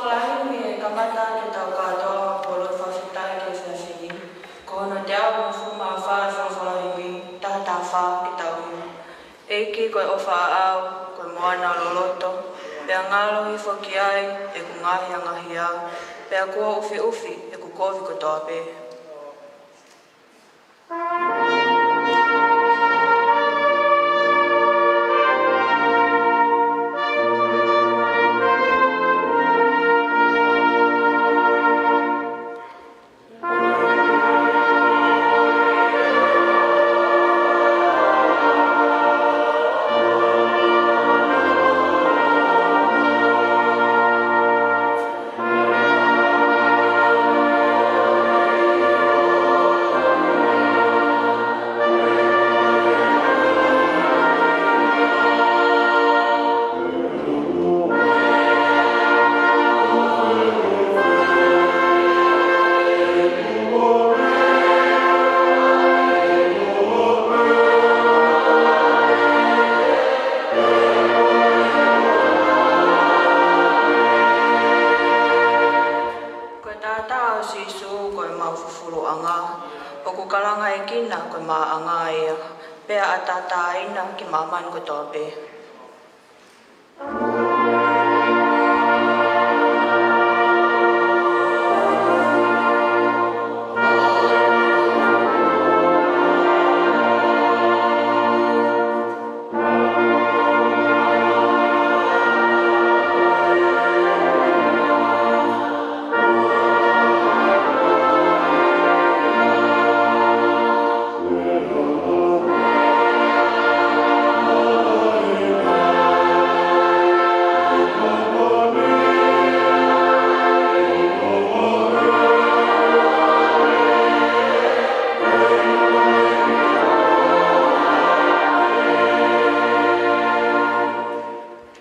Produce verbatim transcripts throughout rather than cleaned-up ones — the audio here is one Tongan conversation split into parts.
Folofola himi, ʻe kamata ke tau kātoa ʻo lotu fakafetaʻi ki he efiafi ni. Ko hono teau hongofulu mā fā ʻo e folofola himi, taha taha fā ki he tau himi. ʻEiki, ko e ʻofa ʻaʻau, ko e moana ʻo e loloto, pea ngalo hifo ki ai ʻeku ngaahi angahala, pea kuo ʻufiʻufi ʻeku kovi kotoa pē. Ko e taʻataʻa ʻo Sīsū ko ʻemau fufuluʻanga, ʻoku kalangaʻekina ko e maʻanga ia, pea ʻataʻatā ʻena ki māmani kotoa pē.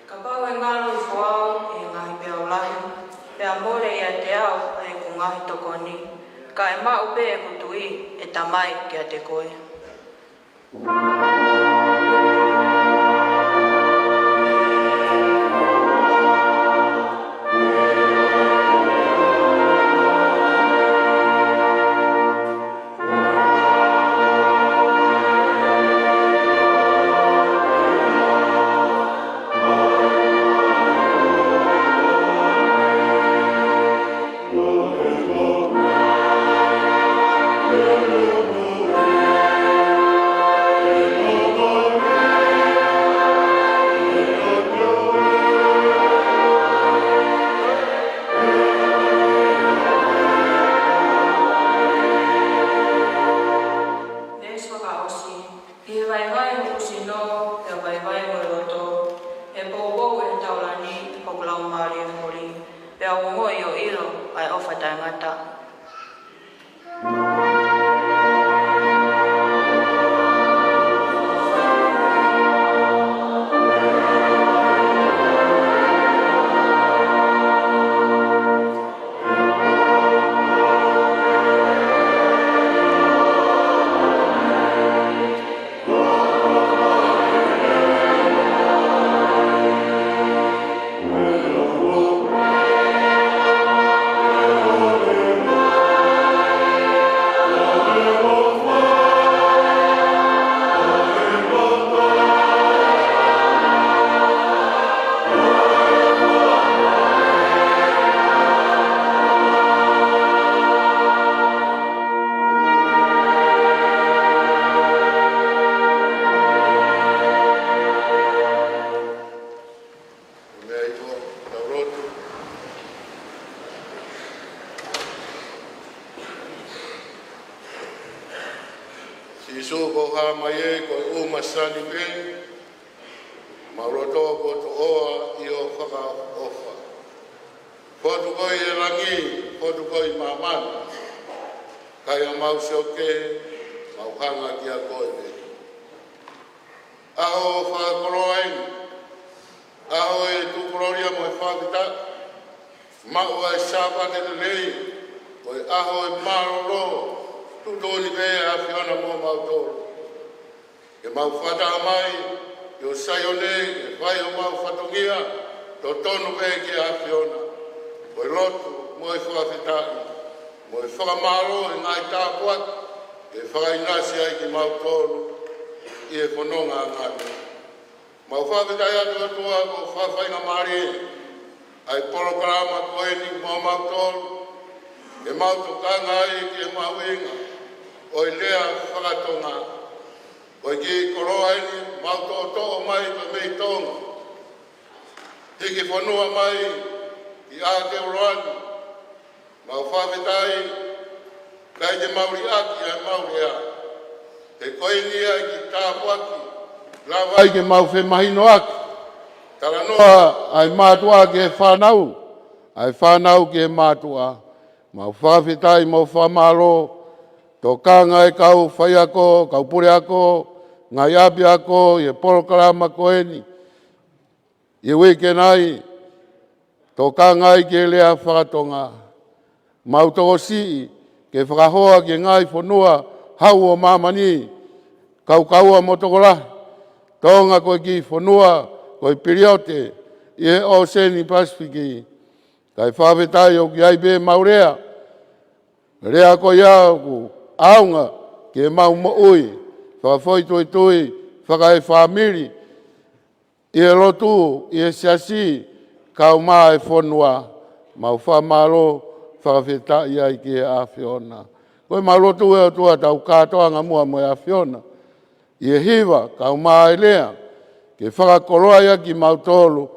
Kapau ʻe ngalo hifo au ʻi he ngaahi peau lahi, pea mole ʻiate au ʻa ʻeku ngaahi tokoni, ka ʻe maʻu pē ʻeku tui, ʻe Tamai, kiate koe. Veesi fakaʻosi. ʻI he vaivai hoku sino, pea vaivai mo e loto, ʻe poupou ʻe he taulani ʻa hoku laumālie fuli, pea u ongoʻi ʻo ʻilo ʻa e ʻofa taʻengata. Meʻa ʻi ko tau lotu. Sīsū, ko e hā mai ē, ko e ʻumasani pē, mau loto kuo toʻoa ʻi hoʻo fakaʻofa. Fotu koe ʻi he langi, fotu koe ʻi māmani. Ka ʻi haʻamau sio kehe, mau hanga kia koe pē. ʻAho ʻo e fakakoloa eni, ʻaho ʻo e tukulōlia mo e fakafetaʻi, maʻu ʻa e Sāpate lelei, ko e ʻaho ʻo e mālōlō, tuʻutuʻuni pē ʻe he ʻAfiona moʻomautolu. Ke mau fakataha mai ki ho Saione, ke fai homau fatongia, totonu pē ki he ʻAfiona. Ko e lotu mo e fakafetaʻi mo e fakamālō ʻi he ngaahi tāpuaki ke fakaʻinasi ai kimautolu ʻi he fononga ʻanga ni. Mau fakafetaʻi atu ʻOtua ko e fakafaingamālie ʻa e polokalama ko eni mo mautolu, ke mau tokanga ai ki he mahuʻinga ʻo e lea fakatonga. Ko e kiʻi koloa eni mau toʻotoʻo mai pē mei Tonga, hiki fonua mai ki ʻAotearoa ni. Mau fakafetaʻi, ʻikai te mau liʻaki ʻa e mau lea. He ko eni ʻa e kiʻi tāpuaki lava ai ke mau femahinoʻaki. Talanoa ʻa e mātuʻa ki he fānau, ʻa e fānau ki he mātuʻa. Mau fakafetaʻi mo fakamālō, tokanga e kau faiako, kau puleako, ngaahi ʻapiako ʻi he polokalama ko eni ʻi he uike ni, tokanga ai ki he lea fakatonga. Mau tokosiʻi ke fakahoa ki he ngaahi fonua hau ʻo māmani, kaukaua mo tokolahi. Tonga ko e kiʻi fonua ko e piliote ʻi he ʻŌseni Pasifiki. Kae fakafetaʻi ʻoku ʻi ai pē mau lea. Lea ko ia ʻoku ʻaonga ki he mau moʻui fakafoʻituitui, fakaefāmili, ʻi he lotu, ʻi he siasi, kae ʻumaʻā e fonua. Mau fakamālō, fakafetaʻi ai ki he ʻAfiona. Ko e mau lotu ʻe ʻOtua tau kātoanga muʻa mo e ʻAfiona ʻi he hiva kae ʻumaʻā e lea, ke fakakoloa ia kimautolu,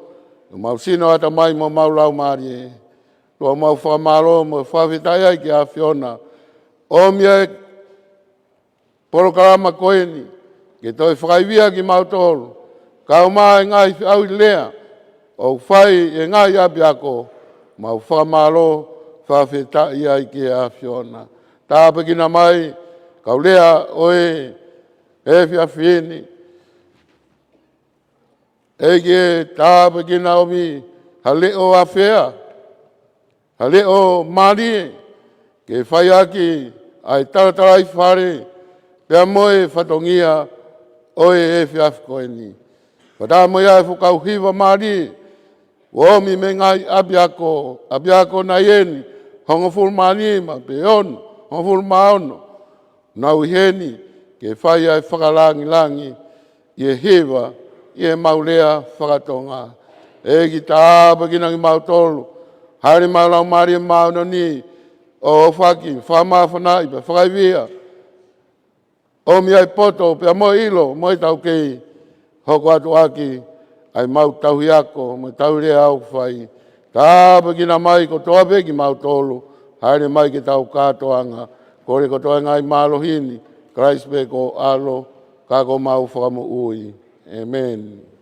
ʻo mau sino, ʻatamai mo mau laumālie. ʻOtua, mau fakamālō mo fakafetaʻi ai ki he ʻAfiona. ʻOmi ʻa e polokalama ko eni ke toe fakaivia kimautolu, kae ʻumaʻā e ngaahi feʻauhi lea ʻoku fai ʻe he ngaahi ʻapiako. Mau fakamālō, fakafetaʻi ai ki he ʻAfiona. Tāpuekina mai kau lea ʻo e efiafi ni. ʻEiki, tāpuekina, ʻomi ha leʻo ʻafea, ha leʻo mālie, ke fai ʻaki ʻa e talatalaifale pea mo e fatongia ʻo e efiafi ko eni. Fakataha mo ia e fuʻu kau hiva mālie ʻoku ʻomi mei he ngaahi ʻapiako, ʻapiako nai eni, hongofulu mā nima pe ono, hongofulu mā ono. Nau ʻi heni ke fai ʻa e fakalangilangi ʻi he hiva, ʻi he mau lea fakatonga. ʻEiki, tāpuekina kimautolu, hāʻele mai ho Laumālie Māʻoniʻoni ʻo ʻohake, fakamāfanaʻi pea fakaivia. ʻOmi ʻa e poto pea mo e ʻilo mo e taukei, hoko atu ʻaki ʻa e mau tauhi ako mo e tauhi lea ʻoku fai. Tāpuekina mai kotoa pē kimautolu, hāʻele mai ke tau kātoanga. Kole kotoa e ngaahi mālohi ni, Kalaisi pē ko ho ʻAlo, ka ko homau Fakamoʻui. ʻĒmeni.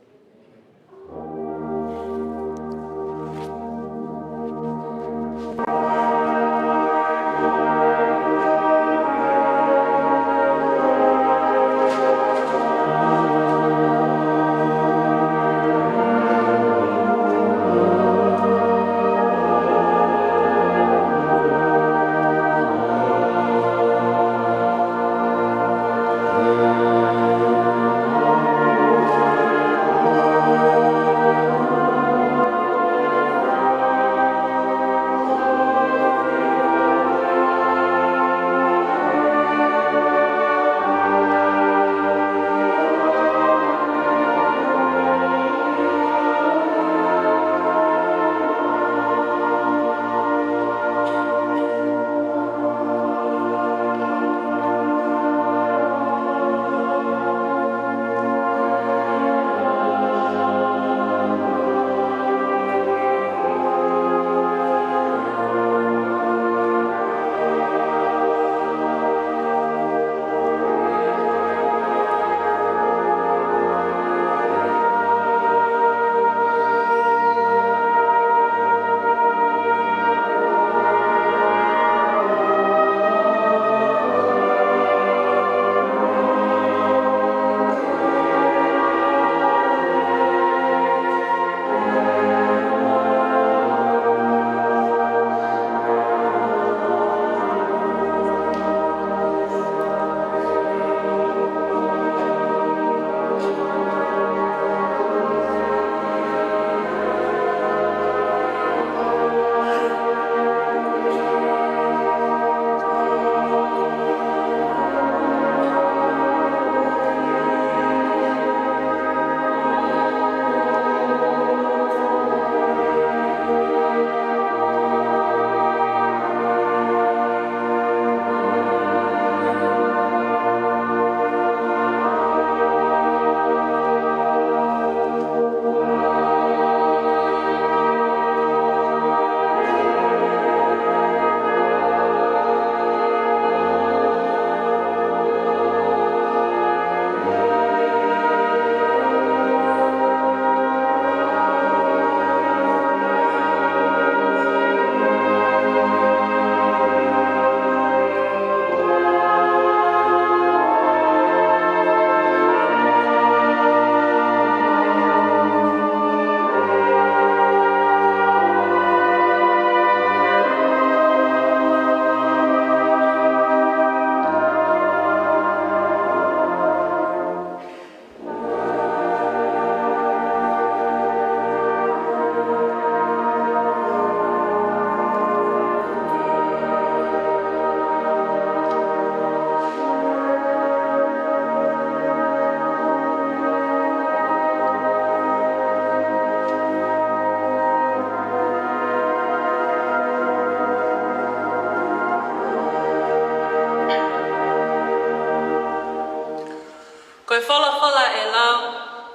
Ko e folofola ʻe lau,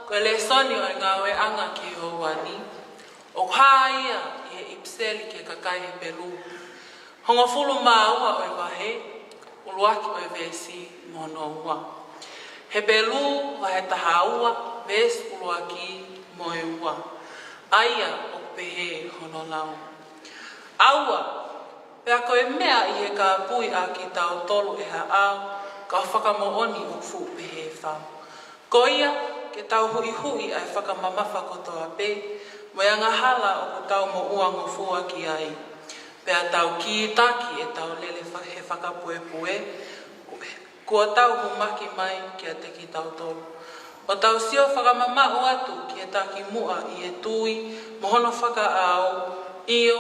ko e lēsoni ʻo e ngāueʻanga ki he houa ni, ʻoku hā ia ʻi he ʻipiseli ki he kakai Hepelū, hongofulu mā ua ʻo e vahe, ʻuluaki ʻo e veesi mo hono ua. Hepelū vahe taha ua, veesi ʻuluaki mo e ua. ʻA ia ʻoku pehē hono lau. ʻAua, pea ko e meʻa ʻi he kāpui ʻa kitautolu ʻe ha ʻao, ka fakamoʻoni ʻoku fuʻu pehē fau. Ko ia, ke tau huʻihuʻi ʻa e fakamamafa kotoa pē, mo e angahala ʻoku tau moʻuangofua ki ai. Pea tau kītaki ʻetau lele fa-, he fakapuepue, kuo tau humaki mai kiate kitautolu. ʻO tau sio fakamamaʻu atu ki he takimuʻa ʻi he tui mo hono fakaʻau, ʻio,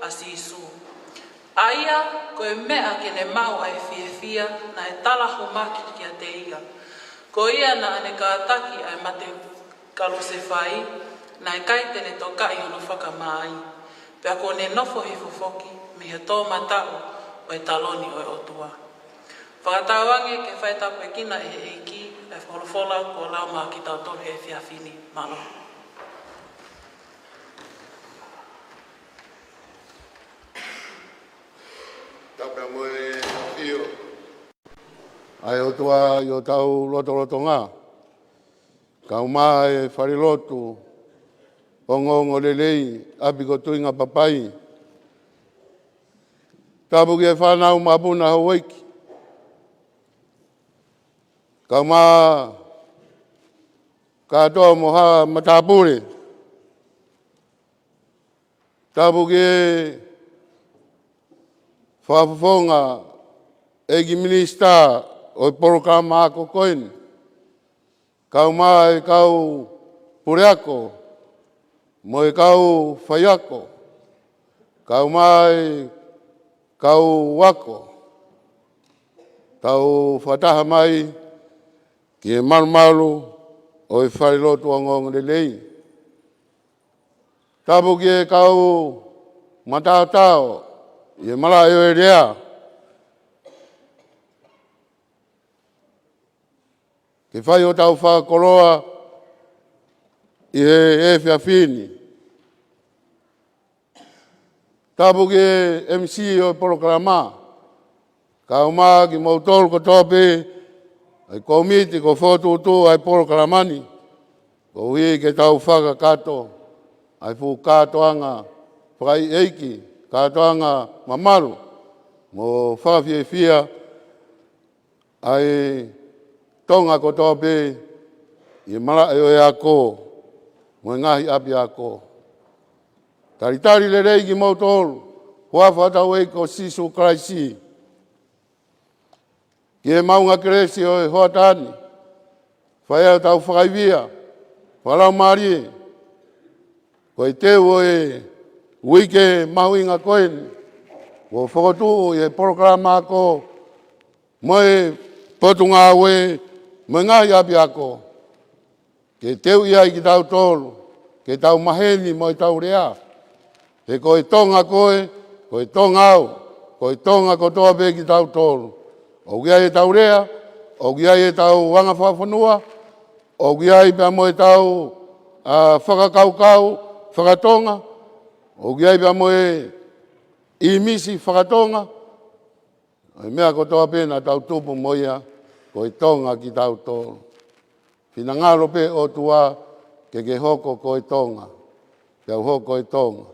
ʻa Sīsū. ʻA ia, ko e meʻa ke ne maʻu ʻa e fiefia naʻe tala humaki kiate ia. Ko ia naʻa ne kātaki ʻa e mate kalusefai, naʻe ʻikai te ne tokaʻi hono fakamā ai. Pea kuo ne nofo hifo foki mei he toʻomataʻu ʻo e taloni ʻo e ʻOtua. Fakatauange ke fai tāpuekina ʻe he ʻEiki ʻa e folofola kuo lau maʻa kitautolu he efiafi ni. Mālō. Tapu mo e ʻafio ʻa e ʻOtua ʻi hotau lotolotonga. Kae ʻumaʻā e falelotu ongoongolelei ʻapi ko Tuingapapai. Tapu ki he fānau mapuna houʻeiki. Kae ʻumaʻā kātoa mo haʻa matāpule. Tapu ki he fakafofonga ʻEiki Minisitā ʻo e polokalama ako ko eni. Kae ʻumaʻā e kau puleako, mo e kau faiako, kae ʻumaʻā e kau ako. Tau fakataha mai ki he malumalu ʻo e falelotu ongoongolelei. Tapu ki he kau mataotao ʻi he malaʻe ʻo e lea. Ke fai hotau fakakoloa ʻi he efiafi ni. Tapu ki he M C ʻo e polokalama. Kae ʻumaʻā kimoutolu kotoa pē ʻa e kōmiti kuo fokotuʻutuʻu ʻa e polokalama ni. Koeʻuhi ke tau fakakakato ʻa e fuʻu kātoanga fakaʻeiʻeiki, kātoanga mamalu, mo fakafiefia ʻa e Tonga kotoa pē ʻi he malaʻe ʻo e ako, mo e ngaahi ʻapiako. Talitali lelei kimoutolu, huafa hotau ʻEiki ko Sīsū Kalaisi. Ki he maʻunga kelesi ʻo e hoʻatā ni, fai ai hotau fakaivia fakalaumālie. Ko e teu ʻo e uike mahuʻinga ko eni, kuo fokotuʻu ʻi he polokalama ako, mo e potungāue, mo e ngaahi ʻapiako. Ke teuʻi ai kitautolu, ke tau maheni mo ʻetau lea. He ko e Tonga koe, ko e Tonga au, ko e Tonga kotoa pē kitautolu. ʻOku ʻi ai ʻetau lea, ʻoku ʻi ai ʻetau anga fakafonua, ʻoku ʻi ai pea mo ʻetau, ʻa, fakakaukau fakatonga, ʻoku ʻi ai pea mo e ʻīmisi fakatonga, ʻa e meʻa kotoa pē naʻa tau tupu mo ia, ko e Tonga kitautolu. Finangalo pē ʻOtua ke ke hoko ko e Tonga, ke u hoko ko e Tonga.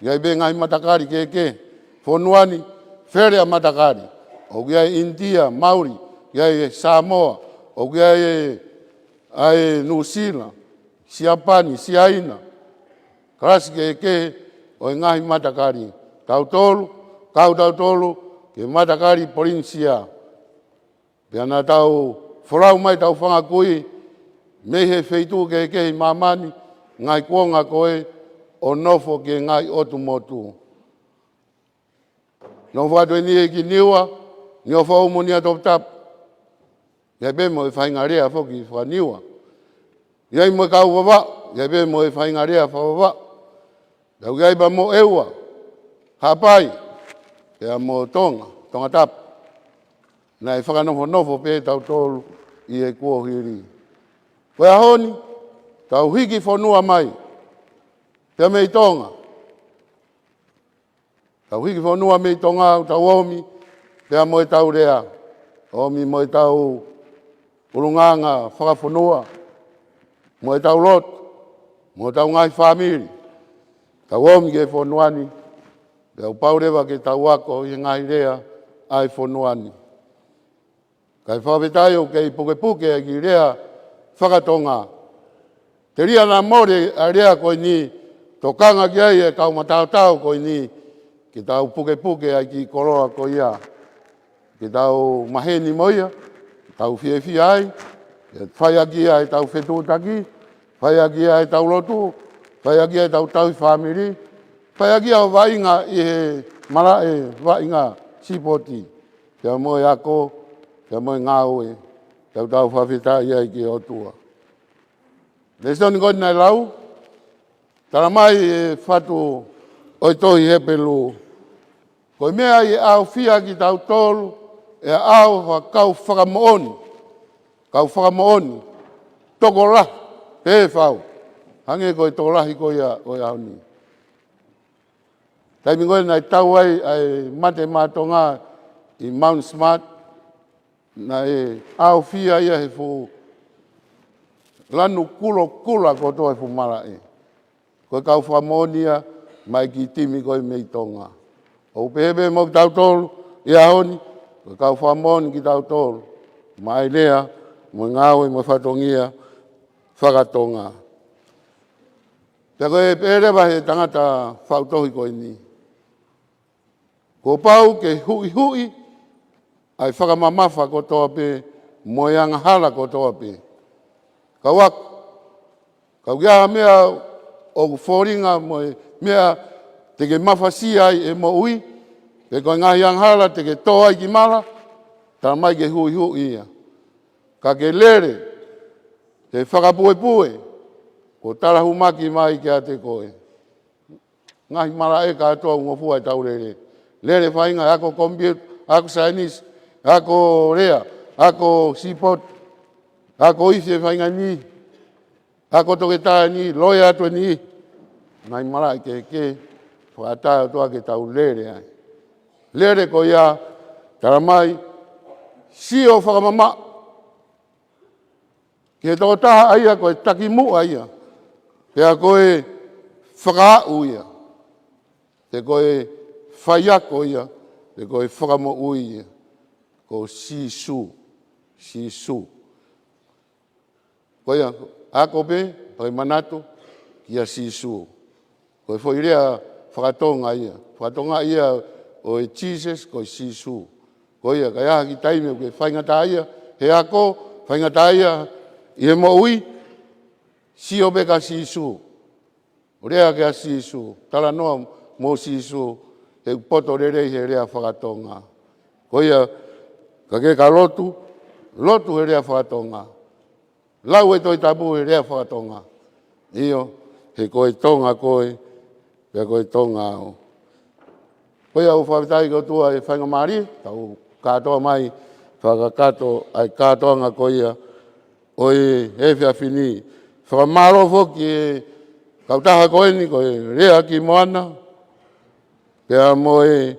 ʻI ai pē ngaahi matakali kehekehe, fonua ni, fele ʻa matakali. ʻOku ʻi ai ʻInitia, Mauli, ʻi ai Sāmoa, ʻoku ʻi ai ʻa e Nuʻusila, Siapani, Siaina, kalasi kehekehe ʻo e ngaahi matakali. Tautolu, kau tautolu, ki he matakali Polinisia. Pea naʻa tau folau mai ʻetau fanga kui, mei he feituʻu kehekehe ʻi māmani, ngaahi kuonga ko ē ʻo nofo ki he ngaahi ʻotu motu. Nofo atu eni ʻEiki Niua, Niuafoʻou mo Niuatoputapu. ʻI ai pē mo e faʻahinga lea foki faka-Niua. ʻI ai mo e kau Vavaʻu, ʻi ai pē mo e faʻahinga lea faka-Vavaʻu. Tau ʻi ai pea mo ʻEua, Haʻapai, pea mo Tonga, Tongatapu. Naʻe fakanofonofo pē tautolu ʻi he kuohili. Ko e ʻaho ni, tau hiki fonua mai, pea mei Tonga. Tau hiki fonua mei Tonga, tau ōmi, pea mo ʻetau lea, ōmi mo ʻetau ʻulungaanga fakafonua, mo ʻetau lotu, mo ʻetau ngaahi fāmili. Tau ōmi ki he fonua ni, pea ʻoku pau leva ke tau ako ʻi he ngaahi lea ʻa e fonua ni. Kae fakafetaʻi ʻoku kei pukepuke ʻa e kiʻi lea faka-Tonga. Telia naʻa mole ʻa e lea ko eni, tokanga ki ai e kau mataotao ko eni, ke tau pukepuke ʻa e kiʻi koloa ko ia. Ke tau maheni mo ia, tau fiefia ai, ke fai ʻaki ia ʻetau fetuʻutaki, fai ʻaki ia ʻetau lotu, fai ʻaki ia ʻetau tauhi fāmili, fai ʻaki ia ʻo vaʻinga ʻi he malaʻe vaʻinga sipoti. Pea mo e ako, pea mo e ngāue, tau tau fakafetaʻi ai ki he ʻOtua. Lēsoni ko eni naʻe lau, tala mai ʻe he fatu ʻo e tohi Hepelū. Ko e meʻa ʻe ʻaofia kitautolu, ʻe ʻao ha kau fakamoʻoni, kau fakamoʻoni, tokolahi, pehē fau. Hangē ko e tokolahi ko ia ʻo e ʻaho ni. Taimi ko ē naʻe tau ai ʻa e mate maʻa Tonga ʻi Mount Smart, naʻe ʻaofia ia he fuʻu lanu kulokula kotoa e fuʻu malaʻe. Ko e kau fakamoʻoni ia maʻa e kiʻi timi ko ē mei Tonga. ʻOku pehē pē mo kitautolu ʻi he ʻaho ni, ko e kau fakamoʻoni kitautolu maʻa e lea, mo e ngāue, mo e fatongia faka-Tonga. Pea ko e pehē leva ʻe he tangata faʻu tohi ko eni, kuo pau ke huʻihuʻi ʻa e fakamamafa kotoa pē mo e angahala kotoa pē. Kau ako, kapau ʻoku ʻi ai ha meʻa ʻoku fōlinga mo e meʻa te ke mafasia ai e moʻui, pe ko e ngaahi angahala te ke tō ai ki mala, tala mai ke huʻihuʻi ia. Ka ke lele he fakapuepue kuo talahumaki mai kiate koe. Ngaahi malaʻe kātoa ʻoku ngofua ʻetau lele. Lele faʻahinga, ako computer, ako saienisi, ako lea, ako sipoti, ako ifi e faʻahinga ni, ako toketā ni, loea atu ni. Ngaahi malaʻe kehekehe, fakaʻatā ʻOtua ke tau lele ai. Lele ko ia, tala mai, sio fakamamaʻu ki he tokotaha ʻa ia ko e takimuʻa ia, pea ko e fakaaʻu ia, pe ko e faiako ia, pe ko e fakamoʻui ia, ko Sīsū, Sīsū. Ko ia, ako pē, pea ke manatu kia Sīsū. Ko e foʻi lea faka-Tonga ia. Faka-Tonga ia ʻo e Jesus, ko e Sīsū. Ko ia, ka ʻi ai ha kiʻi taimi ʻoku ke faingataʻaʻia he ako, faingataʻaʻia ʻi he moʻui, sio pē kia Sīsū. ʻO lea kia Sīsū, talanoa mo Sīsū, he ʻoku poto lelei he lea faka-Tonga. Ko ia, ka ke ka lotu, lotu he lea faka-Tonga. Lau e Tohi Tapu he lea faka-Tonga. ʻIo, he ko e Tonga koe, pea ko e Tonga au. Ko ia ʻoku fakafetaʻi ki he ʻOtua e faingamālie, tau kātoa mai, fakakakato ʻa e kātoanga ko ia ʻo e efiafi ni. Fakamālō foki e kautaha ko eni, ko e Lea ki Moana, pea mo e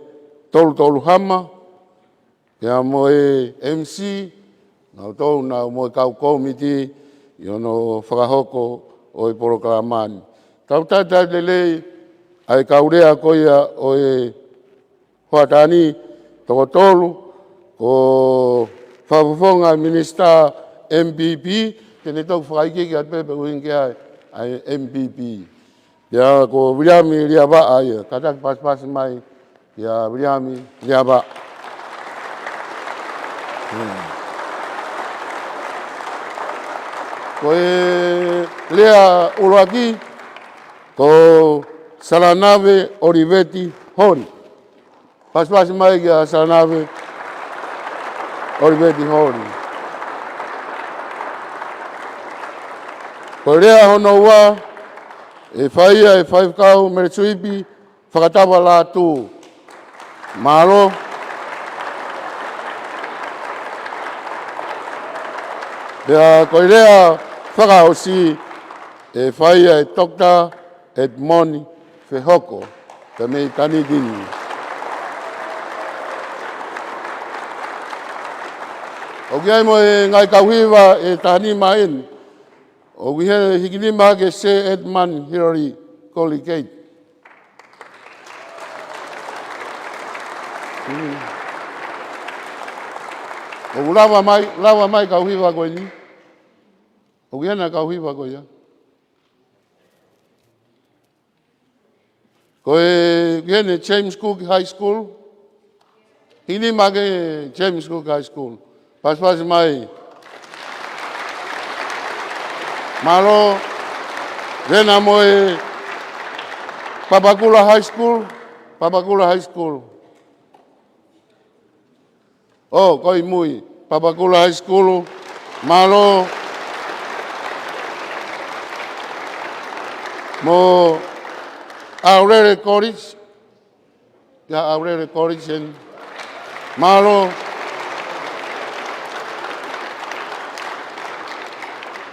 Tolutolu Hama, pea mo e M C, nautolu naʻa mo e kau kōmiti ʻi hono fakahoko ʻo e polokalama ni. Tau talitali lelei ʻa e kau lea ko ia ʻo e hoʻatā ni, toko tolu, ko Fakafofonga Minisitā M P P, te ne toki fakaikiiki atu pē pe ʻuhinga ki ai ʻa e M P P. Pea ko Viliami Liavaʻa ia, kātaki pasipasi mai kia Viliami Liavaʻa. Hmm. Ko e lea ʻuluaki, ko Salanave ʻOliveti Holi. Pasipasi mai kia Salanave ʻOliveti Holi. Ko e lea hono ua, ʻe fai ia ʻe Faifekau Mele Suipi Fakatava Lātū. Mālō. Pea ko e lea fakaʻosi ʻe fai ʻe Doctor Edmond Fehoko, pea mei Tanitini. ʻOku ʻi ai mo e ngaahi kau hiva ʻe taha nima eni. ʻOku ʻi heni e hiki nima ʻa Sir Edmund Hillary Colgate. ʻOku lava mai, lava mai kau hiva ko eni. ʻOku ʻi heni kau hiva ko ia. Ko e, ʻoku ʻi heni James Cook High School. Hiki nima ʻa James Cook High School. Pasipasi mai. Mālō. Vena mo e Papakura High School. Papakura High School. ʻO, ko e mui. Papakura High School. Mālō. Mo Aurere College. ʻIa Aurere College eni. Mālō.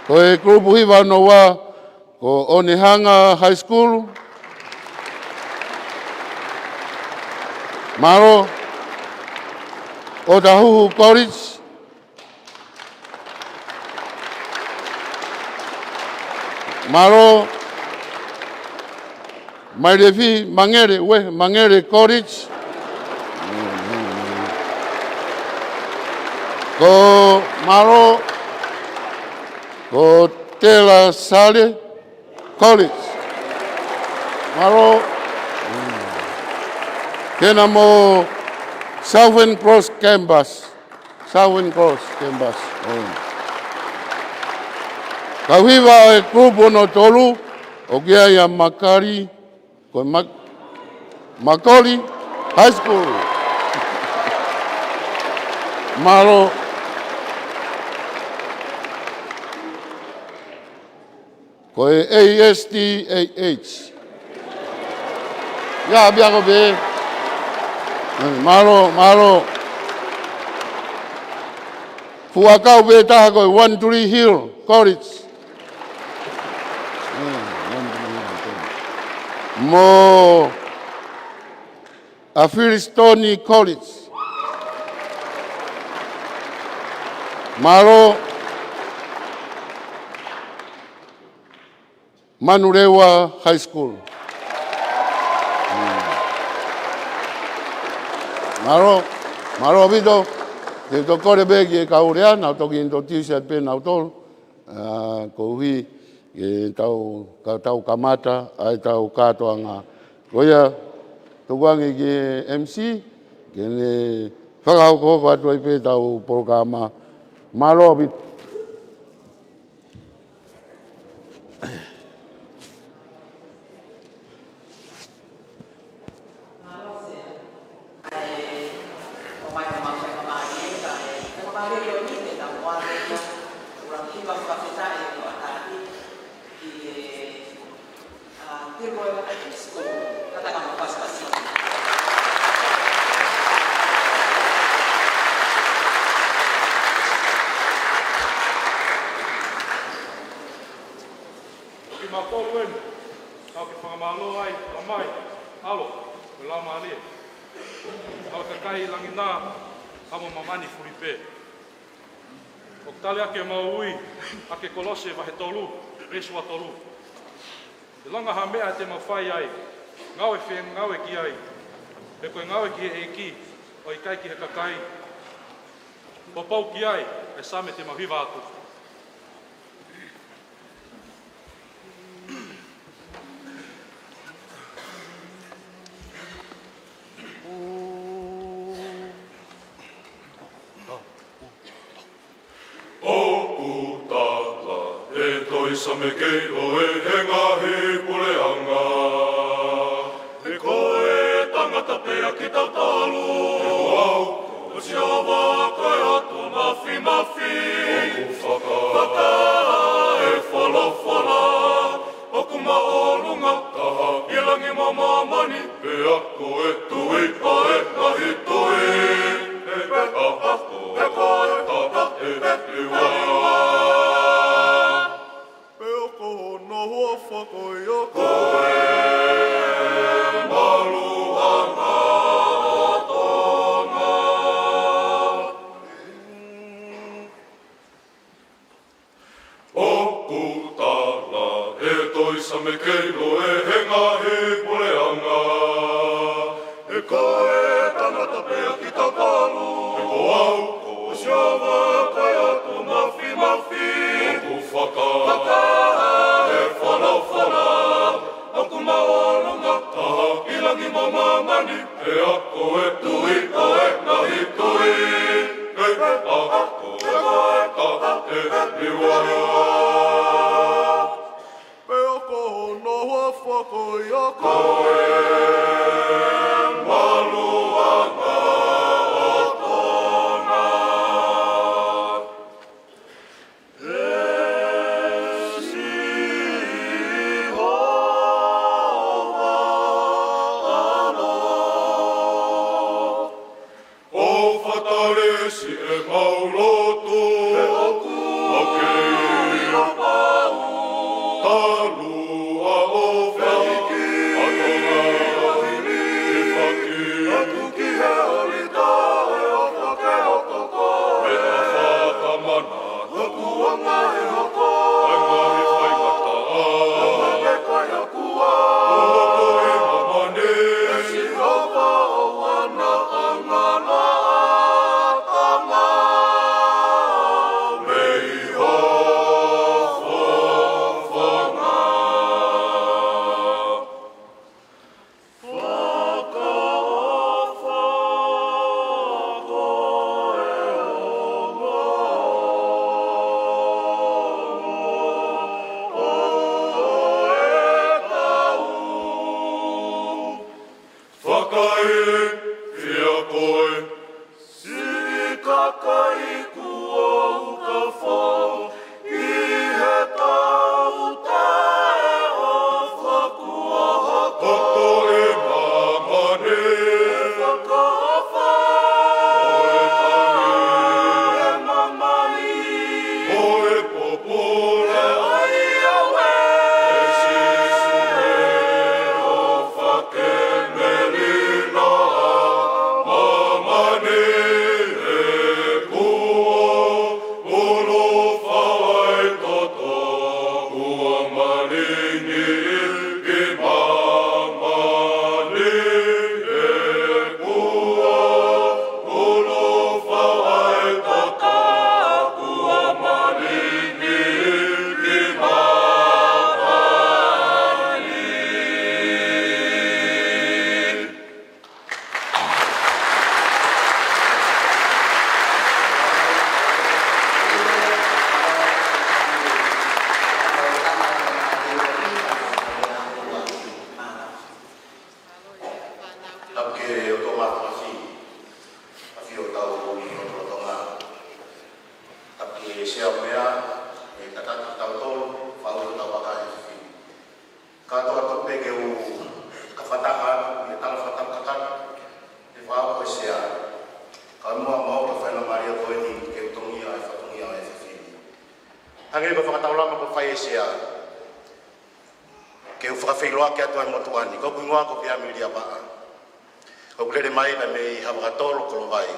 Ko e kulupu hiva hono ua, ko Onehunga High School. Mālō. ʻOtahuhu College. Mālō. Mailefi Mangere, ʻUe, Mangere College. Ko mālō. Ko Tela Sale College. Mālō. Kena mo Southern Cross Campus. Southern Cross Campus. ʻO. Kau hiva e kulupu hono tolu, ʻoku ʻi ai ʻa Makali, ko Mak-, Makoli High School. Mālō. Ko e A S T A H. ʻIa, pea ko pē. Mālō, mālō. Fuʻu ʻakau pē taha ko e One Tree Hill College. Mo ʻa Firestone College. Mālō. Manurewa High School. Mālō, mālō ʻaupito. Te u toki kole pē ki he kau lea, nau toki introduce atu pē nautolu. ʻA, koeʻuhi ke tau, ka tau kamata ʻa ʻetau kātoanga. Ko ia, tuku ange ki he M C, ke ne fakahokohoko atu ai pē ʻetau polokalama. Mālō ʻaupito. Kimautolu eni, kau ke fakamālō ai, Tamai, ʻAlo, mo e Laumālie. Kau kakai langi na, kau mo māmani fuli pē. ʻOku tali ʻaki ʻemau ui, ʻaki e Kolose vahe tolu, veesi ua tolu. ʻIlonga ha meʻa te mau fai ai, ngāue fengāue ki ai, he ko e ngāue ki he ʻEiki, ʻo ʻikai ki he kakai. Poupou ki ai, ʻa e Saame te mau hiva atu. ʻOku tala ʻe he tohi Saame kei ʻoe he ngaahi puleʻanga. He ko e tangata pē ʻa kitautolu. He ko au, ko Sihova ko e ʻOtua Māfimafi. ʻOku faka-, fakahā ʻe he folofola. ʻOku māʻolunga taha ʻi langi mo māmani. Pea ko e tui ʻo e ngaahi tui. He pea ko e tata ʻe he hiva. Pe ko hono huafa ko ia ko e maluʻanga ʻo Tonga. ʻE Sihova ʻAlo, ʻofa talesi ʻemau loto, ʻa e kei ʻilo pau, talu ʻa ʻofa, ʻa Tonga ʻi ʻIfaki, ʻa tuki he ʻolita, ʻe ʻofa ke hoko ko e meʻa fakatamana, tukuʻanga ʻe hoko, ʻa e ngaahi faingataʻa, ʻa e ngaahi kai akua, ʻo hoko ʻi māmani, ʻe Sihova ʻoua naʻa ngalo ʻa Tonga mei ho fofonga. Fakaʻofa ko e ongoongo ʻo e tau. Fakaʻeʻia koe, siʻi kakai kuo uka fou, ʻi he tau taʻeʻofa kuo hoko ʻi māmani. Fakaʻofa ʻe māmani, ʻo e pōpula ʻa e ʻOtua, ʻe Sīsū ʻe ʻofa ke melino ʻa māmani, he kuo ʻulufau ʻa e toto, kuo malingi ʻi māmani, he kuo ʻulufau ʻa e toto, kuo malingi ʻi māmani. Tapu ki he ʻOtua Māfimafi, ʻa e ʻOtua ʻo e lotolotonga. Tapu ki he Sea ʻo e meʻa, ʻe tataki kitautolu, fāʻū hotau vaka he efiafi ni. Kātoa atu pē ke u fakataha atu, ʻi he tala fakataha kakano, ʻe fāʻū ko e Sea. Kae ʻumaʻā mo e faingamālie ko eni ke u tongia ʻa e fatongia ʻo e efiafi ni. Hangē ko e fakataulama kuo fai ʻe he Sea, ke u fakafeʻiloaki atu ʻa e motuʻa ni, ko hoku hingoa ko Peami Liavaʻa. ʻOku ou lele mai pē mei Havakatolo, Kolovai.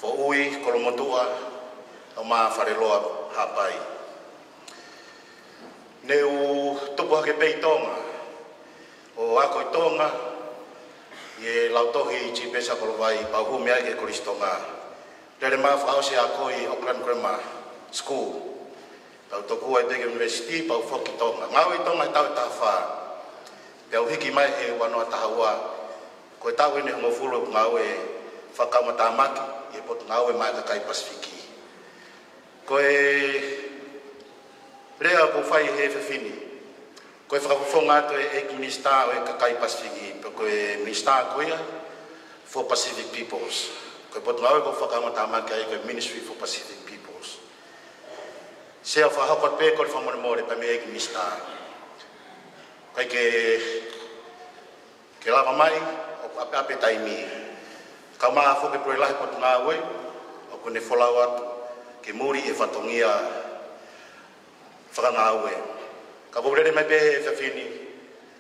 Foʻui Kolomotuʻa, ʻo ma Faleloa, Haʻapai. Ne u tupu hake pē ʻi Tonga, ʻo ako ʻi Tonga, ʻi he lautohi Sipesa Kolovai, pea u hū mei ai ki he Kolisi Tonga. Lele mai fakaʻosi ako ʻi Auckland Grammar School. Pea u tokua ai pē ki he university, pea u foki ki Tonga. Ngāue ʻi Tonga he taʻu ʻe taha fā. Pea u hiki mai he ua noa taha ua, ko e taʻu ʻe hongofulu ʻeku ngāue fakamatāmaki ʻi he Potungāue maʻa e kakai Pasifiki. Ko e lea ʻoku ou fai he efiafi ni, ko e fakafofonga atu ʻa e ʻEiki Minisitā ʻo e kakai Pasifiki, pe ko e minisitā ko ia for Pacific Peoples. Ko e potungāue ʻoku ou fakamatāmaki ai ko e Ministry for Pacific Peoples. Sea, fakahoko atu pē kole fakamolemole pē mei he ʻEiki Minisitā. ʻIkai ke, ke lava mai, ʻoku ʻapeʻape taimi. Kae ʻumaʻā foki e pule lahi e Potungāue, ʻoku ne folau atu ki muli e fatongia fakangāue. Ka ʻoku ou lele mai pē he efiafi ni,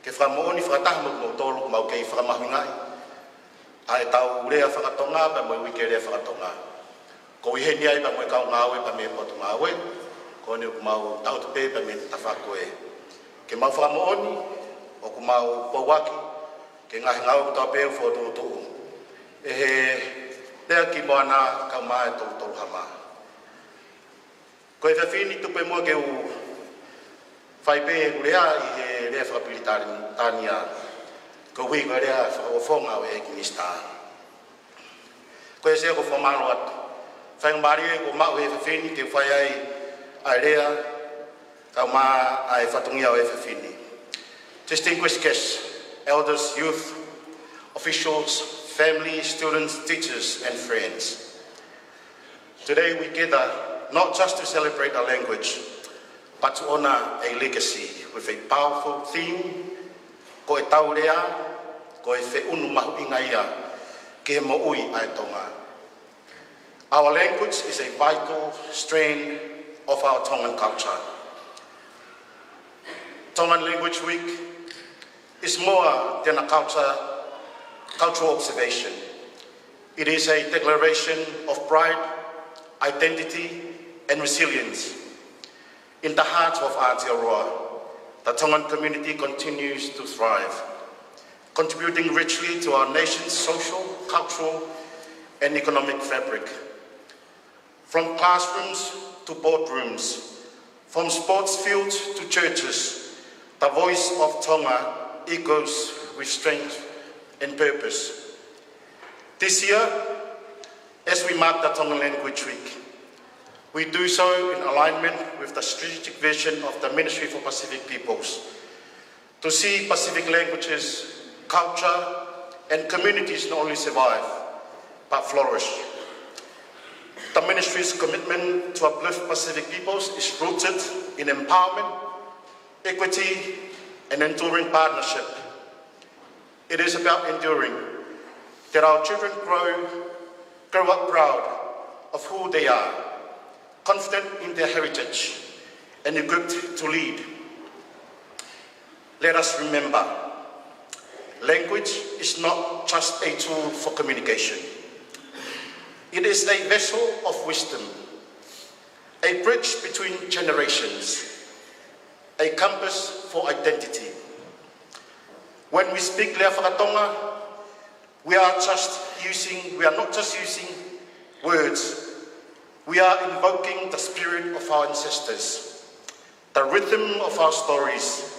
ke fakamoʻoni fakataha mo kimoutolu, ʻoku mau kei fakamahuʻingaʻi ʻa ʻetau lea fakatonga, pea mo e uike lea fakatonga. Ko e ʻi heni ai pea mo e kau ngāue pea mei he Potungāue, ko eni ʻoku mau tangutu pē pea mei he tafaʻaki ko ē. Ke mau fakamoʻoni, ʻoku mau pauaki, ki he ngaahi ngāue kotoa pē ʻoku fokotuʻutuʻu ʻe he Lea ki Moana kae ʻumaʻā e Tolutolu Hama. Ko e efiafi ni tuku pē muʻa ke u fai pē ʻeku lea ʻi he lea fakapilitānia, koeʻuhi ko e lea fakafofonga ʻo e ʻEiki Minisitā. Ko e Sea, ʻoku ou fakamālō atu. Faingamālie kuo u maʻu he efiafi ni ke u fai ai ʻa e lea, kae ʻumaʻā ʻa e fatongia ʻo e efiafi ni. Distinguished guests, elders, youth, officials, family, students, teachers, and friends. Today we gather not just to celebrate a language, but to honor a legacy with a powerful theme, ko e tau lea, ko e feʻunu mahuʻinga ia ki he moʻui ʻa e Tonga. Our language is a vital strand of our Tongan culture. Tongan Language Week is more than a culture, cultural observation. It is a declaration of pride, identity, and resilience. In the heart of Aotearoa, the Tongan community continues to thrive, contributing richly to our nation's social, cultural, and economic fabric. From classrooms to boardrooms, from sports fields to churches, the voice of Tonga echoes with strength and purpose. This year, as we mark the Tongan Language Week, we do so in alignment with the strategic vision of the Ministry for Pacific Peoples to see Pacific languages, culture, and communities not only survive, but flourish. The ministry's commitment to uplift Pacific peoples is rooted in empowerment, equity, and enduring partnership. It is about ensuring that our children grow, grow up proud of who they are, confident in their heritage, and equipped to lead. Let us remember, language is not just a tool for communication. It is a vessel of wisdom, a bridge between generations, a compass for identity. When we speak Lea Faka-Tonga, we are just using, we are not just using words. We are invoking the spirit of our ancestors, the rhythm of our stories,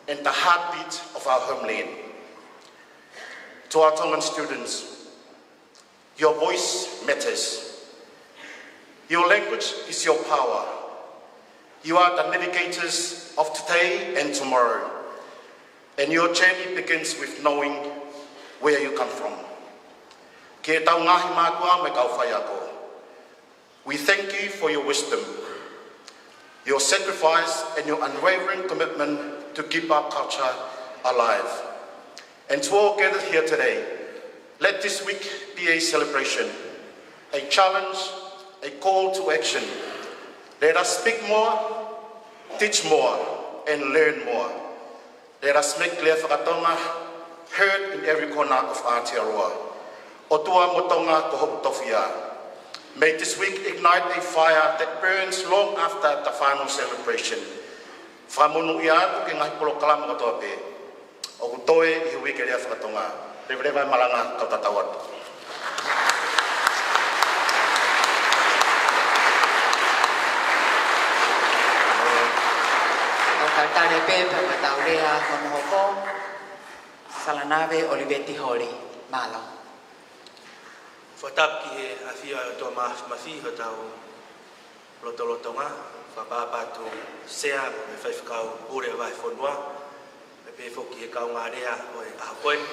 and the heartbeat of our homeland. To our Tongan students, your voice matters. Your language is your power. You are the navigators of today and tomorrow. And your journey begins with knowing where you come from. Ki heʻetau ngaahi mātuʻa mo e kau faiako, we thank you for your wisdom, your sacrifice, and your unwavering commitment to keep our culture alive. And to all gathered here today, let this week be a celebration, a challenge, a call to action. Let us speak more, teach more, and learn more. Let us make Lea Faka-Tonga heard in every corner of Aotearoa. ʻOtua mo Tonga ko hoku tofiʻa. May this week ignite a fire that burns long after the final celebration. Fakamonūʻia atu ki he ngaahi polokalama kotoa pē ʻoku toe ʻi he Uike Lea Faka-Tonga. Leveleva e malanga, kau tatau atu. Kau talitali pē pea mo e tau lea hono hoko. Salanave ʻOliveti Holi, mālō. Fakatapu ki he ʻafio ʻa e ʻOtua Māfimafi ʻi hotau lotolotonga, fakatapu atu Sea mo e Faifekau Pule ʻo e Vahefonua, pea pehē foki ki he kaungā lea ʻo e ʻaho ko eni.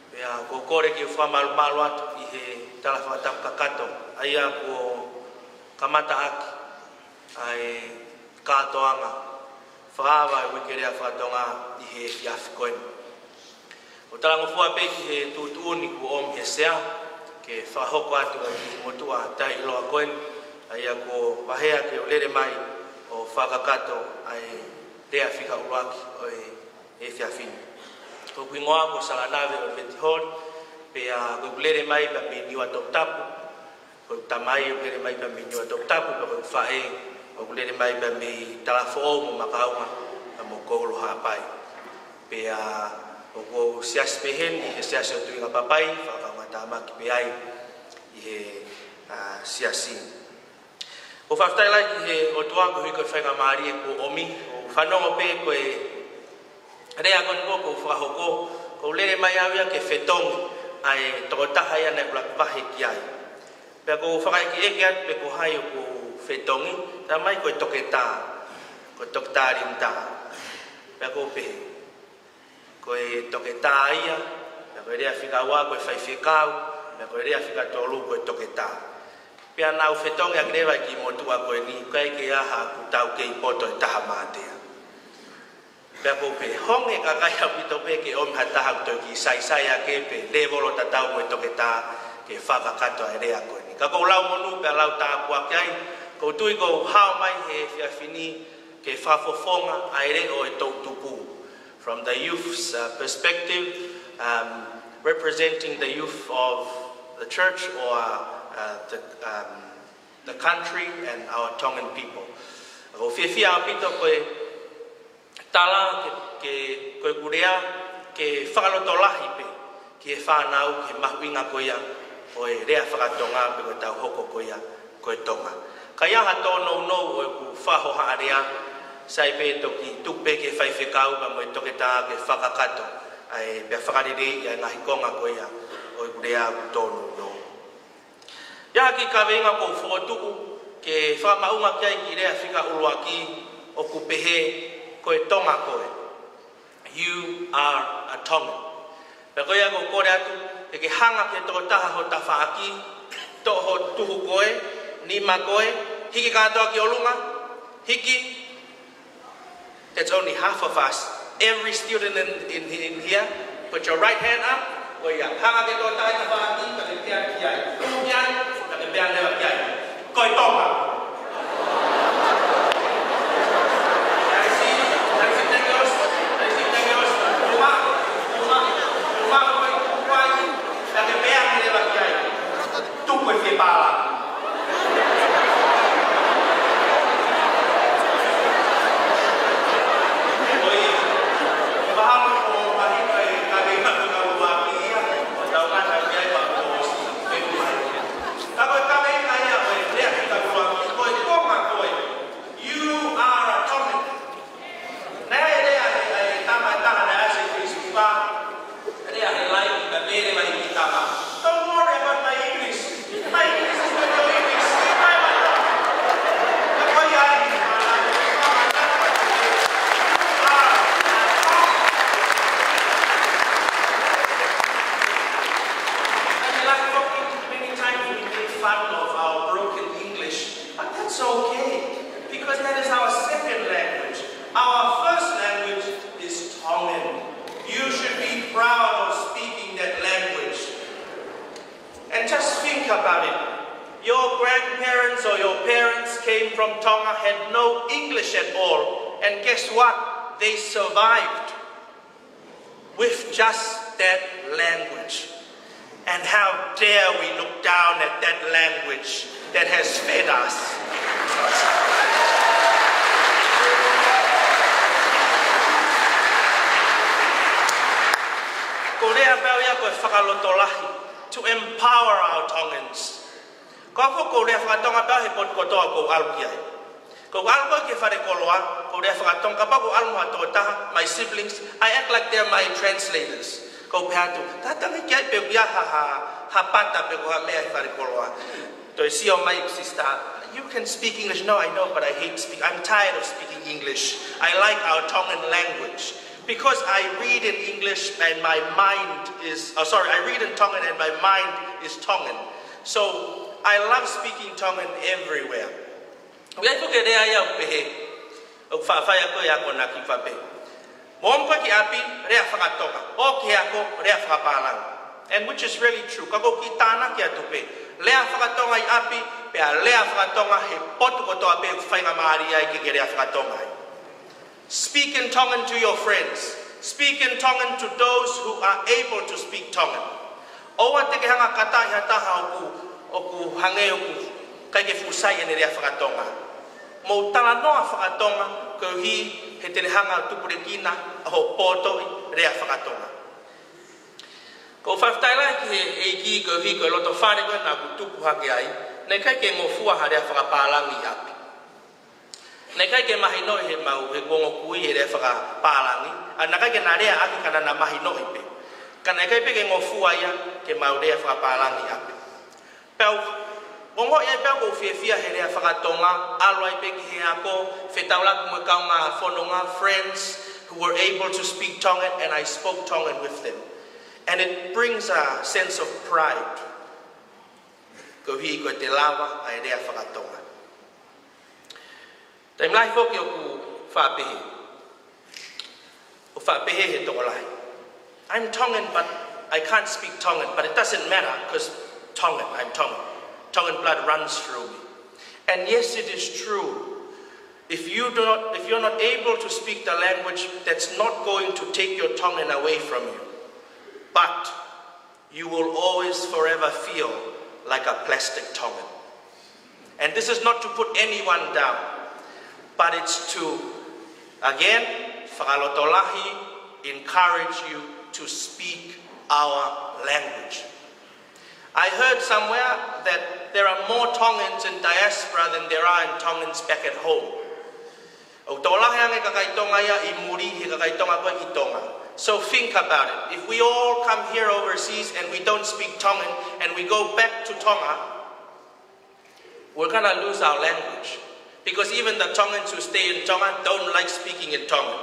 Pea ʻoku ou kole ke u fakamalumalu atu ʻi he tala fakatapu kakato, ʻa ia kuo kamata ʻaki ʻa e kātoanga fakaava ʻo e Uike Lea Faka-Tonga ʻi he efiafi ko eni. ʻOku talangofua pē ki he tuʻutuʻuni kuo ʻomi ʻe he Sea ke fakahoko atu ʻa e kiʻi motuʻa taʻeʻiloa ko eni, ʻa ia kuo vaheʻi ke u lele mai ʻo fakakakato ʻa e lea fika ʻuluaki ʻo e efiafi ni. Ko hoku hingoa ko Salanave ʻOliveti Holi, pea ʻoku ou lele mai pea mei Niuatoputapu. Ko e tamai ʻoku lele mai pea mei Niuatoputapu, pea ko e faʻē ʻoku lele mai pea mei Talafoʻou mo Makaunga, pea mo Koulo Haʻapai. Pea ʻoku ou siasi pē heni ʻi he Siasi ʻo Tuʻingapapai, fakakaungātāmaki pē ai ʻi he, ā, siasi. ʻOku ou fakafetaʻi lahi ki he ʻOtua koeʻuhi ko e faingamālie kuo ʻomi, ʻo fanongo pē ko e lea ko eni ʻoku ou fakahoko, ʻoku ou lele mai au ia ke fetongi ʻa e tokotaha ia naʻe ʻuluaki vahe ki ai. Pea ʻoku ou fakaʻekeʻeke atu pe ko hai ʻoku ou fetongi, talamai ko e toketā, ko e toketā Linitā. Pea ʻoku ou pehē, ko e toketā ia, pea ko e lea fika ua ko e faifekau, pea ko e lea fika tolu ko e toketā. Pea nau fetongi ʻaki leva e kiʻi motuʻa ko eni, ʻikai ke ʻi ai ha ʻoku tau kei poto ʻe taha mātea. Pea ʻoku ou pehē, honge kakai ʻaupito pē ke ʻomi ha taha ʻoku toe kiʻi saisai ake pe lēvolo tatau mo e toketā ke fakakakato ʻa e lea ko eni. Ka ʻoku ou lau monū pea lau tāpuaki ai, ʻoku ou tui ʻoku ou hao mai he efiafi ni ke fakafofonga ʻa e leʻo ʻo e toʻutupu. From the youth's, uh, perspective, um, representing the youth of the church or, uh, the, um, the country and our Tongan people. ʻOku ou fiefia ʻaupito ko e tala ke, ke, ko ʻeku lea ke fakalotolahi pē ki he fānau ki he mahuʻinga ko ia ʻo e lea faka-Tonga pe ko ʻetau hoko ko ia ko e Tonga. Ka ʻi ai ha tōnounou ʻo ʻeku fakahohaʻa lea, sai pē toki tuku pē ki he faifekau pea mo e toketā ke fakakakato ʻa e, pea fakaleleiʻi ʻa e ngaahi konga ko ia ʻo ʻeku lea ʻoku tōnounou. ʻI ai ha kiʻi kaveinga ʻoku ou fokotuʻu ke fakamaʻunga ki ai e kiʻi lea fika ʻuluaki, ʻoku pehē, ko e Tonga koe. You are a Tongan. Pea ko ia ʻoku ou kole atu ke ke hanga ki he tokotaha ho tafaʻaki, toʻo ho tuhu ko ē, nima ko ē, hiki kātoa ki ʻolunga, hiki. That's only half of us. Every student in, in, in here, put your right hand up. Ko ia, hanga ki he tokotaha ho tafaʻaki, ka ke pehē ki ai. Tuʻu ki ai, ka ke pehē leva ki ai. Ko e Tonga. Can I see, can I see Tekeos? Can I see Tekeos? Uma, uma, uma, ko e, ko e, ka ke pehē leva ki ai. Tuku e fie pālangi. Ko ia, mahalo ʻoku mahino e kaveinga fika ʻuluaki ia, ʻo tau ngata ki ai pea kuo ʻosi feʻunga. Ka ko e kaveinga ia ʻo e lea fika ʻuluaki, ko e Tonga koe. You are a Tongan. Naʻe lea ʻe he, ʻe he tama ʻe taha naʻe ʻasi ʻi Fisipuka. Lea ʻe he laini, ka mele mai ki he tama. Don't worry about my English. My English is not your English. My, my, my. Ka ko ia ai, and like talking, many times we make fun of our broken English, but that's okay, because that is our second language. Our first language is Tongan. You should be proud of speaking that language. And just think about it. Your grandparents or your parents came from Tonga, had no English at all. And guess what? They survived with just that language. And how dare we look down at that language that has fed us? Ko e lea pē ia ko e fakalotolahi, to empower our Tongans. Ko au foki ʻoku ou lea faka-Tonga pē au he potu kotoa ʻoku ou ʻalu ki ai. ʻOku ou ʻalu ko ē ki he fale koloa, ʻoku ou lea faka-Tonga, kapau ʻoku ou ʻalu mo ha tokotaha, my siblings, I act like they're my translators. ʻOku ou pehē atu, tatau ange ki ai pe ʻoku ʻi ai ha, ha, ha pata pe ko ha meʻa he fale koloa. Toe sio mai, sister, you can speak English. No, I know, but I hate speak. I'm tired of speaking English. I like our Tongan language. Because I read in English and my mind is, oh, sorry, I read in Tongan and my mind is Tongan. So I love speaking Tongan everywhere. ʻOku ʻi ai foki e lea ia ʻoku pehē, ʻoku faʻa fai ʻaki e akonaki, faʻa pehē, mou ō mai ki ʻapi, lea faka-Tonga. ʻOku ke ako, lea fakapālangi. And which is really true. Ka ʻoku ou kiʻi tānaki atu pē, lea faka-Tonga ʻi ʻapi, pea lea faka-Tonga he potu kotoa pē ʻoku faingamālie ai ke ke lea faka-Tonga ai. Speak in Tongan to your friends. Speak in Tongan to those who are able to speak Tongan. ʻOua te ke hanga ʻo kata ʻi ha taha ʻoku, ʻoku hangē ʻoku ʻikai ke fuʻu sai ʻene lea faka-Tonga. Mou talanoa faka-Tonga, koeʻuhi he te ne hanga ʻo tupulekina hoʻo pōtoʻi lea faka-Tonga. ʻOku ou fakafetaʻi lahi ki he ʻEiki koeʻuhi ko e lotofale ko ē naʻá ku tupu hake ai, naʻe ʻikai ke ngofua ha lea fakapālangi ʻi ʻapi. Naʻe ʻikai ke mahinoʻi heʻemau, heʻeku ongo kui e lea fakapālangi, ʻa, naʻe ʻikai ke na lea ʻaki ka naʻá na mahinoʻi pē. Ka naʻe ʻikai pē ke ngofua ia ke mau lea fakapālangi ʻi ʻapi. Pea u, Ongoʻi ai pē ʻoku ou fiefia he lea fakatonga, ʻalu ai pē ki he ako, fetaulaki mo e kaungā fononga, friends who were able to speak Tongan, and I spoke Tongan with them. And it brings a sense of pride. Koeʻuhi ko e te lava ʻa e lea fakatonga. Taimi lahi foki ʻoku faʻa pehē. ʻOku faʻa pehē he tokolahi, "I'm Tongan, but I can't speak Tongan, but it doesn't matter, 'cause Tongan, I'm Tongan. Tongan blood runs through me." And yes, it is true. If you do not, if you're not able to speak the language, that's not going to take your Tongan away from you. But you will always forever feel like a plastic Tongan. And this is not to put anyone down, but it's to, again, fakalotolahi, encourage you to speak our language. I heard somewhere that there are more Tongans in diaspora than there are in Tongans back at home. ʻOku tokolahi ange kakai Tonga ia ʻi muli he kakai Tonga ko ē ʻi Tonga. So think about it. If we all come here overseas and we don't speak Tongan and we go back to Tonga, we're gonna lose our language. Because even the Tongans who stay in Tonga don't like speaking in Tongan.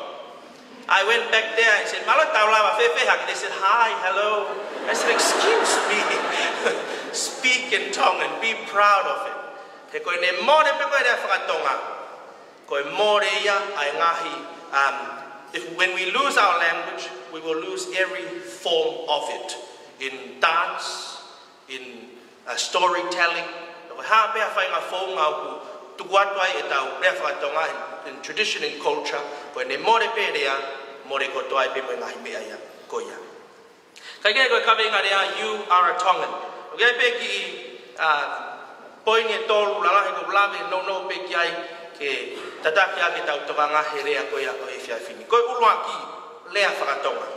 I went back there and said, "Mālō, tau lava fēfē hake?" They said, "Hi, hello." I said, "Excuse me." Speak in Tongan, be proud of it. He ko ʻene mole pē ko e lea fakatonga, ko e mole ia ʻa e ngaahi, um, if, when we lose our language, we will lose every form of it, in dance, in, uh, storytelling. Ko e hā pē ha faʻahinga founga ʻoku tuku atu ai ʻetau lea fakatonga in, in tradition, in culture, ko ʻene mole pē lea, mole kotoa ai pē mo e ngaahi meʻa ia ko ia. Kae kehe, ko e kaveinga lea, "You are a Tongan." ʻOku ʻi ai pē kiʻi, uh, poini ʻe tolu lalahi ʻoku ou lave nounou pē ki ai ke tataki ʻaki ʻetau tokanga he lea ko ia ʻo e efiafi ni. Ko e ʻuluaki, lea fakatonga.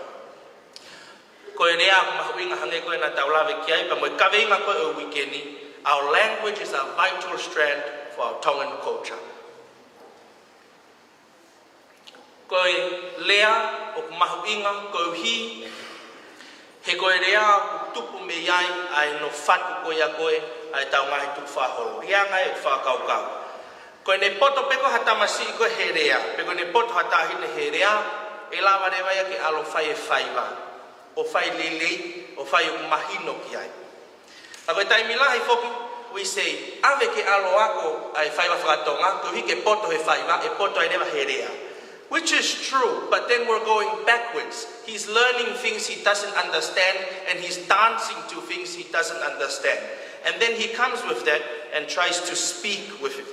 Ko e lea ʻoku mahuʻinga hangē ko ē naʻa tau lave ki ai, pea mo e kaveinga ko ē ʻo e uike ni, "Our language is a vital strand for our Tongan culture." Ko e lea ʻoku mahuʻinga koeʻuhi he ko e lea ʻoku tupu mei ai ʻa e nofo atu ko ia ko ē ʻa ʻetau ngaahi tukufakaholo. Ia ngaahi fakakaukau. Ko ʻene poto pē ko ē ha tamasiʻi ko ē he lea, pe ko ʻene poto ha taʻahine he lea, ʻe lava leva ia ke ʻalu ʻo fai e faiva, ʻo fai lelei, ʻo fai ʻoku mahino ki ai. Ka ko e taimi lahi foki, we say, "ʻAve ke ʻalu ʻo ako ʻa e faiva fakatonga, koeʻuhi ke poto he faiva, ʻe poto ai leva he lea." Which is true, but then we're going backwards. He's learning things he doesn't understand, and he's dancing to things he doesn't understand. And then he comes with that and tries to speak with it,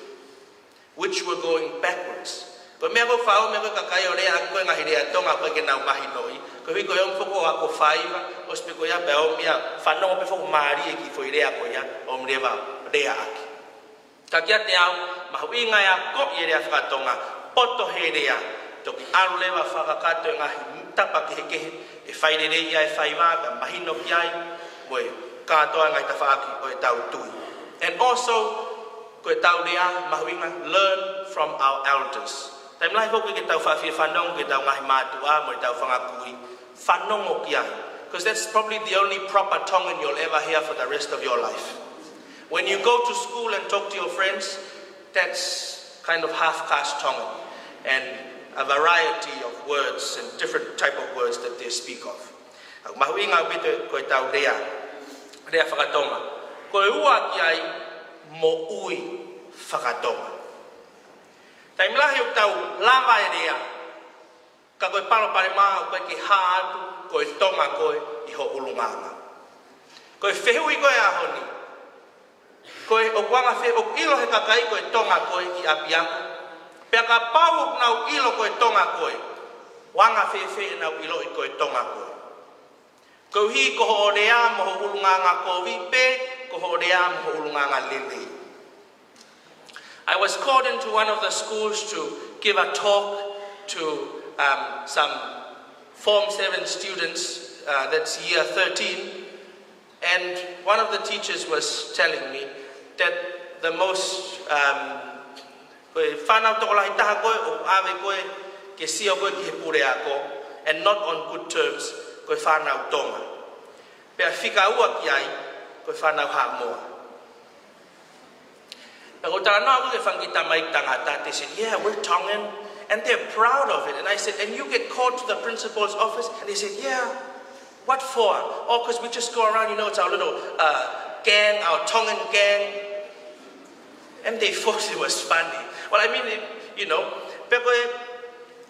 which we're going backwards. Ko e meʻa ko ē ʻoku faʻa ō, meʻa ko ē kakai ʻo lea ʻaki ko ē ngaahi lea Tonga ʻoku ʻikai ke nau mahinoʻi. Koeʻuhi ko e ō mai foki ʻo ako faiva, ʻosi pē ko ia pea ō mai ʻo fanongo pē foki mālie ki he foʻi lea ko ia, ʻo ō mai leva ʻo lea ʻaki. Ka kiate au, mahuʻinga e akoʻi e lea fakatonga, poto he lea, toki ʻalu leva ʻo fakakakato e ngaahi tapa kehekehe, ʻe fai lelei ai e faiva, pea mahino ki ai, mo e kātoa e ngaahi tafaʻaki ʻo ʻetau tui. And also, ko ʻetau lea mahuʻinga, learn from our elders. Taimi lahi foki ke tau faʻa fie fanongo ki heʻetau ngaahi mātuʻa mo ʻetau fanga kui, fanongo ki ai. 'Cause that's probably the only proper Tongan you'll ever hear for the rest of your life. When you go to school and talk to your friends, that's kind of half-caste Tongan and a variety of words and different type of words that they speak of. ʻOku mahuʻinga ʻaupito ko ʻetau lea, lea fakatonga. Ko e ua ki ai, moʻui fakatonga. Taimi lahi ʻoku tau lava e lea, ka ko e palopalema ʻoku ʻikai ke hā atu ko e Tonga koe ʻi ho ʻulungaanga. Ko e fehuʻi ko ē ʻaho ni, ko e ʻoku anga fē, ʻoku ʻilo he kakai ko e Tonga koe ʻi ʻapiako? Pea kapau ʻoku nau ʻilo ko e Tonga koe, ʻoku anga fēfē ʻenau ʻiloʻi ko e Tonga koe? Koeʻuhi ko hoʻo lea mo ho ʻulungaanga kovi pe ko hoʻo lea mo ho ʻulungaanga lelei. I was called into one of the schools to give a talk to, um, some Form seven students, uh, that's year thirteen, and one of the teachers was telling me that the most, um, ko e fānau tokolahi taha ko ē ʻoku ʻave ko ē ke sio ko ē ki he puleako, and not on good terms, ko e fānau Tonga. Pea fika ua ki ai, ko e fānau Haʻamoa. Pea ko e talanoa ko ē ki he fanga kiʻi tamaiki tangata, they said, "Yeah, we're Tongan." And they're proud of it. And I said, "And you get called to the principal's office?" And they said, "Yeah." "What for?" "Oh, 'cause we just go around, you know, it's our little, uh, gang, our Tongan gang." And they thought it was funny. Well, I mean, it, you know, pea ko e,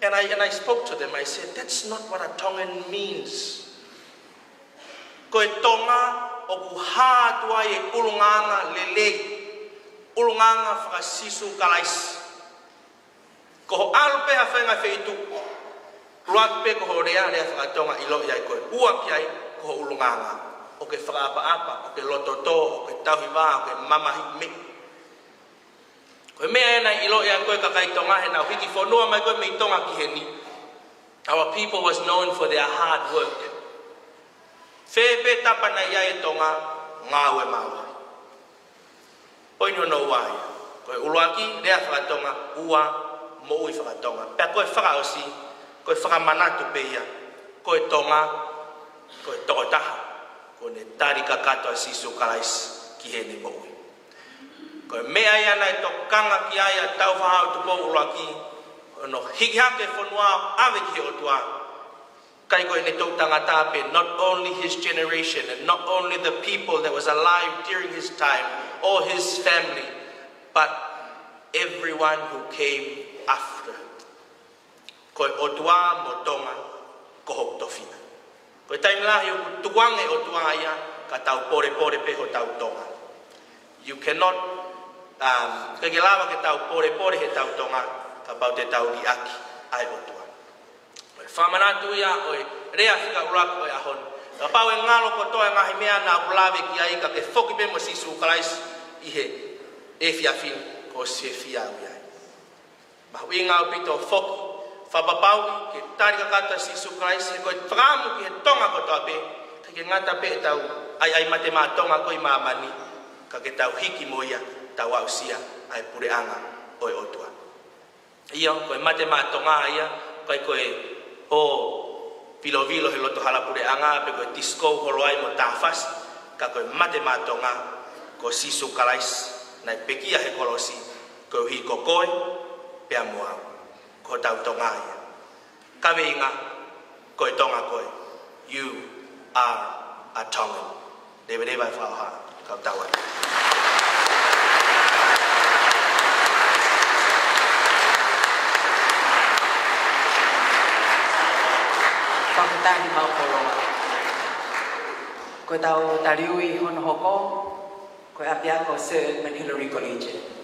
and I, and I spoke to them, I said, "That's not what a Tongan means." Ko e Tonga ʻoku hā atu ai e ʻulungaanga lelei, ʻulungaanga faka-Sīsū Kalaisi. Ko hoʻo ʻalu pē ha faʻahinga feituʻu, ʻuluaki pē ko hoʻo lea, lea faka-Tonga, ʻiloʻi ai koe. Ua ki ai, ko hoʻo ʻulungaanga. ʻOku ke fakaʻapaʻapa, ʻoku ke lototō, ʻoku ke tauhi vā, ʻoku ke mamahiʻi meʻa. Ko e meʻa ē naʻe ʻiloʻi ai ko ē kakai Tonga he naʻa nau hiki fonua mai ko ē mei Tonga ki heni. Our people was known for their hard work. Fē pē tapa naʻe ʻi ai e Tonga, ngāue maʻu ai. Poini hono ua ia. Ko e ʻuluaki, lea faka-Tonga, ua, moʻui faka-Tonga. Pea ko e fakaʻosi, ko e fakamanatu pē ia, ko e Tonga, ko e tokotaha kuo ne tali kakato ʻa Sīsū Kalaisi ki heʻene moʻui. Ko e meʻa ia naʻe tokanga ki ai ʻa Tāufaʻāhau Tupou ʻUluaki, hono hiki hake e fonua ʻo ʻave ki he ʻOtua. ʻIkai ko ʻene toʻu tangata pē, not only his generation and not only the people that was alive during his time or his family, but everyone who came after. Ko e ʻOtua mo Tonga, ko hoku tofiʻa. Ko e taimi lahi ʻoku tukuange e ʻOtua ia ka tau polepole pē hotau Tonga. You cannot, um, ʻikai ke lava ke tau polepole heʻetau Tonga kapau te tau liʻaki ʻa e ʻOtua. Ko e fakamanatu ia ʻo e lea fika ʻuluaki ʻo e ʻaho ni. Kapau ʻe ngalo kotoa e ngaahi meʻa naʻa ku lave ki ai, ka ke foki pē mo Sīsū Kalaisi ʻi he efiafi ni, kuo ʻosi fiefia au ai. Mahuʻinga ʻaupito ʻo foki, fakapapauʻi ke tali kakato ʻa Sīsū Kalaisi, he ko e fakaʻamu ki he Tonga kotoa pē, ʻikai ke ngata pē ʻetau ʻai, ʻai mate maʻa Tonga ko ē ʻi māmani, ka ke tau hiki mo ia, tau aʻusia ʻa e puleʻanga ʻo e ʻOtua. ʻIo, ko e mate maʻa Tonga ia, ʻikai ko e ō vilovilo he loto hala puleʻanga, pe ko e disco holo ai mo tāfasi, ka ko e mate maʻa Tonga, ko Sīsū Kalaisi, naʻe pekia he kolosi, koeʻuhi ko koe, pea mo au. Ko hotau Tonga ia. Kaveinga, ko e Tonga koe. You are a Tongan. Leveleva e fakaʻoha, kau tau atu. Fakafetaʻi Maʻokolonga. Ko ʻetau taliui hono hoko, ko e ʻapiako Sir Edmund Hillary Collegiate.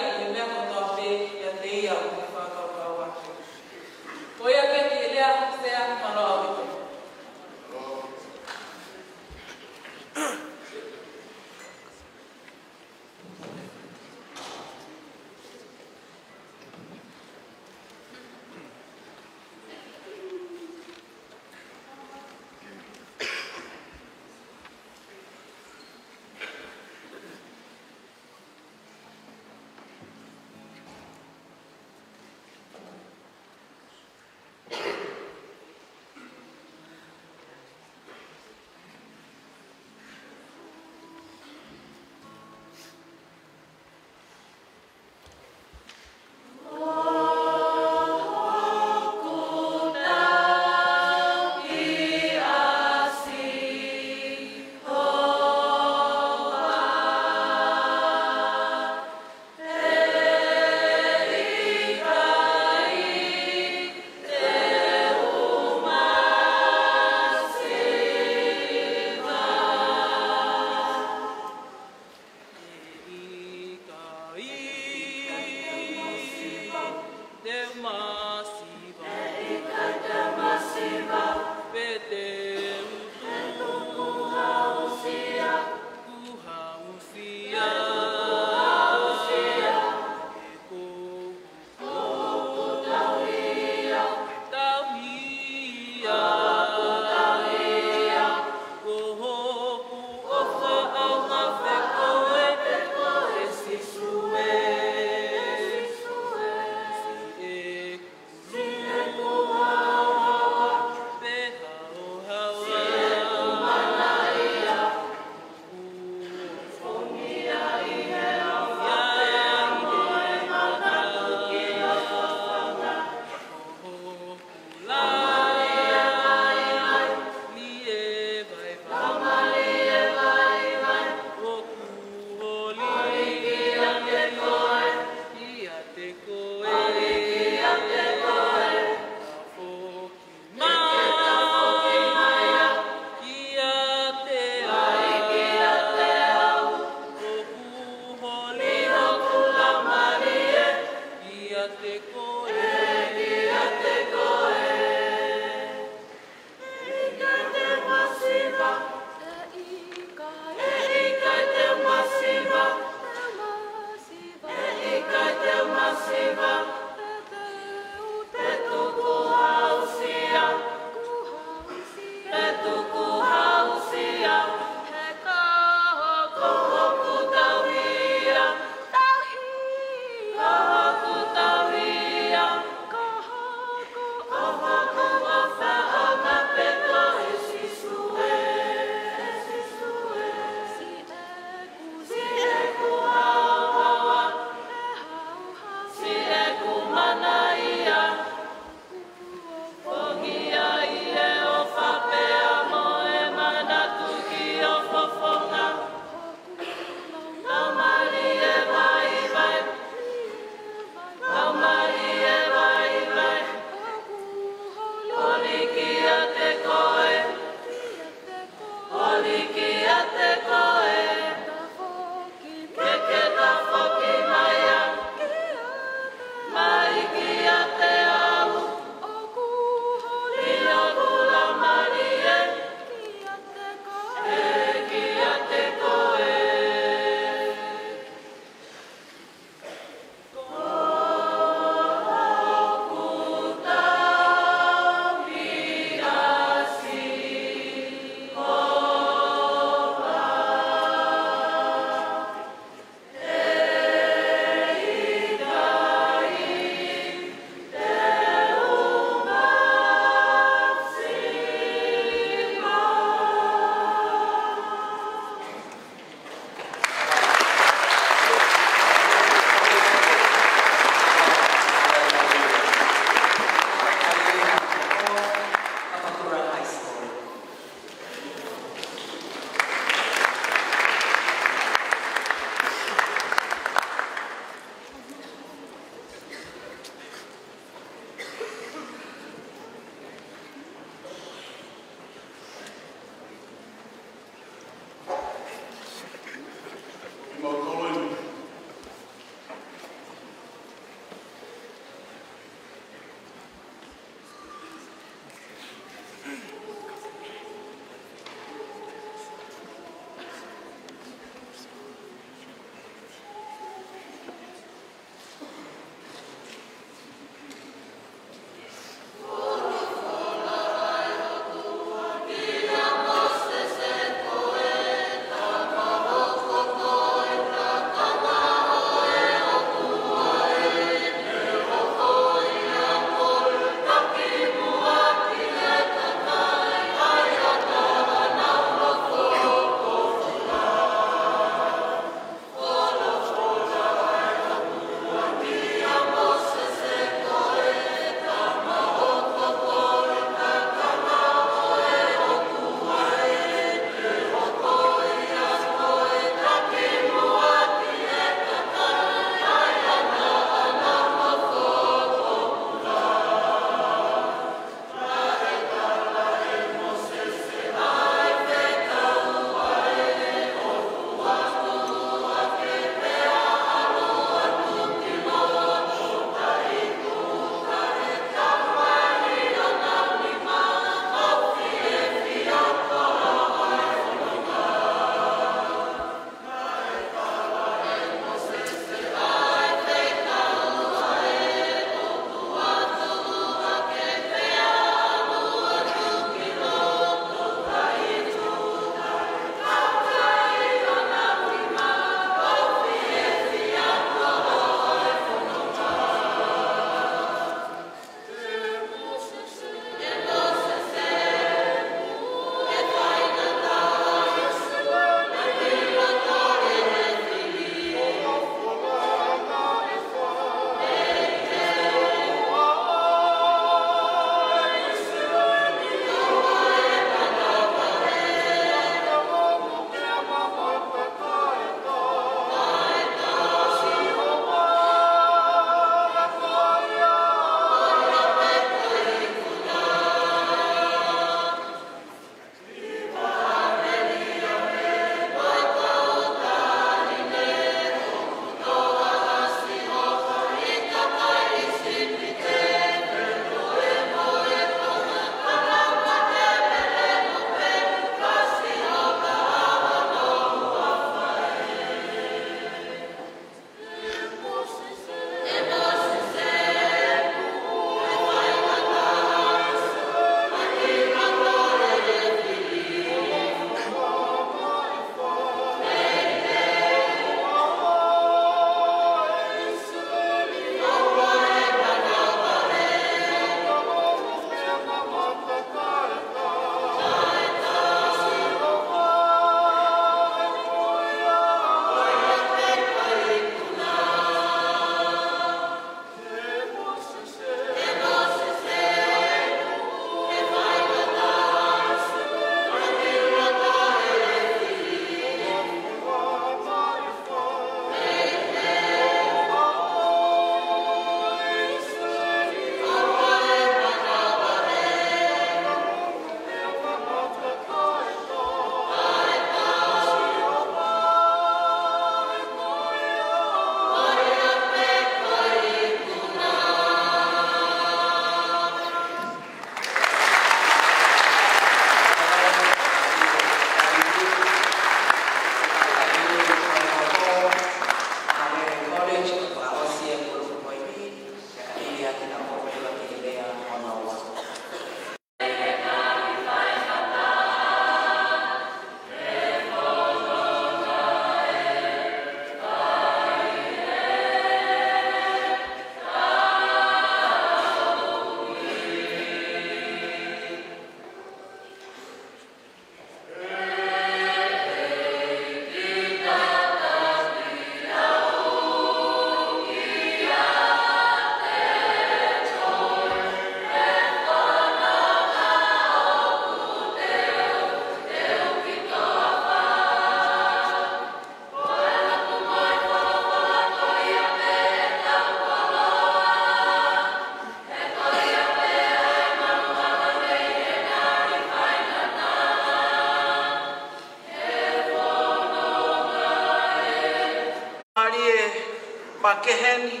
Pea ke heni,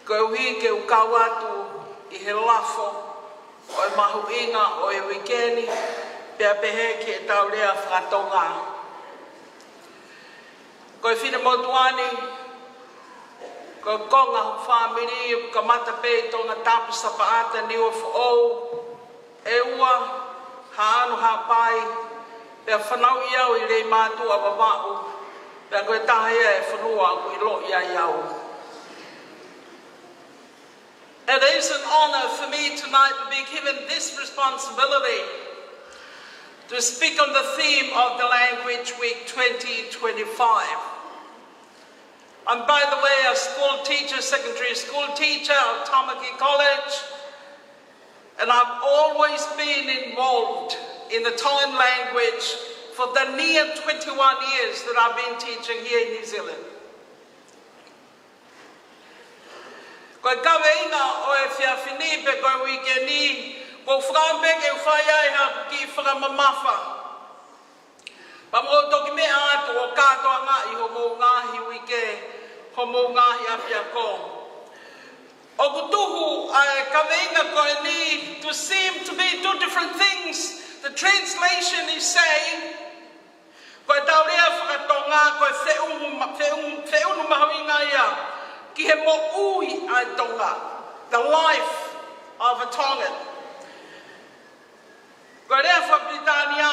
koeʻuhi ke u kau atu ʻi he lafo ʻo e mahuʻinga ʻo e uike ni, pea pehē ki heʻetau lea faka-Tonga. Ko e finemotuʻa ni, ko e konga hoku fāmili, ʻoku kamata pē ʻi Tongatapu, Sapaʻata, Niuafoʻou, ʻEua, Haʻano, Haʻapai, pea fanauʻi au ʻi Leimātuʻa, Vavaʻu, pea ko e taha ia e fonua ʻoku ʻiloʻi ai au. It is an honor for me tonight to be given this responsibility to speak on the theme of the Language Week twenty twenty-five. I'm, by the way, a school teacher, secondary school teacher of Tamaki College, and I've always been involved in the Tongan language for the near twenty-one years that I've been teaching here in New Zealand. Ko e kaveinga ʻo e efiafi ni pe ko e uike ni, ʻoku ou fakaʻamu pē ke u fai ai haʻaku kiʻi fakamamafa. Pea mou toki meʻa atu ʻo kātoangaʻi homou ngaahi uike, homou ngaahi ʻapiako. ʻOku tuhu ʻa e kaveinga ko eni to seem to be two different things. The translation is saying, ko ʻetau lea faka-Tonga, ko e feʻunu ma-, feʻunu, feʻunu mahuʻinga ia ki he moʻui ʻa e Tonga, the life of a Tongan. Ko e lea faka-Pilitānia,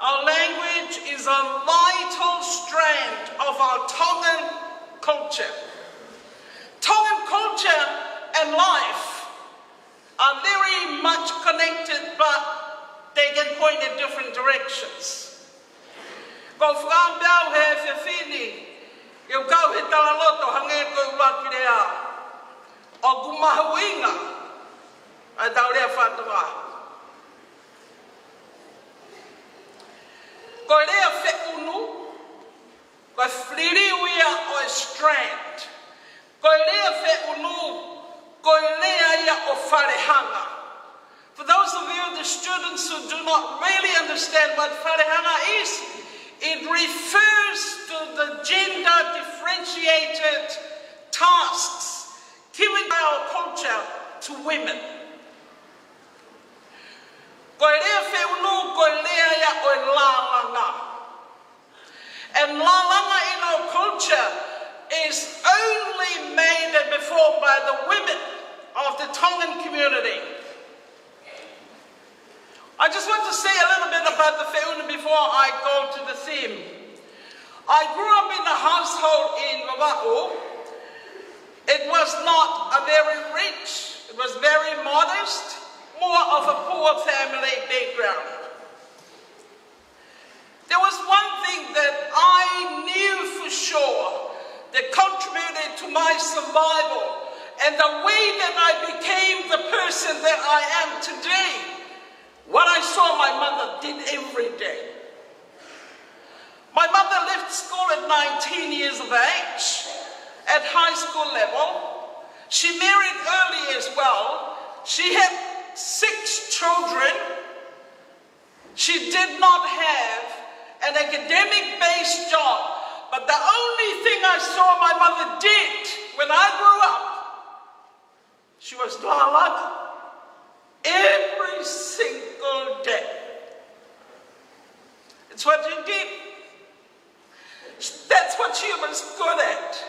our language is a vital strand of our Tongan culture. Tongan culture and life are very much connected, but they can point in different directions. ʻOku ou fakaʻamu pē au he efiafi ni ke u kau he talaloto hangē ko e ʻuluaki lea, ʻoku mahuʻinga ʻa ʻetau lea faka-Tonga. Ko e lea feʻunu, ko e liliu ia ʻo e strand. Ko e lea feʻunu, ko e lea ia ʻo Falehanga. For those of you, the students who do not really understand what Falehanga is, it refers to the gender differentiated tasks given by our culture to women. Ko e lea feʻunu, ko e lea ia ʻo e lālanga. And lālanga in our culture is only made and performed by the women of the Tongan community. I just want to say a little bit about the feʻunu before I go to the theme. I grew up in a household in Vavaʻu. It was not a very rich, it was very modest, more of a poor family background. There was one thing that I knew for sure that contributed to my survival and the way that I became the person that I am today. What I saw my mother did every day. My mother left school at nineteen years of age, at high school level. She married early as well. She had six children. She did not have an academic-based job, but the only thing I saw my mother did when I grew up, she was lālanga every single day. It's what she did. That's what she was good at.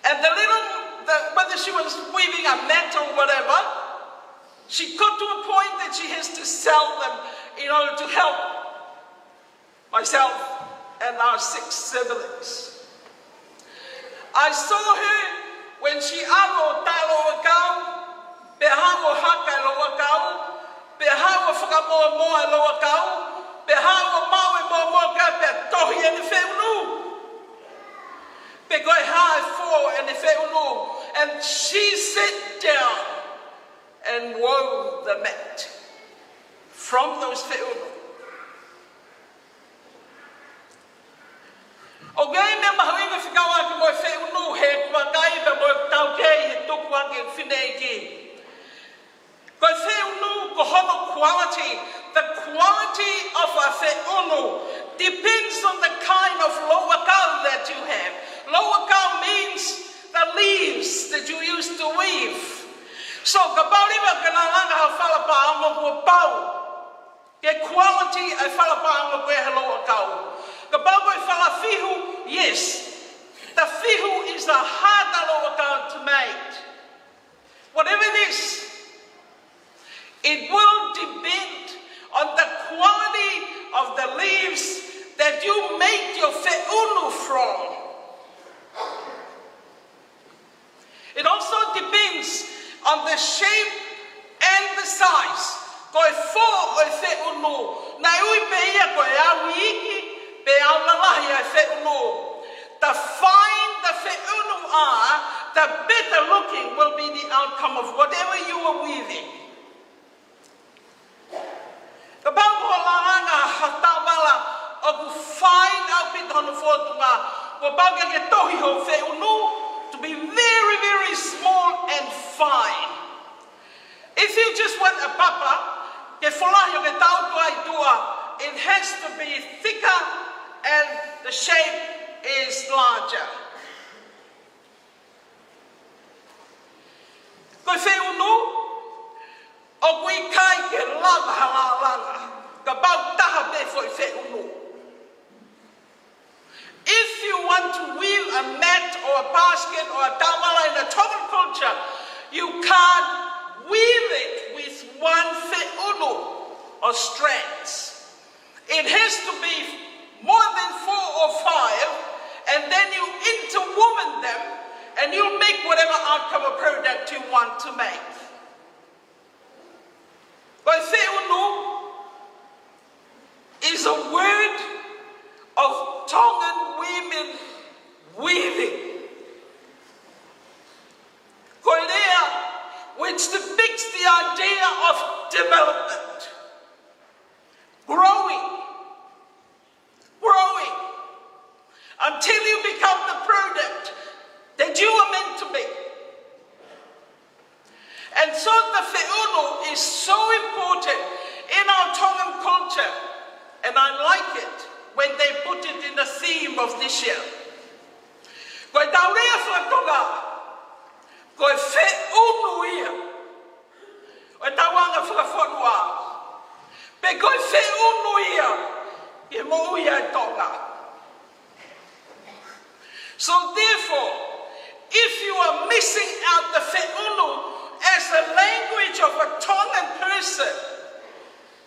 And the little, the, whether she was weaving a mat or whatever, she got to a point that she has to sell them in order to help myself and our six siblings. I saw her when she ʻalu ʻo taʻe louʻakau, pe ʻalu ʻo haka e louʻakau, pe ʻalu ʻo fakamoamoa e louʻakau, pe ʻalu ʻo maʻu e moamoa kae pea tohi ʻene feʻunu. Pe ko e hā e fō ʻene feʻunu. And she sat down and wove the mat from those feʻunu. ʻOku ʻi ai e meʻa mahuʻinga fekauʻaki mo e feʻunu he kuakai pea mo e taukei he tukuange fineʻeiki. Ko e feʻunu, ko hono quality, the quality of a feʻunu depends on the kind of louʻakau that you have. Louʻakau means Kuo pau ke quality ʻa e fala paʻanga ko ē he Louʻakau. Kapau ko e fala fihu, yes. The fihu is the hard Louʻakau to make. Whatever it is, it will depend on the quality of the leaves that you make your feʻunu from. It also depends on the shape and the size. Ko e fō ʻo e feʻunu, naʻe ui pē ia ko e au iiki pe au lalahi ʻa e feʻunu. The finer the feʻunu are, the better looking will be the outcome of whatever you are weaving. Kapau ko e lālanga ha tāvala ʻoku fine ʻaupito hono fōtunga, kuo pau ke ke tohi hoʻo feʻunu to be very, very small and fine. If you just want a papa ke folahi ʻo ke tautu ai tuʻa, it has to be thicker and the shape is larger. Ko e feʻunu, ʻoku ʻikai ke lava ha lālanga, kapau taha pē foʻi feʻunu. If you want to weave a mat or a basket or a tāvala in a Tongan culture, you can't weave it with one feʻunu or strands. It has to be more than four or five, and then you interwoven them, and you'll make whatever outcome or product you want to make. Ko e feʻunu is a word of Tongan women weaving. Ko e lea which depicts the idea of development, growing, growing, until you become the product that you are meant to be. And so the feʻunu is so important in our Tongan culture, and I like it when they put it in the theme of this year. Ko e tau lea faka-Tonga, ko e feʻunu ia ʻo e tauʻanga fakafonua, pe ko e feʻunu ia ʻi he moʻui ʻa e Tonga. So therefore, if you are missing out the feʻunu as a language of a Tongan person,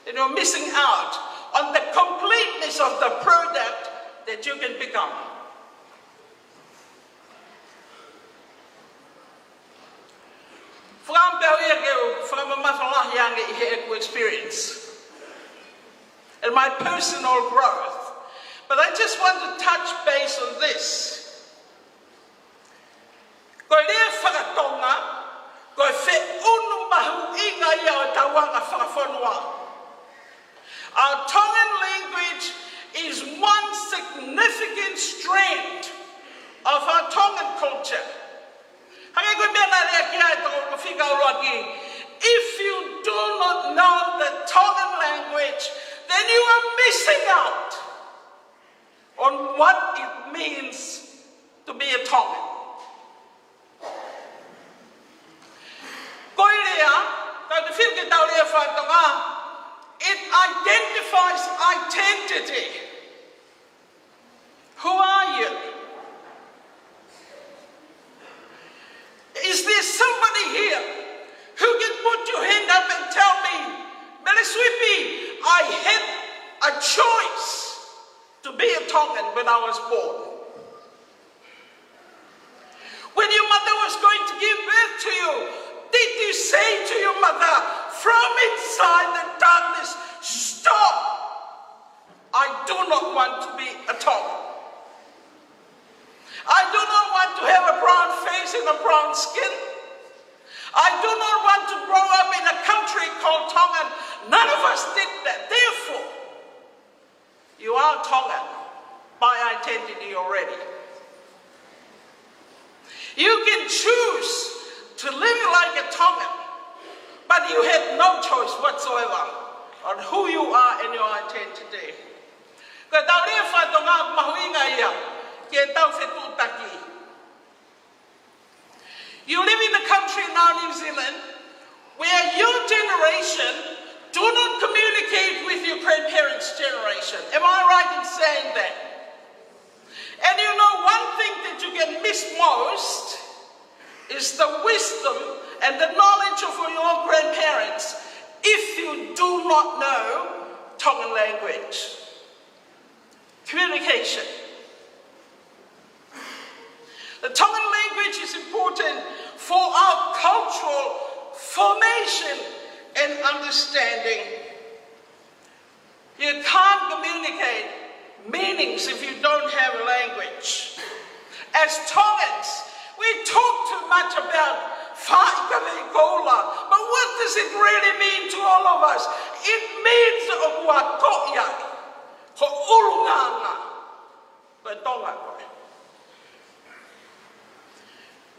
then you're missing out on the completeness of the product that you can become. Fakaʻamu pē au ia ke u fakamamafa lahi ange ʻi heʻeku experience and my personal growth. But I just want to touch base on this. Ko e lea faka-Tonga, ko e feʻunu mahuʻinga ia ʻo e tauʻanga fakafonua. Our Tongan language is one significant strand of our Tongan culture. Hangē ko e meʻa naʻe lea ki ai e tokoua fika ʻuluaki. If you do not know the Tongan language, then you are missing out on what it means to be a Tongan. Ko e lea, ka te fili ke tau lea faka-Tonga, it identifies identity. Who are you? Is there somebody here who can put your hand up and tell me, Mele Suipi, I had a choice to be a Tongan when I was born? When your mother was going to give birth to you, did you say to your mother from inside the darkness, "Stop, I do not want to be a Tongan. I do not want to have a brown face and a brown skin. I do not want to grow up in a country called Tongan"? None of us did that. Therefore, you are Tongan by identity already. You can choose to live like a Tongan, but you had no choice whatsoever on who you are and your identity. Ko e tau lea faka-Tonga mahuʻinga ia ke tau fetuʻutaki. You live in a country now, New Zealand, where your generation Do not communicate with your grandparents' generation. Am I right in saying that? And you know, one thing that you can miss most is the wisdom and the knowledge of your grandparents if you do not know Tongan language. Communication. The Tongan language is important for our cultural formation and understanding. You can't communicate meanings if you don't have a language. As Tongans, we talk too much about faʻi ka vei koula, but what does it really mean to all of us? It means ʻoku ʻa koia ko ʻulungaanga ko e Tonga ko ē.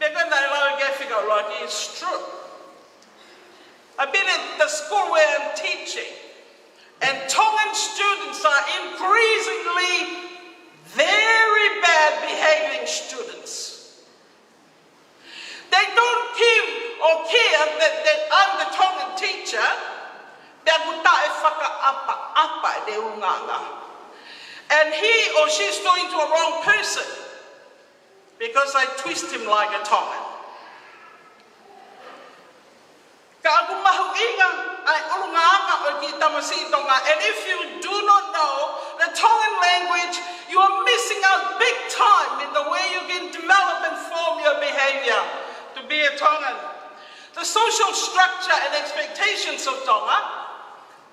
Pea ko e naʻe lau ke fika ʻuluaki, it's true. I believe the school where I'm teaching, and Tongan students are increasingly very bad behaving students. They don't give or care that, that I'm the Tongan teacher. Pea ʻoku taʻe fakaʻapaʻapa ʻene ʻulungaanga. And he or she's talking to a wrong person because I twist him like a Tongan. Ka ʻoku mahuʻinga ʻa e ʻulungaanga ʻo e kiʻi tamasiʻi Tonga. And if you do not know the Tongan language, you are missing out big time in the way you can develop and form your behavior to be a Tongan. The social structure and expectations of Tonga.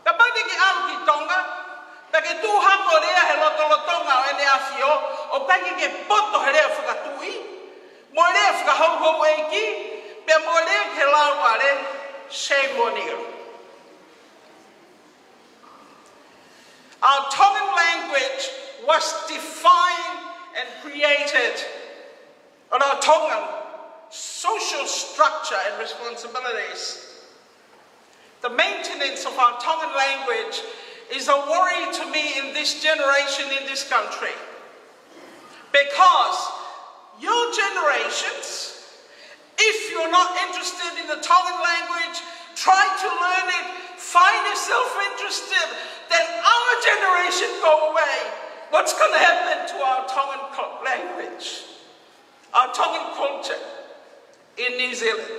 Kapau te ke ʻalu ki Tonga, pea ke tuʻu hake ʻo lea he lotolotonga ʻo ʻEne ʻAfio, ʻoku ʻikai ke ke poto he lea fakatuʻi, mo e lea fakahouhouʻeiki, pea mo e lea ki he laumālie, shame on you. Our Tongan language was defined and created on our Tongan social structure and responsibilities. The maintenance of our Tongan language is a worry to me in this generation, in this country. Because your generations, if you're not interested in the Tongan language, try to learn it, find yourself interested, then our generation go away. What's gonna happen to our Tongan co-, language, our Tongan culture in New Zealand?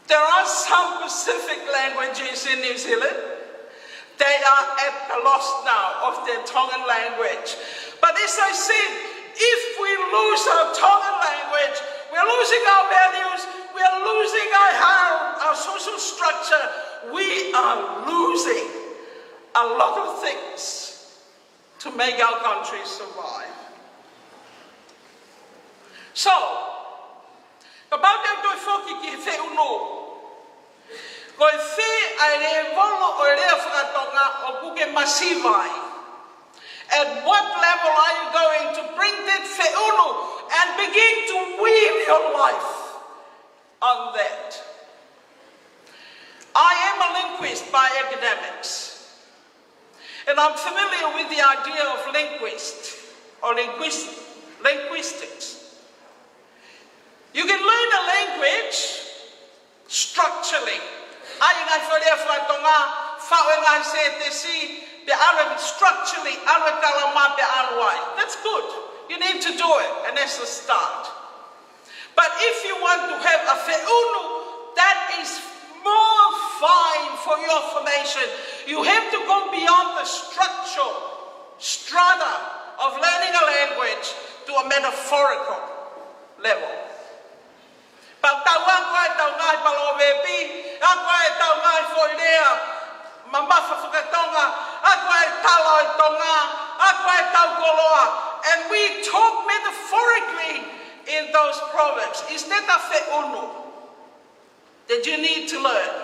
There are some Pacific languages in New Zealand. They are at the loss now of their Tongan language. But as I said, if we lose our Tongan language, we're losing our values, we're losing our, our, our social structure. We are losing a lot of things to make our country survive. So, kapau te u toe foki ki he feʻunu, ko e fē ʻa e lēvolo ʻo e lea faka-Tonga ʻoku ke masiva ai? At what level are you going to bring that feʻunu and begin to weave your life on that? I am a linguist by academics, and I'm familiar with the idea of linguist or linguist, linguistics. You can learn a language structurally. ʻAi e ngaahi fakalea faka-Tonga, faʻu e ngaahi sētesi, pea ʻalu e structurally, ʻalu e kalama pea ʻalu ai. That's good. You need to do it, and that's a start. But if you want to have a feʻunu that is more fine for your formation, you have to go beyond the structural strata of learning a language to a metaphorical level. Pea tau ako ʻetau ngaahi palovepi, ako ʻetau ngaahi foʻi lea mamafa faka-Tonga, ako e tala ʻo e Tonga, ako ʻetau koloa. And we talk metaphorically in those proverbs. Is that a feʻunu that you need to learn?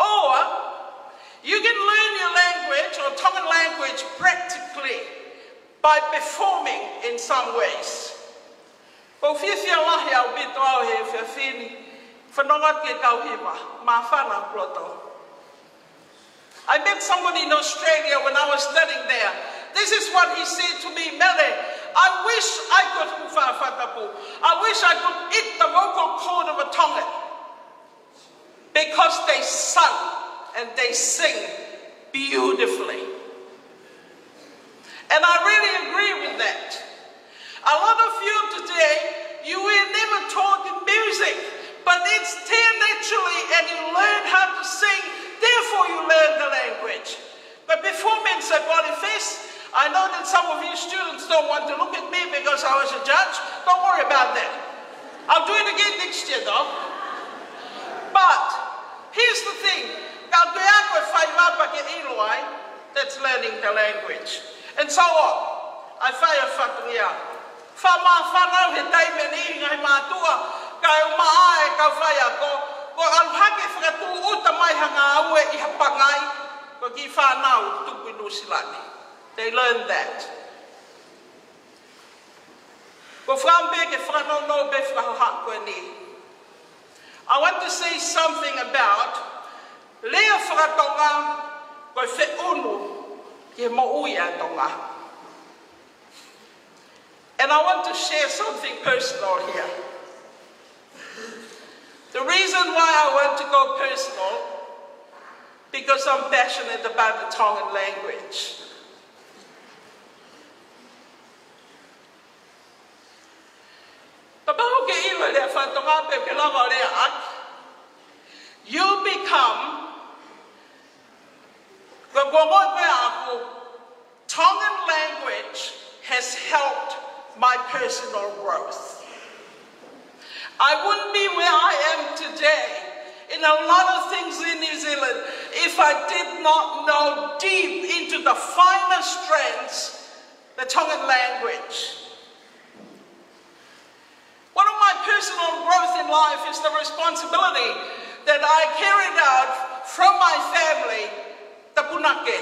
Or you can learn your language or Tongan language practically by performing in some ways. ʻOku ou fiefia lahi ʻaupito au he efiafi ni, fanongo ki he kau hiva, māfana ʻaupito. I met somebody in Australia when I was studying there. This is what he said to me, "Mele, I wish I could," ʻoku ou fakatapu, "I wish I could eat the vocal cord of a Tongan." because they sung and they sing beautifully. And I really agree with that. A lot of you today, you were never taught in music, but it's there naturally and you learn how to sing, therefore you learn the language. But before Mensa Boniface, I know that some of you students don't want to look at me because I was a judge. Don't worry about that. I'll do it again next year though. But here's the thing. Ka ko e ako e faiva pea ke ʻilo ai, that's learning the language. And so on. ʻA e fai ʻa e fatongia. Fakamāfana he taimi ni ngaahi mātuʻa, kae ʻumaʻā e kau faiako, ko e ʻalu hake fakatūʻuta mai ha ngāue ʻi ha pangai, ko e kiʻi fānau tupu ʻi Nuʻusila ni. They learn that. Ko e fakaʻamu pē ke fakanounou pē fakahoha ko eni. I want to say something about lea fakatonga ko e feʻunu ki he moʻui ʻa Tonga. And I want to share something personal here. The reason why I want to go personal, because I'm passionate about the Tongan language. Kapau ʻoku ke ʻilo e lea fakatonga pea ke lava ʻo lea ʻaki, you become, ko e kuonga ko ē ʻaʻaku, Tongan language has helped my personal growth. I wouldn't be where I am today in a lot of things in New Zealand if I did not know deep into the finer strands the Tongan language. One of my personal growth in life is the responsibility that I carried out from my family, the punake.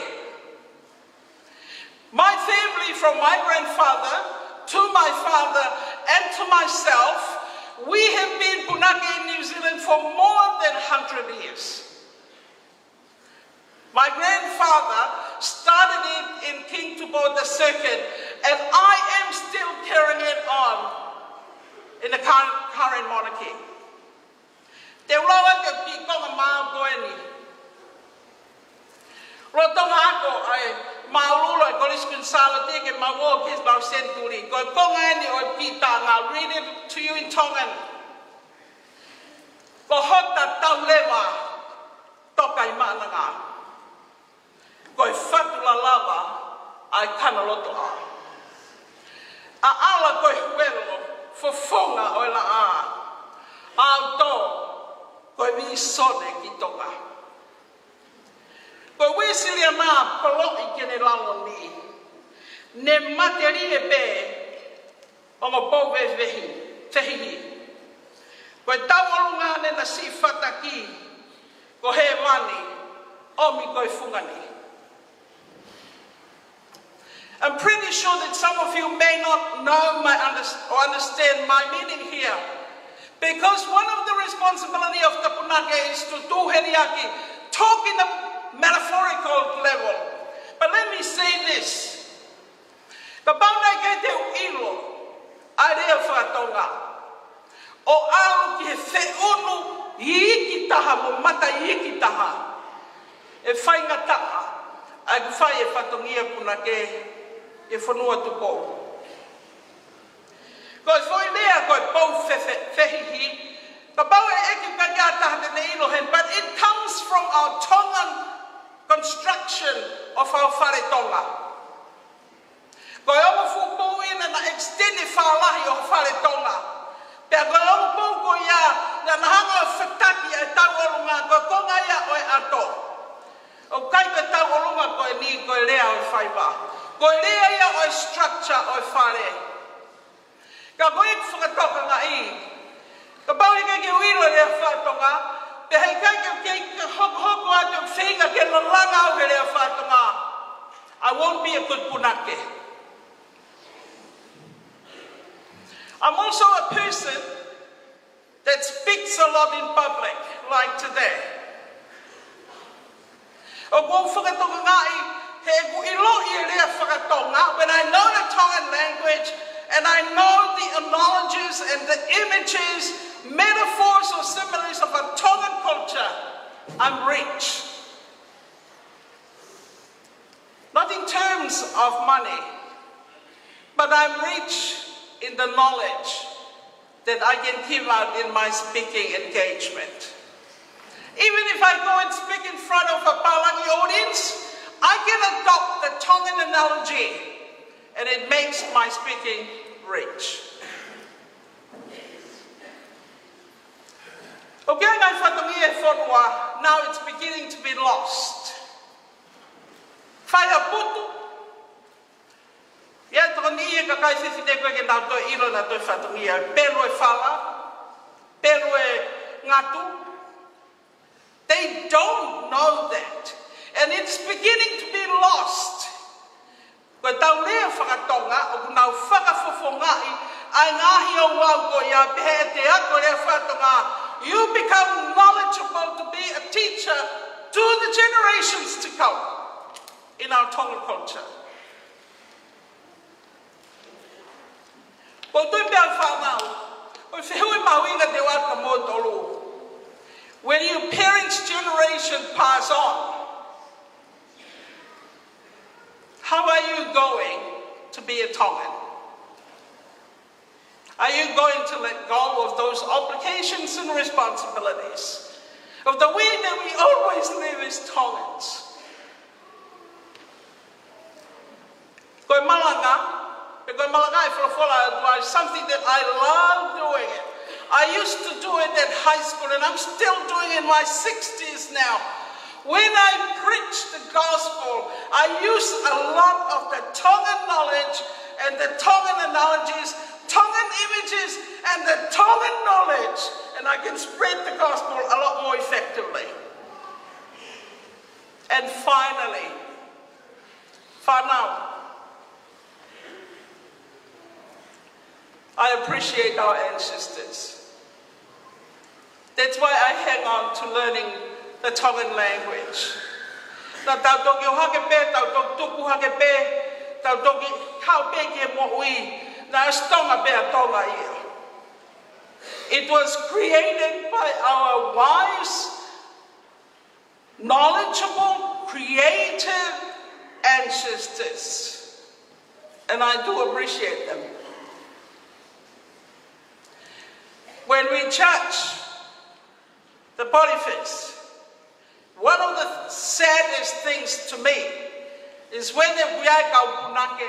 My family, from my grandfather to my father and to myself, we have been punake in New Zealand for more than a hundred years. My grandfather started it in King Tupou the second, and I am still carrying it on in the current, current monarchy. Te u lau atu e kiʻi konga maʻau ko eni. Lolotonga ako ʻa e māʻulalo ʻa e Kolisi Kuini Sālote ke mau ō ki he lau senituli. Ko e konga eni ʻo e kiʻi taʻanga. Read it to you in Tongan. Ko hota tau leva toka ʻi Maʻananga. Ko e fatu lalava ʻa e Kanalotoʻa. ʻAʻala ko e huelo, fofonga ʻo e laʻā. ʻAuto ko e vīsone ki Tonga. Ko e Uēsiliana poloʻi ke ne lalo ni. Ne matelie pē ongo pou vevehi, fehihi. Ko e tauʻolunga ne na siʻi fataki, ko hēvani, ʻomi ko e funga ni. I'm pretty sure that some of you may not know my unders-, or understand my meaning here. Because one of the responsibility of the punake is to tūheni ʻaki, talk in a metaphorical level. But let me say this. Kapau naʻe ʻikai te u ʻilo ʻa e lea fakatonga ʻo ʻalu ki he feʻunu iiki taha mo mata iiki taha, ʻe faingataʻa ʻa e fai e fatongia punake ʻi he fonua Tupou. Ko e foʻi lea ko e pou fe-, fe-, fehihi, kapau ʻe ʻeke ʻe ha taha te ne ʻilo heni, but it comes from our Tongan construction of our fale Tonga. Ko e ongo fuʻu pou ia naʻa na extend e falahi ʻo e fale Tonga. Pea ko e ongo pou ko ia naʻa na hanga ʻo fataki e tauʻolunga, ko e konga ia ʻo e ʻato. ʻOku ʻikai ko e tauʻolunga ko eni ko e lea ʻo e faiva. Ko e lea ia ʻo e structure ʻo e fale. Ka ko e fakatokangaʻi, kapau heʻikai ke u ʻilo e lea fakatonga, pea heʻikai ke u kei hokohoko atu ʻeku feinga ke lalanga au he lea fakatonga, I won't be a good punake. I'm also a person that speaks a lot in public, like today. ʻOku ou fakatokangaʻi, he ʻoku ou ʻiloʻi e lea fakatonga, when I know the Tongan language, and I know the analogies and the images, metaphors or similes of a Tongan culture, I'm rich. Not in terms of money, but I'm rich in the knowledge that I can give out in my speaking engagement. Even if I go and speak in front of a Palangi audience, I can adopt the Tongan analogy, and it makes my speaking rich. ʻOku ʻi ai e ngaahi fatongia ʻi he fonua, now it's beginning to be lost. Fai ha putu, ʻi ai e tokoni ʻa e kakai fefine ko ē ke nau toe ʻilo ʻenau toe fatongia, pelu e fala, pelu e ngatu. They don't know that. And it's beginning to be lost. Ko ʻetau lea fakatonga, ʻoku nau fakafofongaʻi ʻa e ngaahi ouau ko ia, pehē ʻe he ako lea fakatonga. You become knowledgeable to be a teacher to the generations to come in our Tongan culture. Ko e tui pē ʻa e fānau, ʻoku fehuʻi mahuʻinga te u ʻoatu mo tolu. When your parents' generation pass on, how are you going to be a Tongan? Are you going to let go of those obligations and responsibilities of the way that we always live as Tongans? Ko e malanga, pe ko e malanga ʻi he folofola ʻa e ʻOtua, something that I love doing it. I used to do it at high school, and I'm still doing it in my sixties now. When I preach the gospel, I use a lot of the Tongan knowledge and the Tongan analogies, Tongan images, and the Tongan knowledge, and I can spread the gospel a lot more effectively. And finally, fānau, I appreciate our ancestors. That's why I hang on to learning the Tongan language. Naʻa tau toki ō hake pē, tau toki tupu hake pē, tau toki haʻu pē ki he moʻui, naʻe ʻosi Tonga pē ʻa Tonga ia. It was created by our wise, knowledgeable, creative ancestors. And I do appreciate them. When we judge the Boniface, one of the saddest things to me is when the ʻoku ʻi ai e kau punake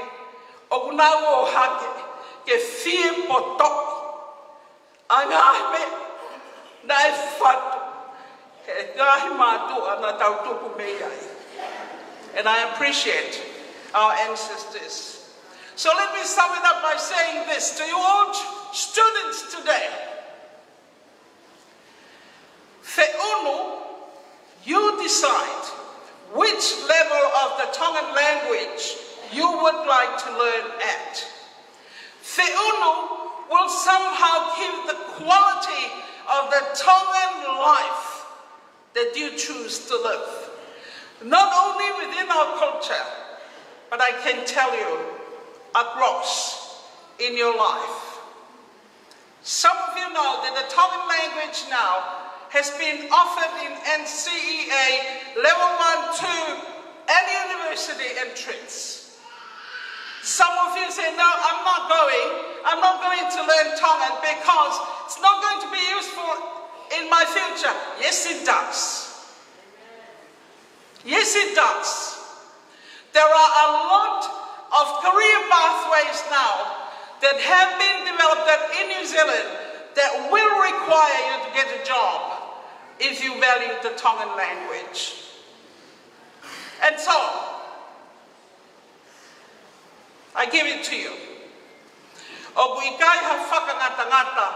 ʻoku nau ō hake ke fie potoʻi ʻa e ngaahi meʻa naʻe fatu ʻe he ngaahi mātuʻa naʻa tau tupu mei ai. And I appreciate our ancestors. So let me sum it up by saying this to you all ch-, students today. Feʻunu, you decide which level of the Tongan language you would like to learn at. Feʻunu will somehow give the quality of the Tongan life that you choose to live, not only within our culture, but I can tell you, across in your life. Some of you know that the Tongan language now has been offered in N C E A level one, two, and university entrance. Some of you say, "No, I'm not going. I'm not going to learn Tongan because it's not going to be useful in my future." Yes, it does. Yes, it does. There are a lot of career pathways now that have been developed in New Zealand that will require you to get a job if you value the Tongan language. And so, I give it to you. ʻOku ʻikai ha fakangatangata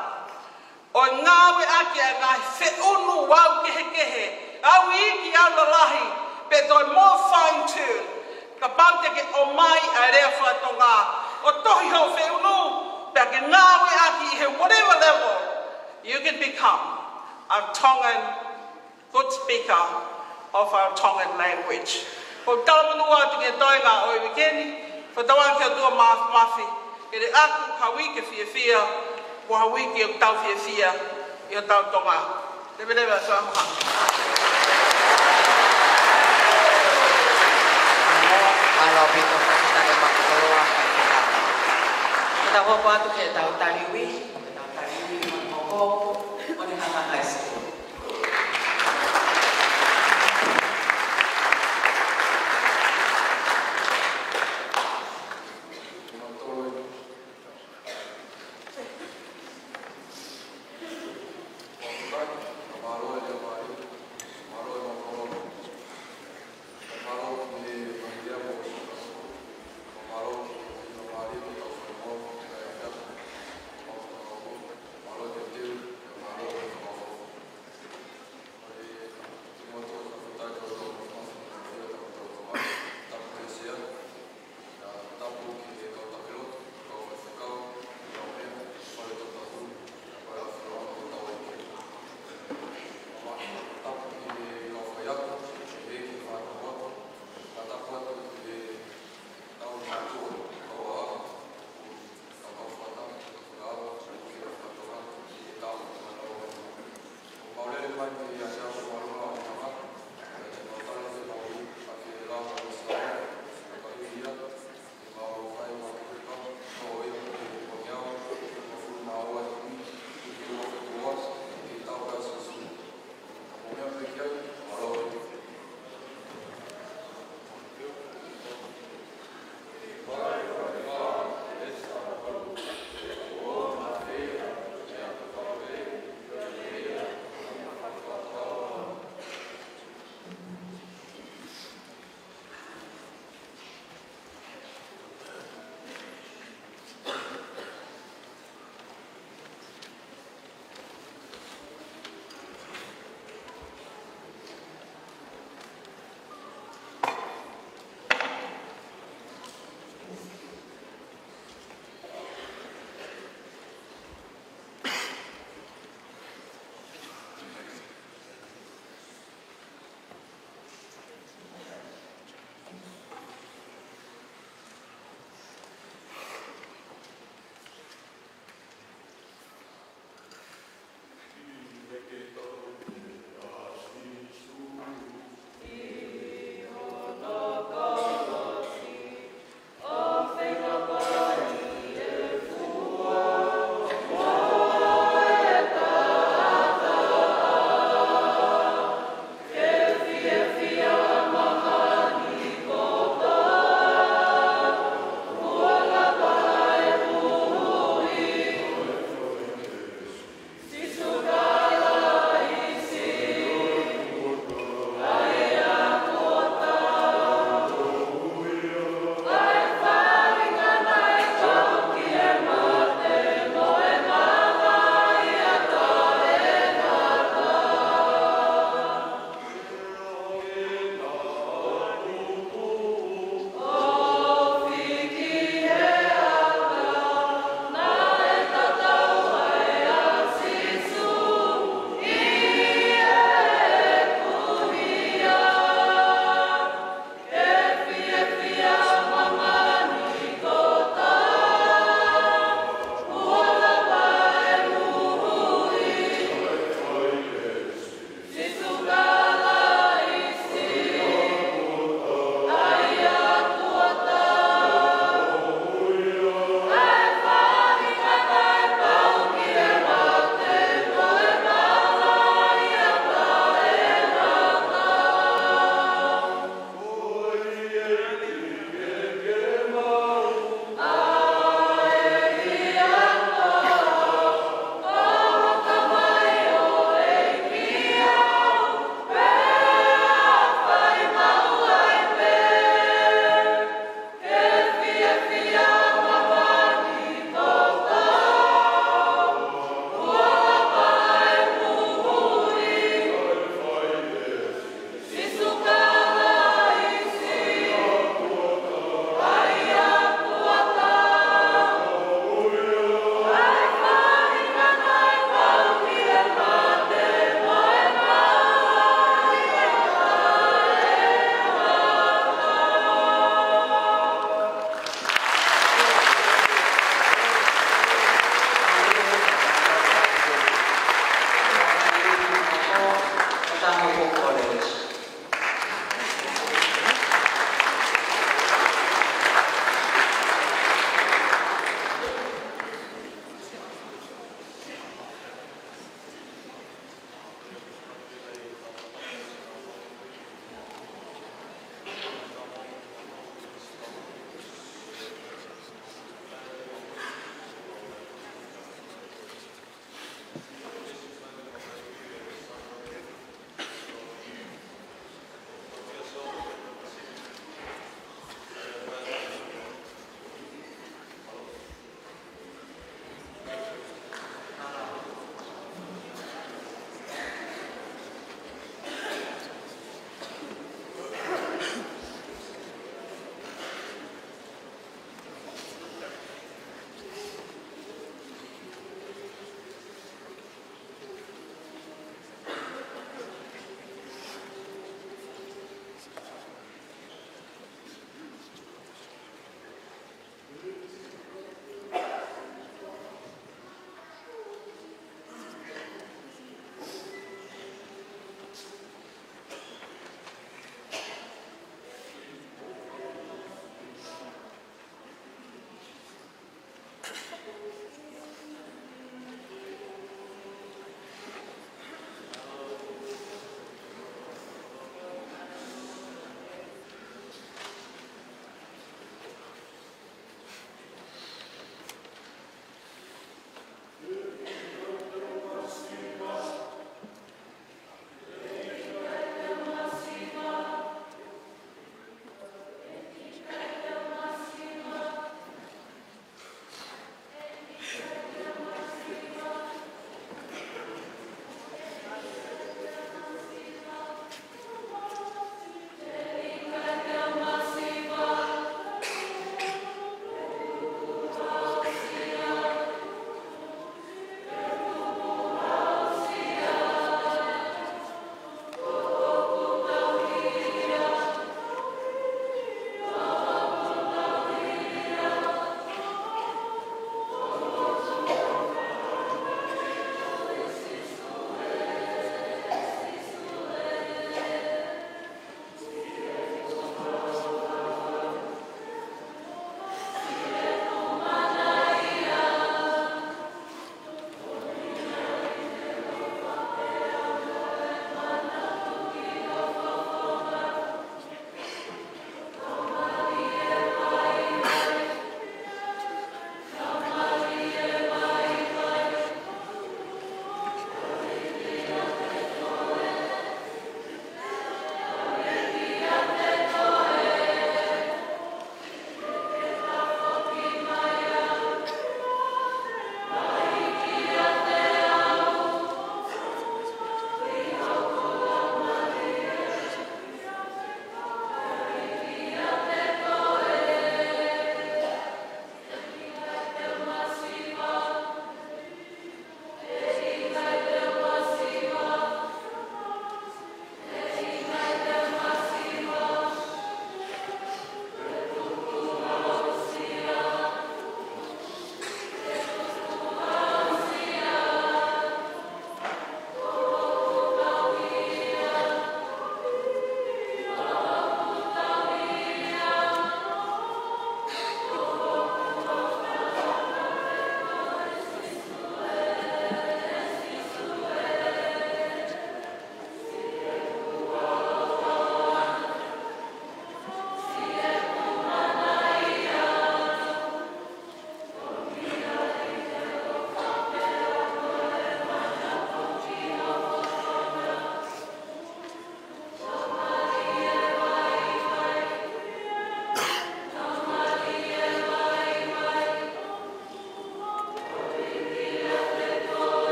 ʻo e ngāueʻaki ʻa e ngaahi feʻunu vau kehekehe, ʻau iiki, ʻau lalahi, pe toe more fine tune. Kapau te ke ʻomai ʻa e lea fakatonga ʻo tohi hoʻo feʻunu, pea ke ngāueʻaki ʻi he whatever level, you can become a Tongan good speaker of our Tongan language. Ko e talamonū atu ki he toenga ʻo e uike ni, fakatauange ki he ʻOtua Māfimafi, ke ne ʻoatu ha uike fiefia, mo ha uike ʻoku tau fiefia ʻi hotau Tonga. Leveleva ʻa e fakahoha. Mālō ʻaupito, fakafetaʻi mo e koloa, fakafetaʻi. Ke tau hoko atu ki heʻetau tali ui, heʻetau tali ui, mo e hoko, ʻo e Hahā High School.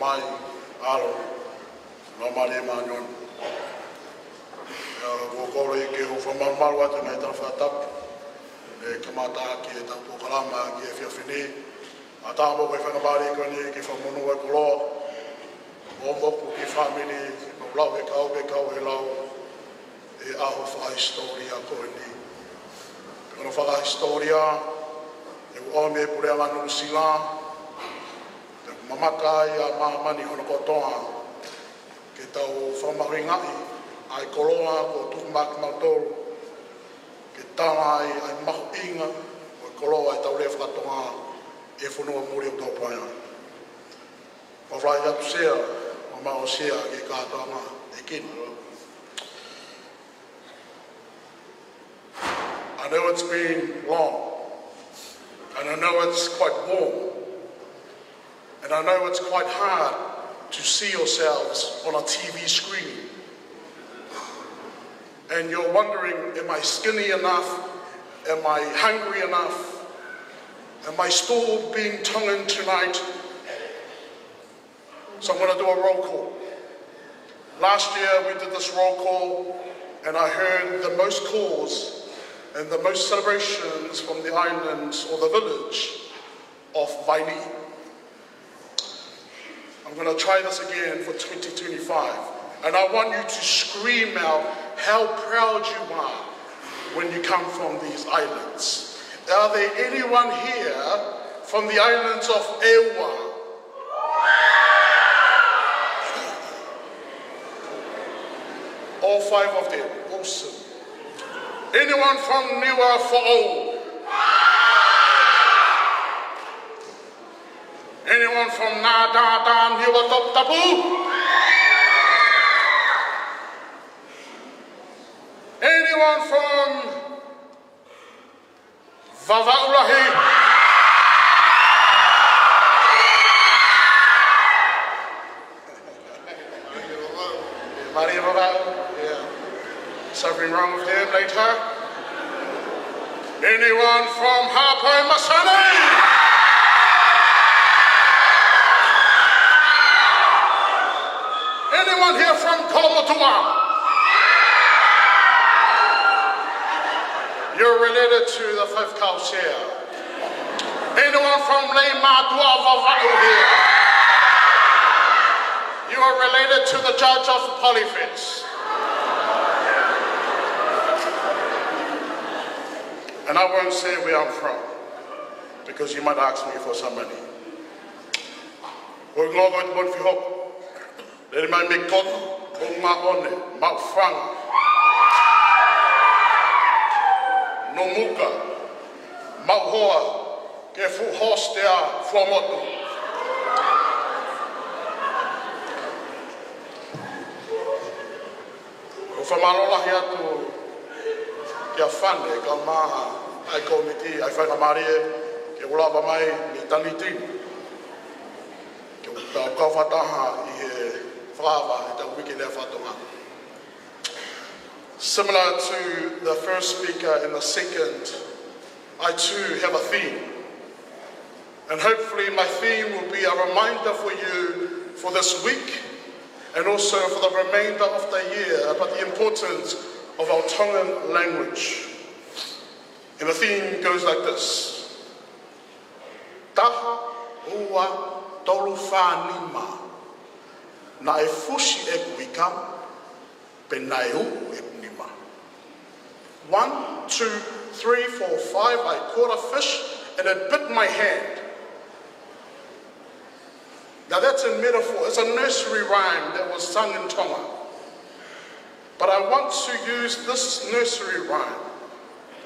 Mai, ʻAlo, Loma Lima Nion. ʻIa, ʻoku ou kole ke u fakamalumalu atu ʻi he ngaahi tala fakatapu ʻe kamata ʻaki ʻetau polokalama ki he efiafi ni. ʻA taha mo e faingamālie ko eni ke fakamonū e koloa ʻo moku ki he fāmili, mo lau he kau, he kau he lau e ʻaho fakahisitōlia ko eni. Pea ko hono fakahisitōlia, ʻe ʻomi ʻe he Puleʻanga Nuʻusila, ʻe mamata ai ʻa māmani hono kotoa, ke tau fakamahuʻingaʻi ʻa e koloa kuo tuku maʻa kimautolu, ke tala ai ʻa e mahuʻinga ʻo e koloa ʻetau lea faka-Tonga ʻi he fonua muli ʻo Taupaea. Mālō ʻaupito Sea, ʻo mau Sea ki he kātoanga ʻe kina. I know it's been long, and I know it's quite warm, and I know it's quite hard to see yourselves on a T V screen. And you're wondering, am I skinny enough? Am I hungry enough? Am I still being Tongan tonight? So I'm gonna do a roll call. Last year we did this roll call, and I heard the most calls and the most celebrations from the islands or the village of Vainī. I'm gonna try this again for twenty twenty-five, and I want you to scream out how proud you are when you come from these islands. Are there anyone here from the islands of ʻEua? All five of them. Awesome. Anyone from Niuafoʻou? Anyone from Nātātā, Niuatoputapu? Anyone from Vavaʻu Lahi? Mālie Vavaʻu. Yeah. Something wrong with them later. Anyone from Haʻapai Masani? Anyone here from Kolomotuʻa? You're related to the fifth culture. Anyone from Leimātuʻa, Vavaʻu here? You are related to the judge of Polyfest. And I won't say where I'm from, because you might ask me for some money. Ko e ngoko atu Motufono Fihoko. Lele mai mei Kotu, Moʻungaʻone, Maʻufanga, Nomuka, Maʻuhoa, ki he fuʻu hostel ʻa Fuaʻamotu. ʻOku ou fakamālō lahi atu kia Fane, kae ʻumaʻā ʻa e kōmiti, ʻa e faingamālie ke u lava mai mei Tanitini ke u kau fakataha ʻi he fakaava ʻetau Uike Lea Faka-Tonga. Similar to the first speaker and the second, I too have a theme. And hopefully my theme will be a reminder for you for this week and also for the remainder of the year about the importance of our Tongan language. And the theme goes like this. Taha, ua, tolu, fā, nima. Naʻe fusi ʻeku ika, pea naʻe uʻu ʻeku nima. One, two, three, four, five, I caught a fish and it bit my hand. Now that's a metaphor. It's a nursery rhyme that was sung in Tonga. But I want to use this nursery rhyme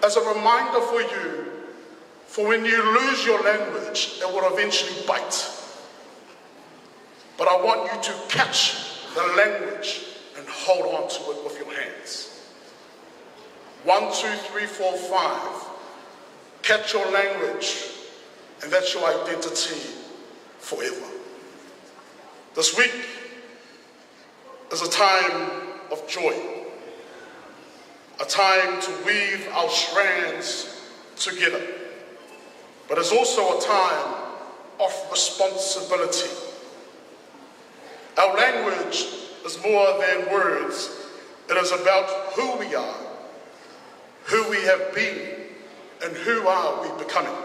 as a reminder for you, for when you lose your language, it will eventually bite. But I want you to catch the language and hold on to it with your hands. One, two, three, four, five. Catch your language, and that's your identity forever. This week is a time of joy, a time to weave our strands together, but it's also a time of responsibility. Our language is more than words. It is about who we are, who we have been, and who are we becoming.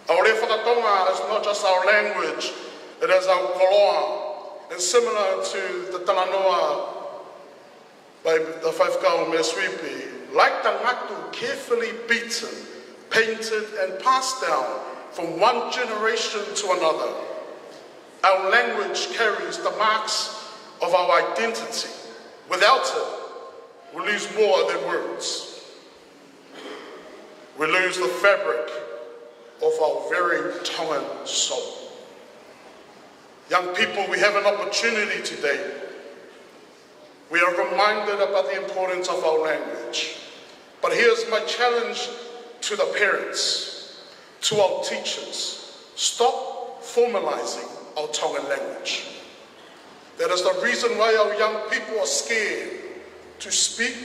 Our lea fakatonga is not just our language, it is our koloa. And similar to the talanoa by the Faifekau Measuipi, like the ngatu carefully beaten, painted, and passed down from one generation to another, our language carries the marks of our identity. Without it, we lose more than words. We lose the fabric of our very Tongan soul. Young people, we have an opportunity today. We are reminded about the importance of our language. But here's my challenge to the parents, to our teachers. Stop formalizing our Tongan language. That is the reason why our young people are scared to speak,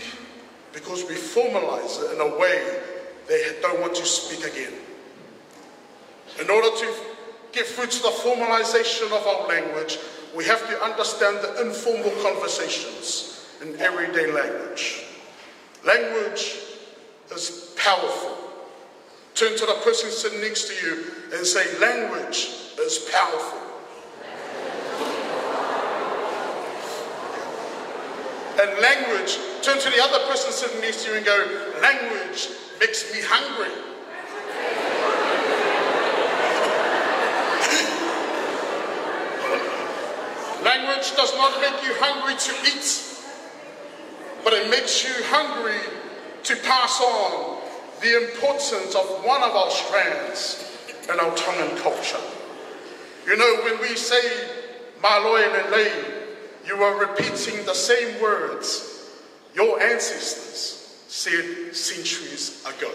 because we formalize it in a way they don't want to speak again. In order to get through to the formalization of our language, we have to understand the informal conversations in everyday language. Language is powerful. Turn to the person sitting next to you and say, "Language is powerful." And language, turn to the other person sitting next to you and go, "Language makes me hungry." Language does not make you hungry to eat, but it makes you hungry to pass on the importance of one of our strands in our Tongan culture. You know, when we say "Mālō e lelei," you are repeating the same words your ancestors said centuries ago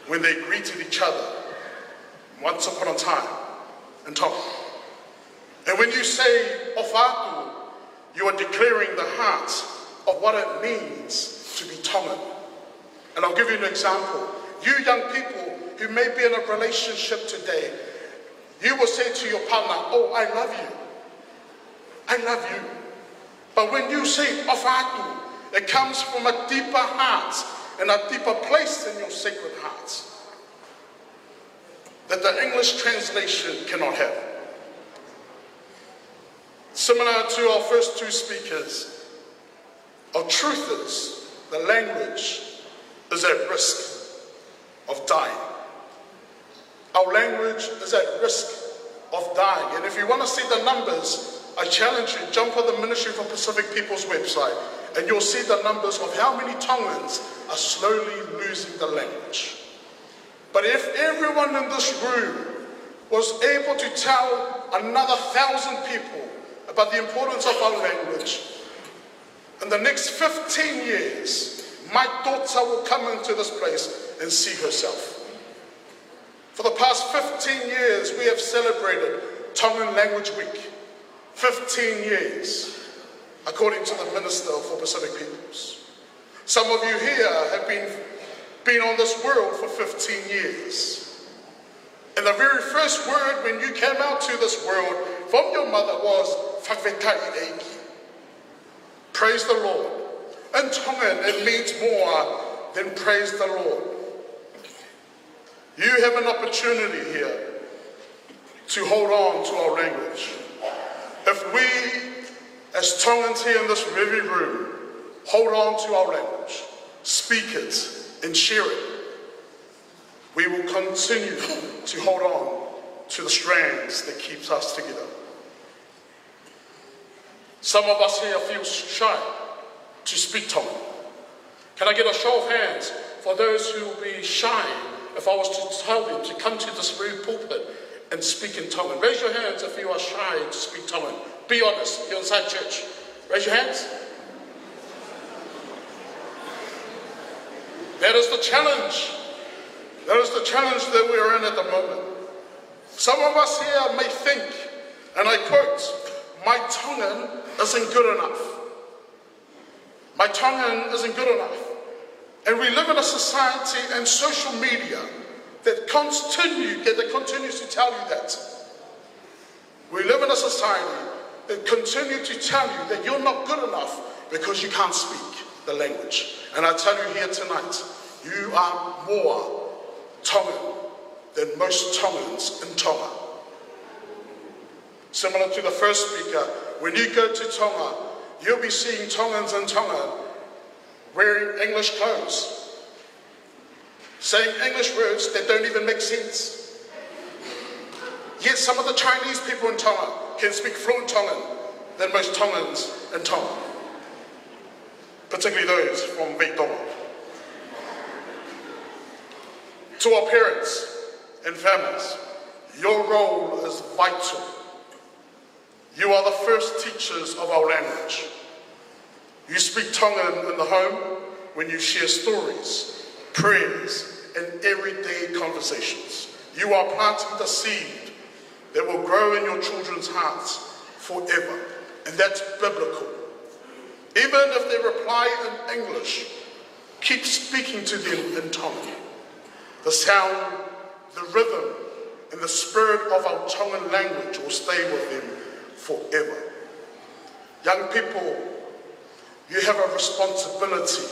when they greeted each other once upon a time in Tonga. And when you say "ʻOfa atu," you are declaring the heart of what it means to be Tongan. And I'll give you an example. You young people who may be in a relationship today, you will say to your partner, "Oh, I love you. I love you." But when you say "ʻOfa atu," it comes from a deeper heart and a deeper place in your sacred heart that the English translation cannot have. Similar to our first two speakers, our truth is the language is at risk of dying. Our language is at risk of dying. And if you want to see the numbers, I challenge you, jump on the Ministry for Pacific People's website, and you'll see the numbers of how many Tongans are slowly losing the language. But if everyone in this room was able to tell another thousand people about the importance of our language, in the next fifteen years, my daughter will come into this place and see herself. For the past fifteen years, we have celebrated Tongan Language Week. Fifteen years, according to the Minister for Pacific Peoples. Some of you here have been, been on this world for fifteen years. And the very first word when you came out to this world from your mother was "Fakafetaʻi ʻEiki." Praise the Lord. In Tongan, it means more than "Praise the Lord." You have an opportunity here to hold on to our language. If we, as Tongans here in this very room, hold on to our language, speak it, and share it, we will continue to hold on to the strands that keeps us together. Some of us here feel shy to speak Tongan. Can I get a show of hands for those who will be shy if I was to tell them to come to this very pulpit and speak in Tongan? Raise your hands if you are shy to speak Tongan. Be honest, you're inside church. Raise your hands. That is the challenge. That is the challenge that we are in at the moment. Some of us here may think, and I quote, "My Tongan isn't good enough. My Tongan isn't good enough." And we live in a society and social media that continue, that continues to tell you that. We live in a society that continue to tell you that you're not good enough because you can't speak the language. And I tell you here tonight, you are more Tongan than most Tongans in Tonga. Similar to the first speaker, when you go to Tonga, you'll be seeing Tongans in Tonga wearing English clothes, saying English words that don't even make sense. Yet some of the Chinese people in Tonga can speak fluent Tongan than most Tongans in Tonga, particularly those from Viti. To our parents and families, your role is vital. You are the first teachers of our language. You speak Tongan in the home when you share stories, prayers, and everyday conversations. You are planting the seed that will grow in your children's hearts forever. And that's biblical. Even if they reply in English, keep speaking to them in Tongan. The sound, the rhythm, and the spirit of our Tongan language will stay with them forever. Young people, you have a responsibility,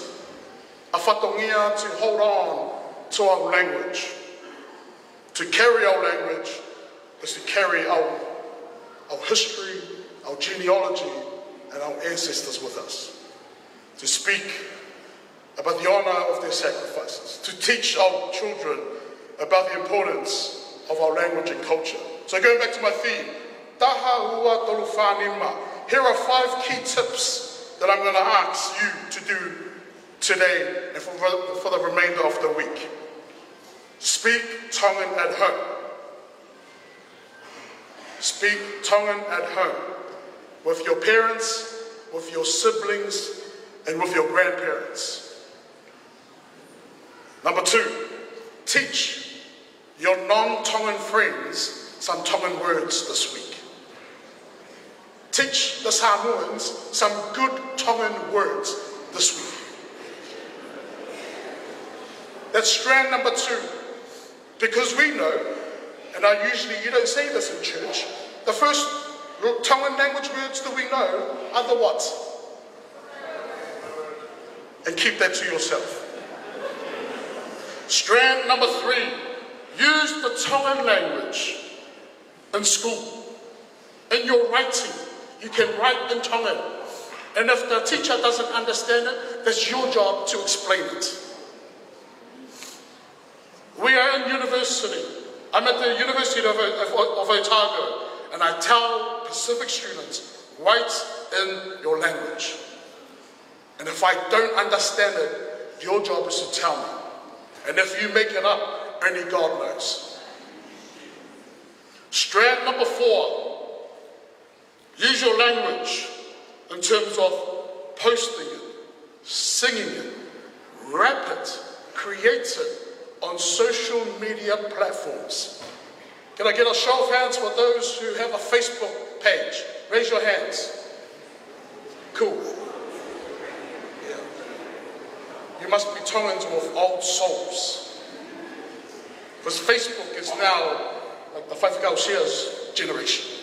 a fatongia to hold on to our language. To carry our language is to carry our, our history, our genealogy, and our ancestors with us. To speak about the honor of their sacrifices, to teach our children about the importance of our language and culture. So going back to my theme, taha, ua, tolu, fā, nima. Here are five key tips that I'm gonna ask you to do today and for, for the remainder of the week. Speak Tongan at home. Speak Tongan at home with your parents, with your siblings, and with your grandparents. Number two, teach your non-Tongan friends some Tongan words this week. Teach the Samoans some good Tongan words this week. That's strand number two. Because we know, and I usually, you don't say this in church, the first Tongan language words that we know are the what? And keep that to yourself. Strand number three, use the Tongan language in school. In your writing, you can write in Tongan. And if the teacher doesn't understand it, that's your job to explain it. We are in university. I'm at the University of, of, of Otago, and I tell Pacific students, write in your language. And if I don't understand it, your job is to tell me. And if you make it up, only God knows. Strand number four, use your language in terms of posting it, singing it, rap it, create it on social media platforms. Can I get a show of hands for those who have a Facebook page? Raise your hands. Cool. Yeah. You must be Tongans with old souls. Because Facebook is now like the Faifekau Sears generation.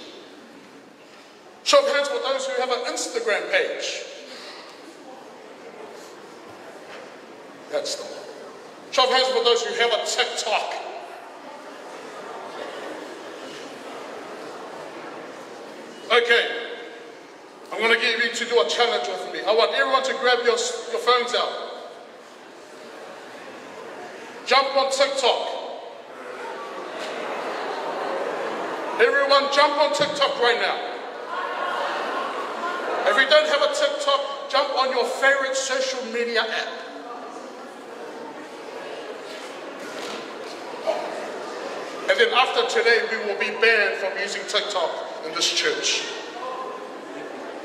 Show of hands for those who have an Instagram page. That's the one. Show of hands for those who have a TikTok. Okay. I'm gonna get you to do a challenge with me. I want everyone to grab your, your phones out. Jump on TikTok. Everyone, jump on TikTok right now. If you don't have a TikTok, jump on your favorite social media app. And then after today, we will be banned from using TikTok in this church.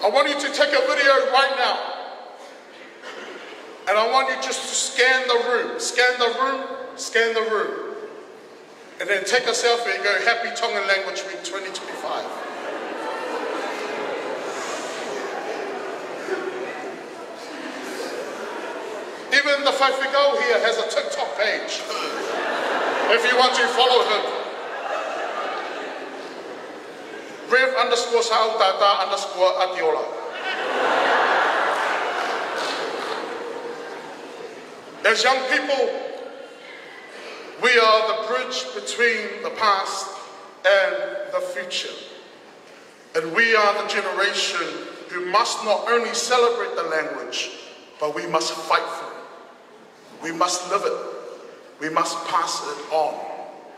I want you to take a video right now. And I want you just to scan the room, scan the room, scan the room. And then take a selfie and go, "Happy Tongan Language Week twenty twenty-five." Even the Faifekau here has a TikTok page if you want to follow him. Rev underscore Sautata underscore Atiola. As young people, we are the bridge between the past and the future. And we are the generation who must not only celebrate the language, but we must fight for it. We must live it. We must pass it on.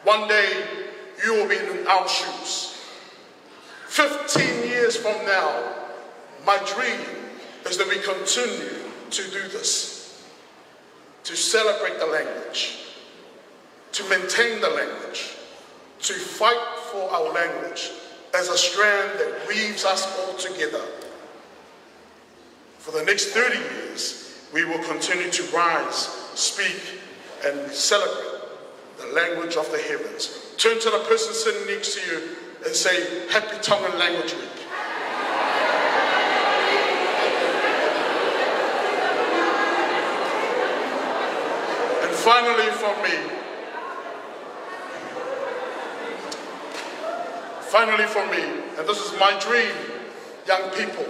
One day, you will be in our shoes. Fifteen years from now, my dream is that we continue to do this, to celebrate the language, to maintain the language, to fight for our language as a strand that weaves us all together. For the next thirty years, we will continue to rise, speak, and celebrate the language of the heavens. Turn to the person sitting next to you and say, "Happy Tongan Language Week." And finally from me, finally from me, and this is my dream, young people,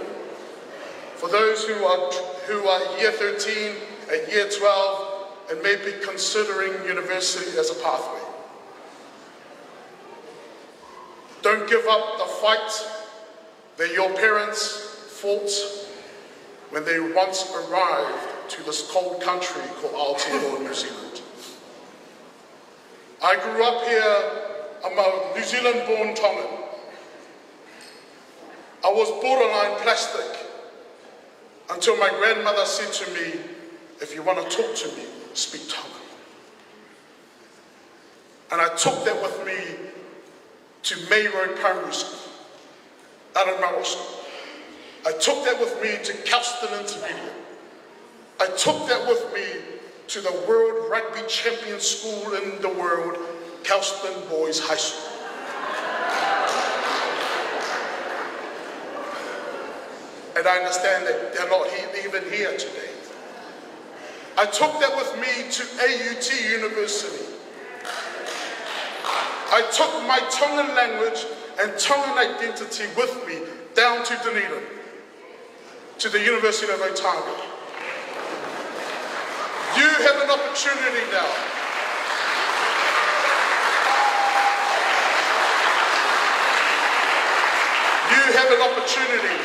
for those who are, who are year thirteen and year twelve and may be considering university as a pathway. Don't give up the fight that your parents fought when they once arrived to this cold country called Aotearoa, New Zealand. I grew up here. I'm a New Zealand-born Tongan. I was borderline plastic until my grandmother said to me, "If you want to talk to me, speak Tongan." And I took that with me to May Road Primary School, Aramaro School. I took that with me to Kelston Intermediate. I took that with me to the world rugby champion school in the world, Kelston Boys High School. And I understand that they're not he-, even here today. I took that with me to A U T University. I took my Tongan language and Tongan identity with me down to Dunedin, to the University of Otago. You have an opportunity now. You have an opportunity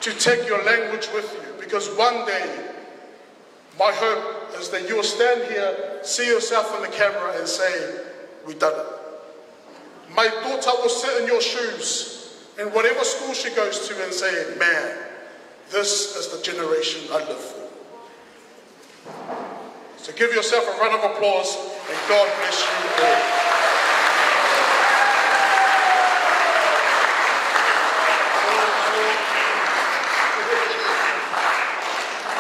to take your language with you, because one day, my hope is that you will stand here, see yourself in the camera and say, "We done it." My daughter will sit in your shoes in whatever school she goes to and say, "Man, this is the generation I live for." So give yourself a round of applause and God bless you all.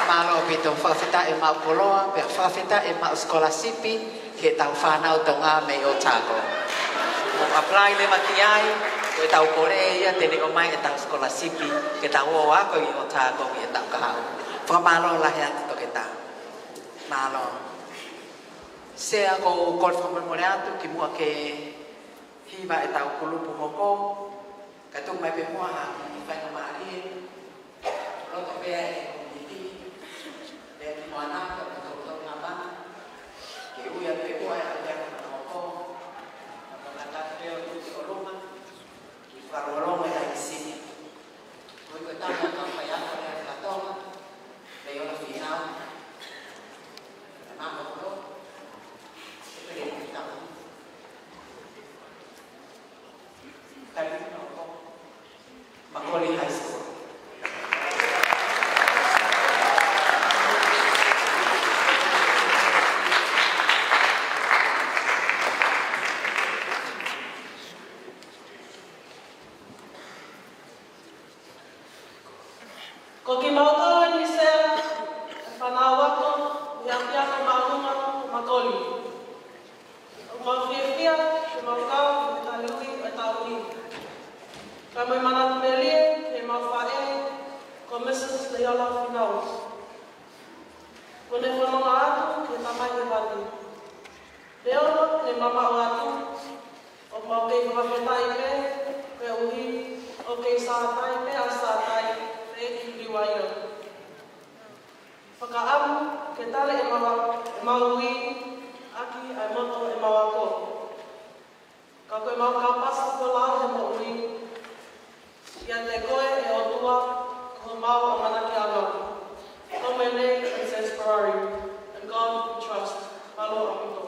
Mālō ʻaupito, fakafetaʻi maʻu koloa, pea fakafetaʻi maʻu sikolasipi ki heʻetau fānau Tonga mei Otago. Mou apply leva ki ai, ko ʻetau kole ia te ne ʻomai ʻetau sikolasipi, ke tau ō ʻo ako ʻi Otago ʻi heʻetau kahaʻu. Fakamālō lahi atu Toketā. Mālō. Sea, ʻoku ou kole fakamolemole atu kimuʻa ke hiva ʻetau kulupu hoko. Kae tuku mai pē muʻa ha kiʻi faingamālie. Loto pē ʻa e kōmiti, pea ki Moana, pea mo Toketā Ngāmana. Ke ui atu pē muʻa ʻa e ʻapiako hono hoko. Pea kātaki pē ʻo tuʻu ki ʻolunga. Ke fakalongolongo ʻa e sini. Ko e tama ʻoku fai ako lea faka-Tonga, lea ʻo e Fīnau. Pea mālō. Pea ke tama. Tali no ko. Makoli High School. Ko kimautolu ʻeni Sea, ʻa e fānau ako ʻi he ʻapiako māʻolunga ko Makoli. ʻOku mau fiefia ke mau kau ʻi he taliui ʻo e taʻu ni. Kae mau manatu melie ki heʻemau faʻē, ko Missus Leola Fīnau. Kuo ne fononga atu ki he Tamai Hēvani. Leola, ne mamaʻo atu, ʻoku mau kei fakafetaʻi pē, Koeʻuhi ʻoku kei sātai pē ʻa Sātai, ʻEiki Liuaia. Fakaʻamu ke tali ʻemau, ʻemau ui ʻaki ʻa e moto ʻemau ako. Ka ko ʻemau kāpasa folau he moʻui, ʻiate koe ʻe ʻOtua, ko homau ʻamanakiʻanga. Tō mai nei, Princess Ferrari, in God we trust. Mālō ʻaupito.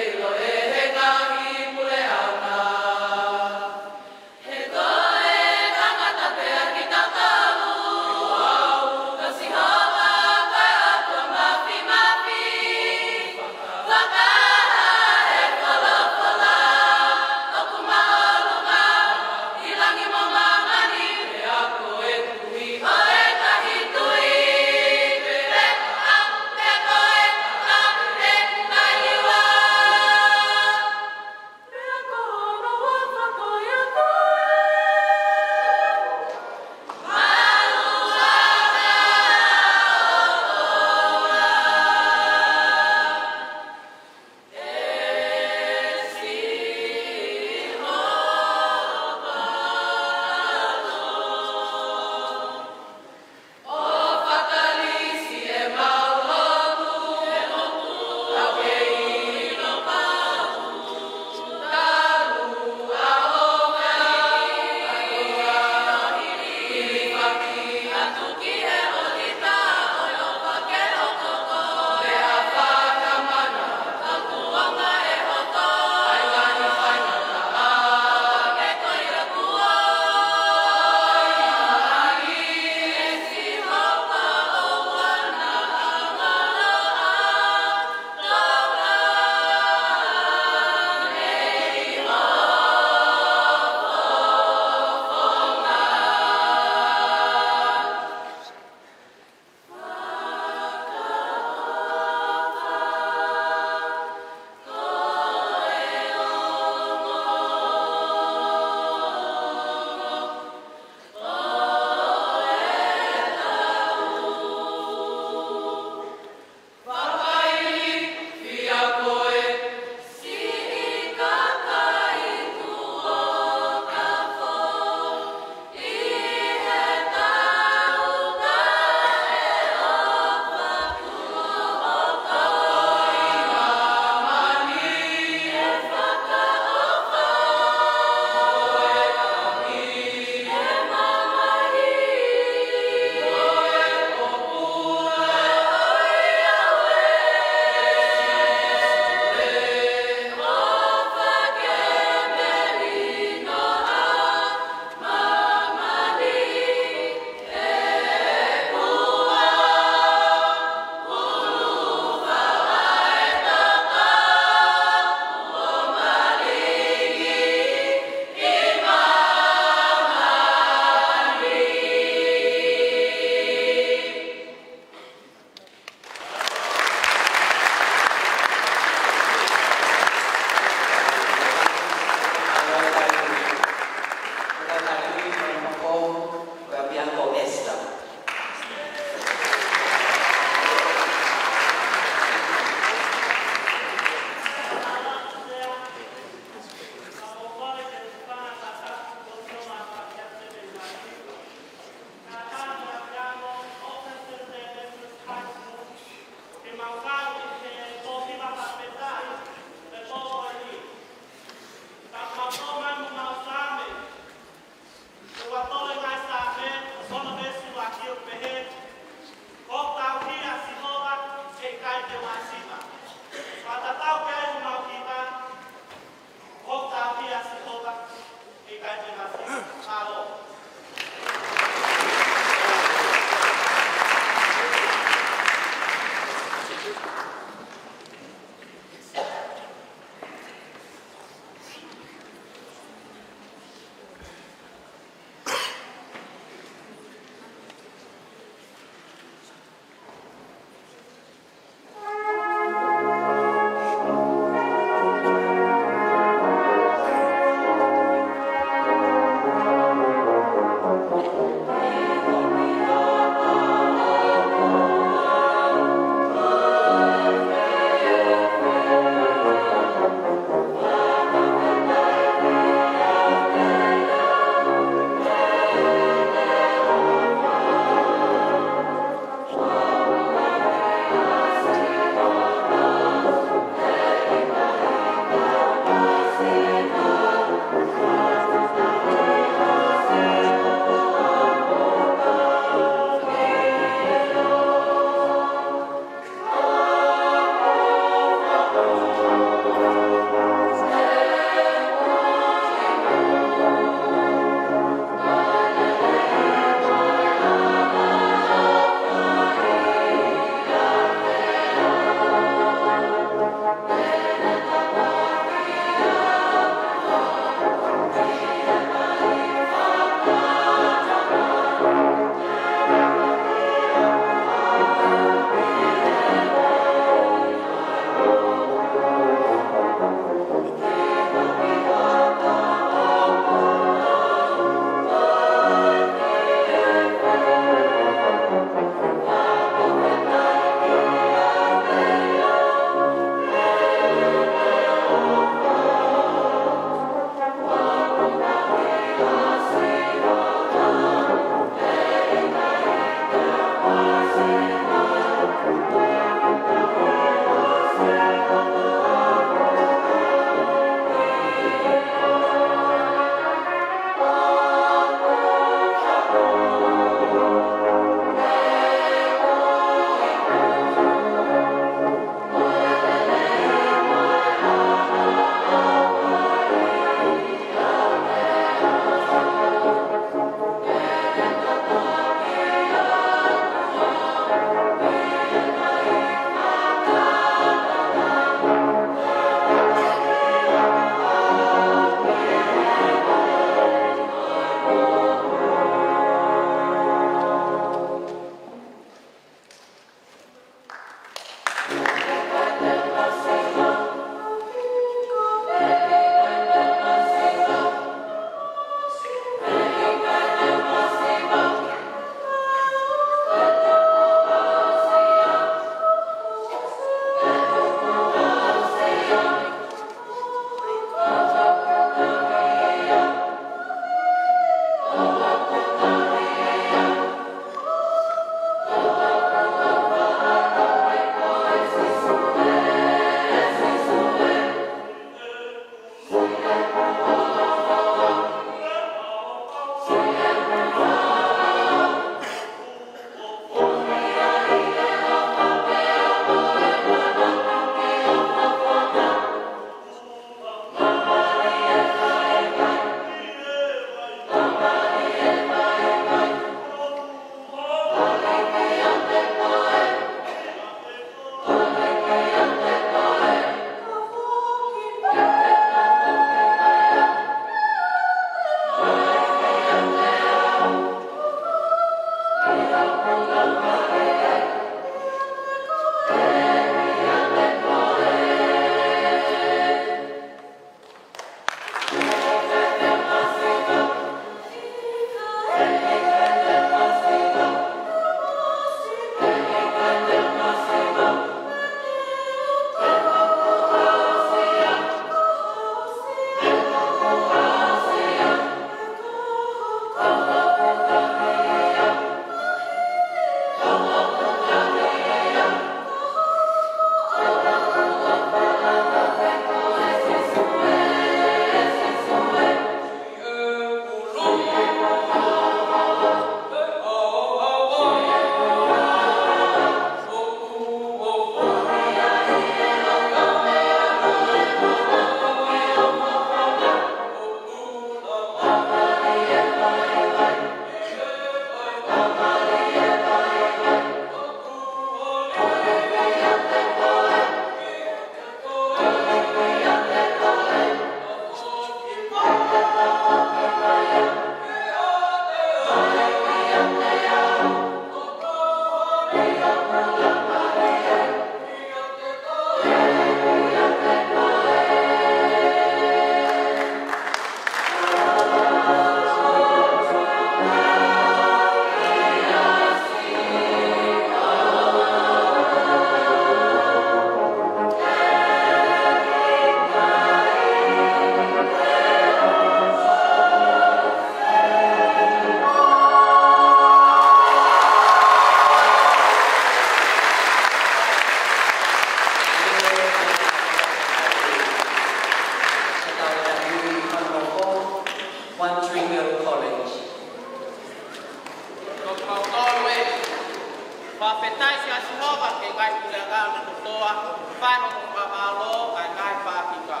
Fai hoʻo fakamālō ʻa e ngaahi faʻahinga.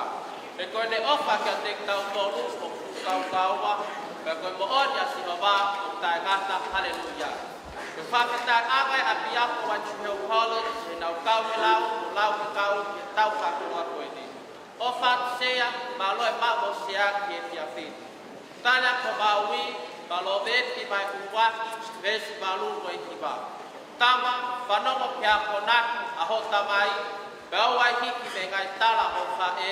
He ko ʻene ʻofa kiate kitautolu ʻoku fuʻu kaukaua, pea ko e moʻoni ʻa Sihova ʻoku taʻengata. Haleluia. Ko e fakafetaʻi ange ʻa e ʻapiako White Hill College, ʻenau kau he lau, mo lau he kau, ke tau fakakoloa ko eni. ʻOfa atu Sea, mālō e maʻu mo Sea ki he efiafi ni. Tali atu homau ui, Palōvepi vahe ʻuluaki, veesi valu mo e hiva. Tama, fanongo ki he akonaki ʻa hoʻo tamai, pea ʻoua ʻe hiki mei he ngaahi tala ʻo e faʻē,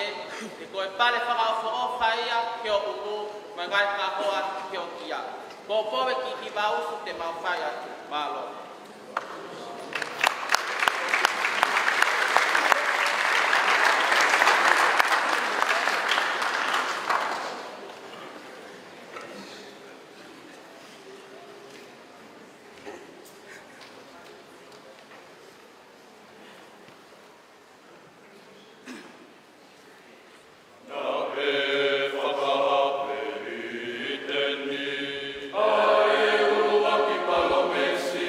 he ko e pale fakaʻofoʻofa ia ki ho ʻulu, mo e ngaahi kahoa ki ho kia. Poupou e kiʻi hiva usu te mau fai atu. Mālō. Naʻe fakaʻapeliteni ʻa e ʻuluaki palōmesi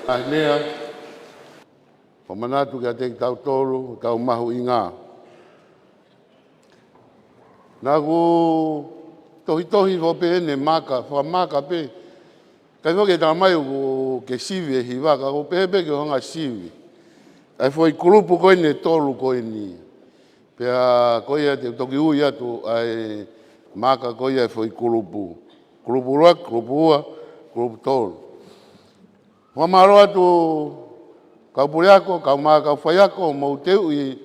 Ā, Lea, fakamanatu kiate kitautolu, kau mahuʻinga. Naʻa ku tohitohi foʻi pē ʻene maka, fakamaka pē. Kae foki e tamai ʻoku ke sivi e hiva, ka ʻoku pehē pē ke hanga sivi ʻa e foʻi kulupu ko eni ʻe tolu ko eni. Pea ko ia te u toki ui atu ʻa e maka ko ia e foʻi kulupu. Kulupu ua, kulupu ua, kulupu tolu. Fakamālō atu kau puleako, kau mā kau faiako, mou teuʻi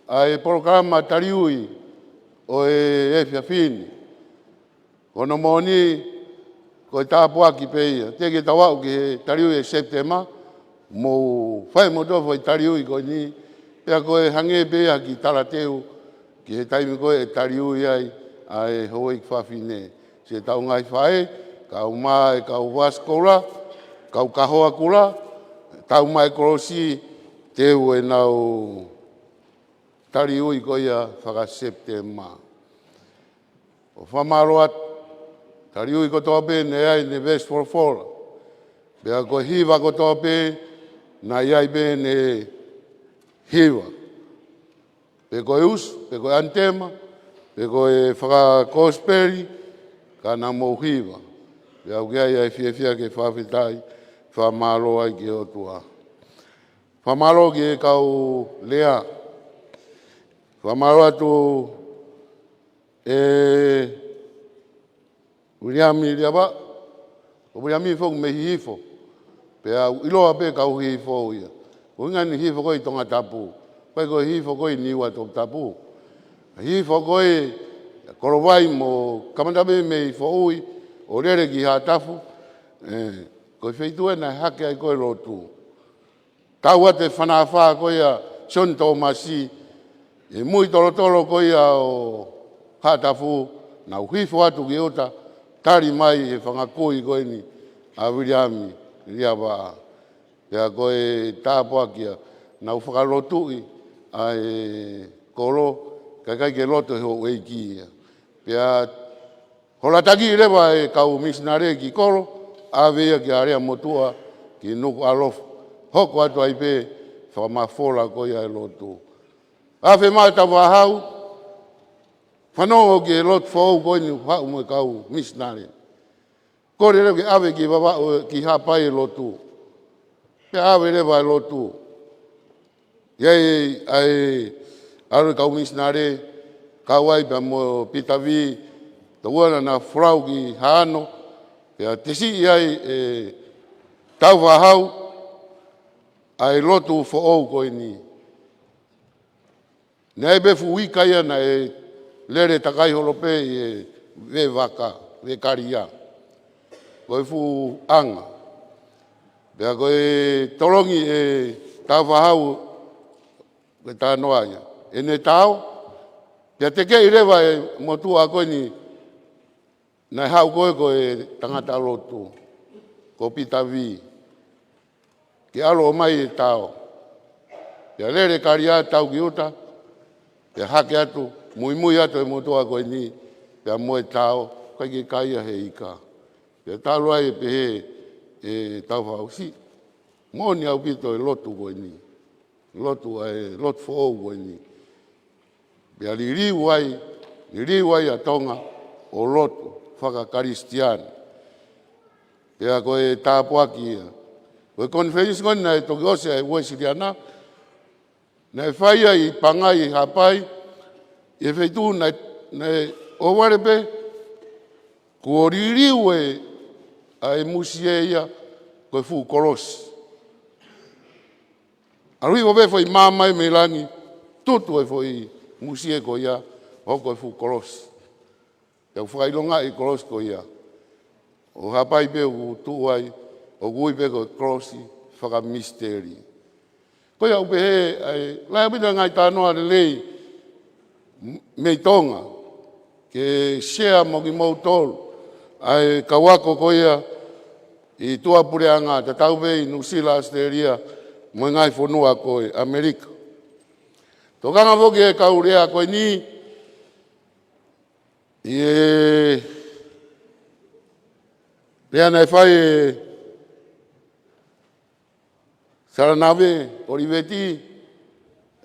ʻa e polokalama taliui ʻo e efiafi ni. Ko hono moʻoni, ko e tāpuaki pē ia. Teʻeki ke tau aʻu ki he taliui ʻe Sepitema, mou fai moutolu foʻi taliui ko eni, pea ko e hangē pē ia ki talateu, ki he taimi ko ē ʻe taliui ai ʻa e houʻeiki fafine. Siʻetau ngaahi faʻē, kau mā e kau vasi koula, kau kahoa koula, tau mai kolosi, teu ʻenau taliui ko ia faka-Sepitema. ʻOku fakamālō atu, taliui kotoa pē naʻe ʻi ai ʻene veesi folofola. Pea ko e hiva kotoa pē naʻe ʻi ai pē ʻene hiva. Pe ko e usu, pe ko e ʻanitema, pe ko e fakakosipeli, ka naʻa mou hiva. Pea ʻoku ʻi ai ʻa e fiefia ke fakafetaʻi, fakamālō ai ki he ʻOtua. Fakamālō ki he kau Lea. Fakamālō atu ʻe Viliami Liava, ko Viliami foki mei Hihifo. Pea ʻoku ʻiloa pē kau Hihifo ia. Ko e ʻuhinga ʻene hihifo ko ē ʻi Tongatapu. Pea ko e hihifo ko ē ʻi Niua Toputapu. Hihifo ko ē Kolovai mo kamata pē mei Foʻui ʻo lele ki Haʻatafu. Ē, ko e feituʻu ē naʻe hake ai ko ē lotu. Tau atu e fānau fā ko ia Sione Tōmasi, ʻi mui tolotolo ko ia ʻo Haʻatafu, nau hifo atu ki ʻuta, tali mai he fanga kui ko eni ʻa Viliami Liava. Pea ko e tāpuaki ia, nau fakalotuʻi ʻa e kolo, kae ʻikai ke loto he houʻeiki ia. Pea holataki leva e kau misinale ki kolo, ʻave ia ki ʻAleamotuʻa, ki Nukuʻalofa. Hoko atu ai pē, fakamafola ko ia e lotu. Afe mai Tauvāhau, fanongo ki he lotu foʻou ko eni haʻu mo e kau misinale. Kole leva ke ʻave ki Vavaʻu, ki Haʻapai e lotu. Pea ʻave leva e lotu. ʻI ai ʻa e ʻalu e kau misinale, kau ai pea mo Pita Vī, tau ana na folau ki Haʻano, pea tesiʻi ai ʻe Tauvāhau ʻa e lotu foʻou ko eni. Naʻe ʻi ai pē fuʻu ika ia naʻe lele takai holo pē ʻi he veʻe vaka, veʻe kalia. Ko e fuʻu anga. Pea ko e tolongi ʻe Tauvāhau, ko e talanoa ia. ʻEne tao, pea tekeʻi leva e motuʻa ko eni, naʻe haʻu ko ē ko e tangata lotu, ko Pita Vī. Ke ʻalu ʻo ʻomai e tao. Pea lele kalia tau ki ʻuta, pea hake atu, muimui atu e motuʻa ko eni, pea mo e tao, ʻikai ke kai ia he ika. Pea talu ai e pehē ʻe Tauvāhau, siʻi moʻoni ʻaupito e lotu ko eni. Lotu ʻa e, lotu foʻou ko eni. Pea liliu ai, liliu ai ʻa Tonga ʻo lotu fakakalisitiane. Pea ko e tāpuaki ia. Ko e konifelenisi ko eni naʻe toki ʻosi ʻa e Uēsiliana, naʻe fai ai ʻi Pangai ʻi Haʻapai, ʻi he feituʻu naʻe, naʻe ʻohovale pē, kuo liliu e, ʻa e musie ia, ko e fuʻu kolosi. ʻAlu hifo pē foʻi maama ia mei langi, tutu e foʻi musie ko ia, hoko e fuʻu kolosi. Pea ʻoku fakaʻilongaʻi e kolosi ko ia. ʻO Haʻapai pē ʻoku tuʻu ai, ʻoku ui pē ko e kolosi fakamisiteli. Ko ia ʻoku pehē, ʻa e, lahi ʻaupito e ngaahi talanoa lelei, mei Tonga, ke share mo kimoutolu, ʻa e kau ako ko ia ʻi tuʻapuleʻanga, tatau pē ʻi Nuʻusila, ʻAositelēlia, mo e ngaahi fonua ko ē ʻAmelika. Tokanga foki e kau Lea ko eni, ʻi he, pea naʻe fai e Salanave, ʻOliveti,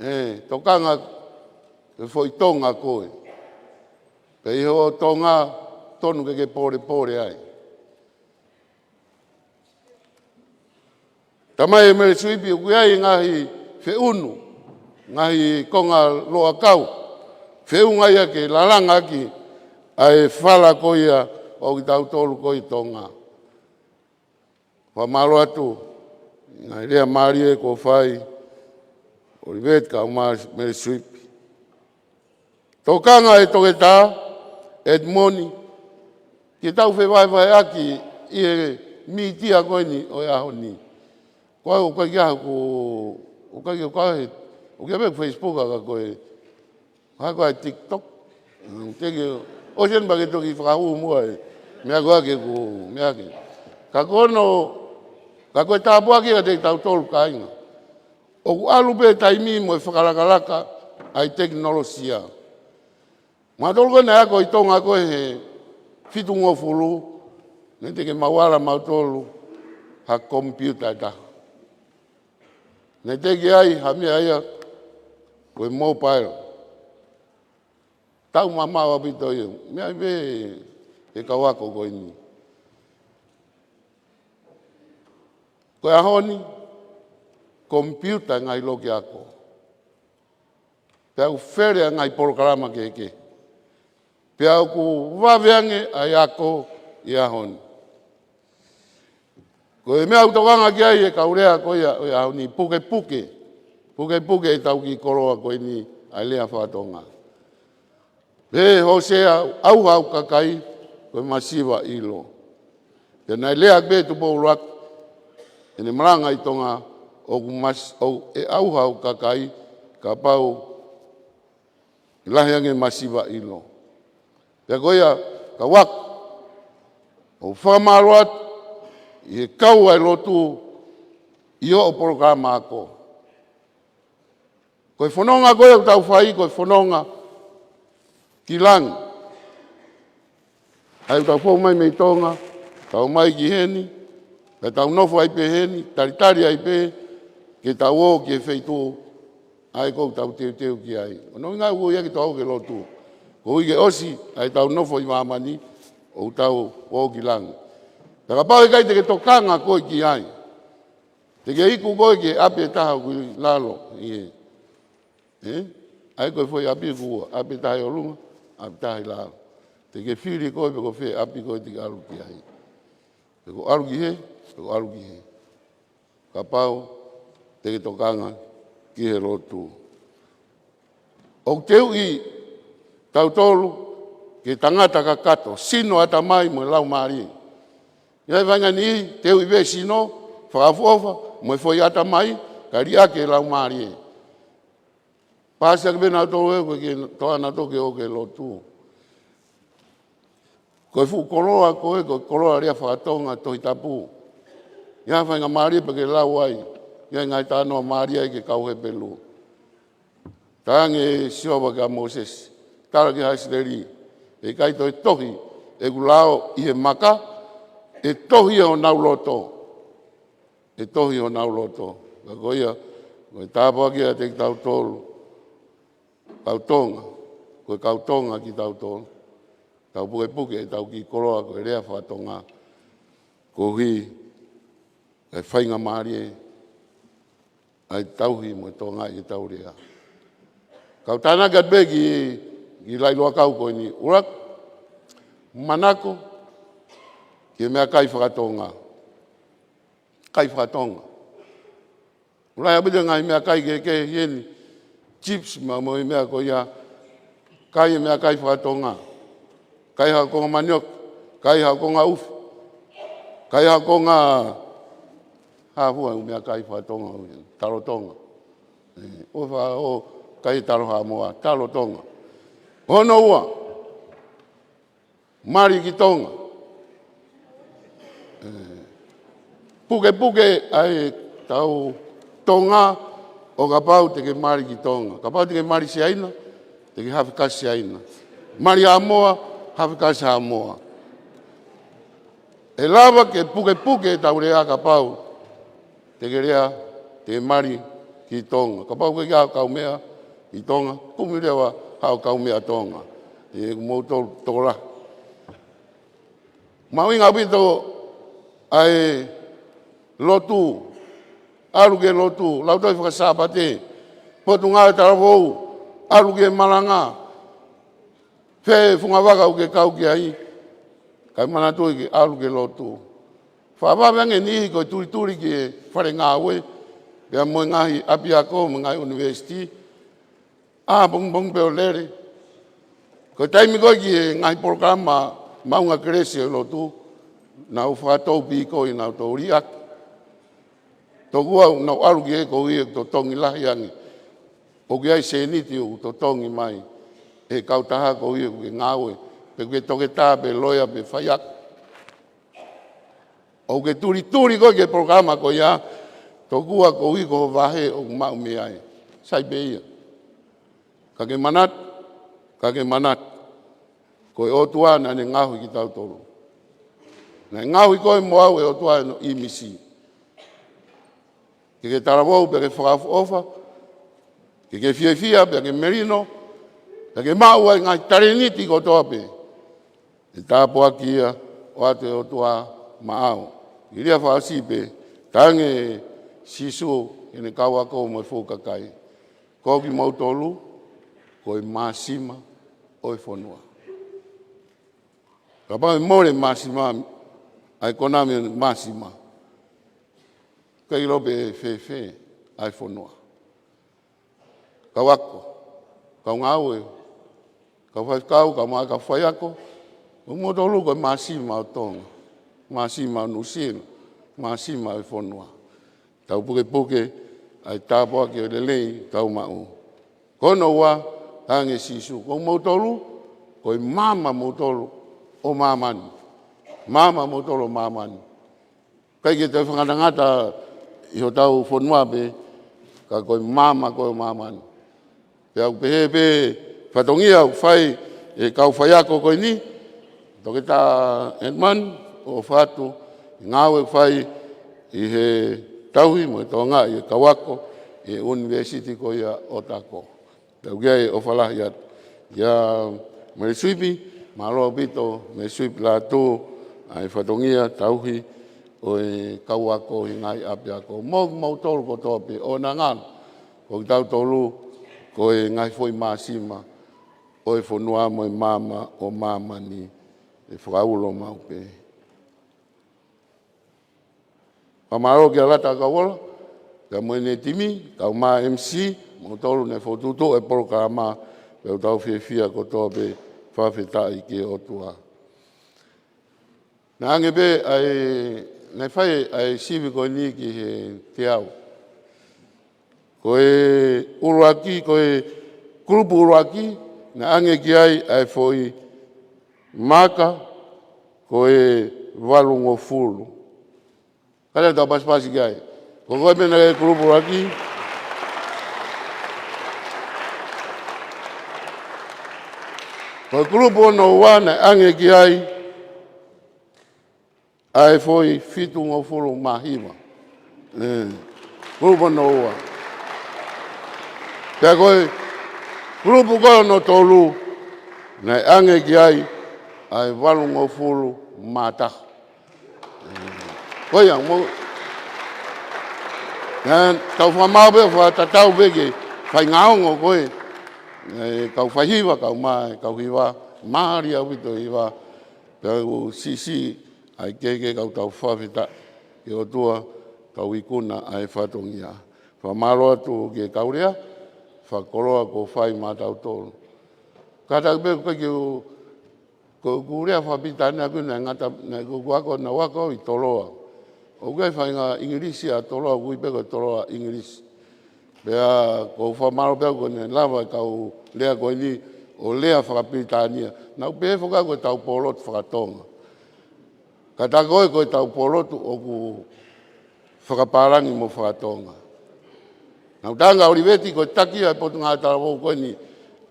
ē, tokanga ki he foʻi Tonga ko ē. Pea ʻi hoʻo Tonga, tonu ke ke polepole ai. Tamai ē Mele Suipi, ʻoku ʻi ai e ngaahi feʻunu, ngaahi konga loʻakau, feʻunga ia ke lalanga ʻaki ʻa e fala ko ia ʻo kitautolu ko ē ʻi Tonga. Fakamālō atu, ngaahi lea mālie kuo fai, ʻOliveti kae ʻumaʻā Mele Suipi. Tokanga ʻe Toketā Edmoni, ke tau fevahevaheʻaki ʻi he mītia ko eni ʻo e ʻaho ni. Ko au ʻoku ʻikai ke u, ʻoku ʻikai ke u, ʻoku ʻikai ke u Facebook ka ko e, ha ko e TikTok. Mm, te ke, ʻosi eni pea ke toki fakahū muʻa e meʻa ko ē ke u, meʻa ke. Ka ko hono, ka ko e tāpuaki kiate kitautolu kāinga. ʻOku ʻalu pē taimi mo e fakalakalaka ʻa e tekinolosia. Mautolu ko ē naʻe ako ʻi Tonga ko ē he fitungofulu, naʻe teʻeki ke mau ala mautolu ha komipiuta ʻe taha. Naʻe teʻeki ai ha meʻa ia ko e mobile. Tau mamaʻo ʻaupito ia. Meʻa pē he kau ako ko eni. Ko e ʻaho ni, komipiuta e ngaahi loki ako. Pea ʻoku fele ʻa e ngaahi polokalama kehekehe. Pea ʻoku vave ange ʻa e ako ʻi he ʻaho ni. Ko e meʻa ʻoku tokanga ki ai e kau lea ko ia ʻo e ʻaho ni, pukepuke. Pukepuke ʻetau kiʻi koloa ko eni ʻa e lea faka-Tonga. Pehē ʻe Hōsea, ʻauha hoku kakai, ko e masiva ʻilo. Pea naʻe lea pē Tupou ʻUluaki, ʻene malanga ʻi Tonga, ʻoku mas-, ʻoku ʻe ʻauha hoku kakai, kapau ʻe lahi ange masiva ʻilo. Pea ko ia, kau ako, ʻoku fakamālō atu ʻi he kau ʻa e lotu ʻi hoʻo polokalama ako. Ko e fononga ko ē ʻoku tau fai, ko e fononga ki langi. ʻA ia ʻoku tau fou mai mei Tonga, tau mai ki heni, pea tau nofo ai pē heni, talitali ai pē, ke tau ō ki he feituʻu ʻa ē ʻoku tau teuteu ki ai. ʻO no ngā ua ia ke tau ō ke lotu. Koeʻuhi ke ʻosi ʻa ʻetau nofo ʻi māmani, ʻoku tau ō ki langi. Pea kapau ʻe ʻikai te ke tokanga koe ki ai, te ke iku koe ki he ʻapi ʻe taha ʻoku ʻi lalo ʻi hē. Ē? ʻA ia ko e foʻi ʻapi ʻe ua, ʻapi ʻe taha ʻi ʻolunga, ʻapi ʻe taha ʻi lalo. Te ke fili koe pe ko fē ʻapi koe te ke ʻalu ki ai. Pe ko e ʻalu ki hē, pe ko e ʻalu ki hē. Kapau te ke tokanga ki he lotu. ʻOku teuʻi tautolu ke tangata kakato, sino, ʻatamai mo e laumālie. ʻI he faʻahinga ni, teuʻi pē sino, fakaʻofoʻofa, mo e foʻi ʻatamai, kae liʻaki e laumālie. Pasi ake pē nautolu ē, ko e ke toa nautolu ke ō ke lotu. Ko e fuʻu koloa ko ē, ko e koloa lea faka-Tonga Tohi Tapu. ʻI he faʻahinga mālie pē ke lau ai, ʻi he ngaahi talanoa mālie ai ki he kau Hepelū. Talaange ʻe Sihova kia Mōsese, tala ki ʻIsileli, ʻe ʻikai toe tohi ʻeku lao ʻi he maka, ʻe tohi ʻi honau loto. ʻE tohi ʻi honau loto. Ka ko ia, ko e tāpuaki ʻiate kitautolu kau Tonga, ko e kau Tonga kitautolu. Tau pukepuke ʻetau kiʻi koloa ko e lea faka-Tonga. Koeʻuhi, ʻe faingamālie ʻa e tauhi mo e tokangaʻi ʻetau lea. Kau tānaki atu pē ki, ki he laʻiloa kau ko eni. ʻUluaki, manako ki he meʻakai faka-Tonga. Kai faka-Tonga. ʻOku lahi ʻaupito e ngaahi meʻakai kehekehe ʻi heni. Chips mo e meʻa ko ia. Kai e meʻakai faka-Tonga. Kai ha konga manioke. Kai ha konga ufi. Kai ha konga, hā fua e meʻakai faka-Tonga. Talo Tonga. Ē, ʻoua ʻe fai ʻo kai talo Haʻamoa. Talo Tonga. Hono ua. Mali ki Tonga. Ē, pukepuke ʻa ʻetau Tonga ʻo kapau te ke mali ki Tonga. Kapau te ke mali Siaina, te ke hafe kasi Siaina. Mali Haʻamoa, hafe kasi Haʻamoa. ʻE lava ke pukepuke ʻetau lea kapau te ke lea te mali ki Tonga. Kapau ʻoku ʻikai ke ʻi ai haʻo kaumeʻa ʻi Tonga, kumi leva haʻo kaumeʻa Tonga. ʻE, ʻoku mou tokolahi. Mahuʻinga ʻaupito ʻa e lotu, ʻalu ki he lotu, lautohi faka-Sāpate, Potungāue Talavou, ʻalu ki he malanga, fē fungavaka ʻoku ke kau ki ai, kae manatuʻi ke ʻalu ki he lotu. Fakavave ange e niʻihi ko e tulituli ki he fale ngāue, pea mo e ngaahi ʻapiako, mo e ngaahi ʻunivēsiti, ʻapongipongi pē ʻo lele. Ko e taimi ko ē ki he ngaahi polokalama maʻunga kelesi ʻo e lotu, nau fakatōpikoʻi, nau tō liʻaki. Tokua ʻoku nau ʻalu ki he koeʻuhi ʻoku totongi lahi ange. ʻOku ʻi ai e sēniti ʻoku totongi mai ʻe he kautaha koeʻuhi ʻoku ke ngāue, pe ʻoku ke toketā, pe loea, pe faiako. ʻOku ke tulituli koe ki he polokalama ko ia, tokua koeʻuhi ko ho vahe ʻoku maʻu mei ai. Sai pē ia. Ka ke manatu, ka ke manatu, ko e ʻOtua naʻa ne ngaohi kitautolu. Naʻe ngaohi koe mo au ʻe he ʻOtua ʻi hono ʻīmisi. Ke ke talavou pea ke fakaʻofoʻofa, ke ke fiefia pea ke melino, pea ke maʻu ʻa e ngaahi talēniti kotoa pē. ʻE tāpuakiʻi ia ʻoatu ʻe he ʻOtua maʻau. ʻI he lea fakaʻosi pē, talaange ʻe Sīsū ki heʻene kau ako mo e fuʻu kakai, ko kimoutolu ko e māsima ʻo e fonua. Kapau ʻe mole e māsima, ʻa e konami māsima, ʻikai ke ʻilo pe ʻe fēfē ʻa e fonua. Kau ako, kau ngāue, kau faifekau, kau mai, kau faiako, ko kimoutolu ko e māsima ʻo Tonga, māsima ʻo Nuʻusila, māsima ʻo e fonua. Tau pukepuke ʻa e tāpuaki ʻo e lelei ʻoku tau maʻu. Ko hono ua, talaange ʻe Sīsū, ko kimoutolu ko e maama moutolu ʻo māmani. Maama moutolu ʻo māmani. ʻIkai ke toe fakangatangata ʻi hotau fonua pē, ka ko e maama ko ē ʻo māmani. Pea ʻoku pehē pē fatongia ʻoku fai ʻe he kau faiako ko eni, Toketā Edmund, ʻo ʻoatu e ngāue ʻoku fai ʻi he tauhi mo e tokangaʻi e kau ako ʻi he ʻunivēsiti ko ia ʻo Otago. Tau ki ai ʻofa lahi atu. Kia Mele Suipi, mālō ʻaupito Mele Suipi Lātū, ʻa e fatongia tauhi ʻo e kau ako ʻi he ngaahi ʻapiako. Mo kimoutolu kotoa pē ʻoku ngalo, ko kitautolu ko e ngaahi foʻi māsima ʻo e fonua mo e maama ʻo māmani, ʻe fakaulo maʻu pē. Fakamālō kia Lata Kauola, pea mo ʻene timi, kau mai M C, moutolu naʻe fokotuʻutuʻu e polokalama, pea ʻoku tau fiefia kotoa pē, fakafetaʻi ki he ʻOtua. Naʻe ʻange pē ʻa e, naʻe fai ʻa e sivi ko eni ki he teau. Ko e ʻuluaki, ko e kulupu ʻuluaki, naʻe ʻange ki ai ʻa e foʻi maaka, ko e valungofulu. Kātaki tau pasipasi ki ai. Ko koe pē naʻe ʻi he kulupu ʻuluaki. Ko e kulupu hono ua naʻe ʻange ki ai ʻa e foʻi fitungofulu mā hiva. ʻE, kulupu hono ua. Pea ko e kulupu ko ē hono tolu, naʻe ʻange ki ai ʻa e valungofulu mā taha. Ko ia, mo, naʻa tau fakamālō pē, fakatatau pē ki he faingaongo ko ē. ʻE, kau faihiva, kau mai, kau hiva, mālie ʻaupito hiva. Pea ʻoku siʻisiʻi ʻa e kehekehe, ka ʻoku tau fakafetaʻi ki he ʻOtua, tau ikuna ʻa e fatongia. Fakamālō atu ki he kau lea fakakoloa kuo fai maʻatautolu. Kātaki pē ʻoku ʻikai ke u, ko ʻeku lea fakapilitānia ʻaʻaku naʻe ngata, naʻe ʻoku ou ako, naʻá ku ako ʻi Toloa. ʻOku ʻi ai e faʻahinga ʻIngilisi ʻa Toloa, ʻoku ui pē ko e Toloa English. Pea ʻoku ou fakamālō pē ʻaʻaku ko ʻene lava e kau lea ko eni ʻo lea fakapilitānia. Naʻá ku pehē foki ʻaʻaku ko ʻetau pōlotu fakatonga. Ka tā ko ē ko ʻetau pōlotu ʻoku fakapālangi mo fakatonga. Naʻá ku tala ange kia ʻOliveti ko e taki ʻa e Potungāue Talavou ko eni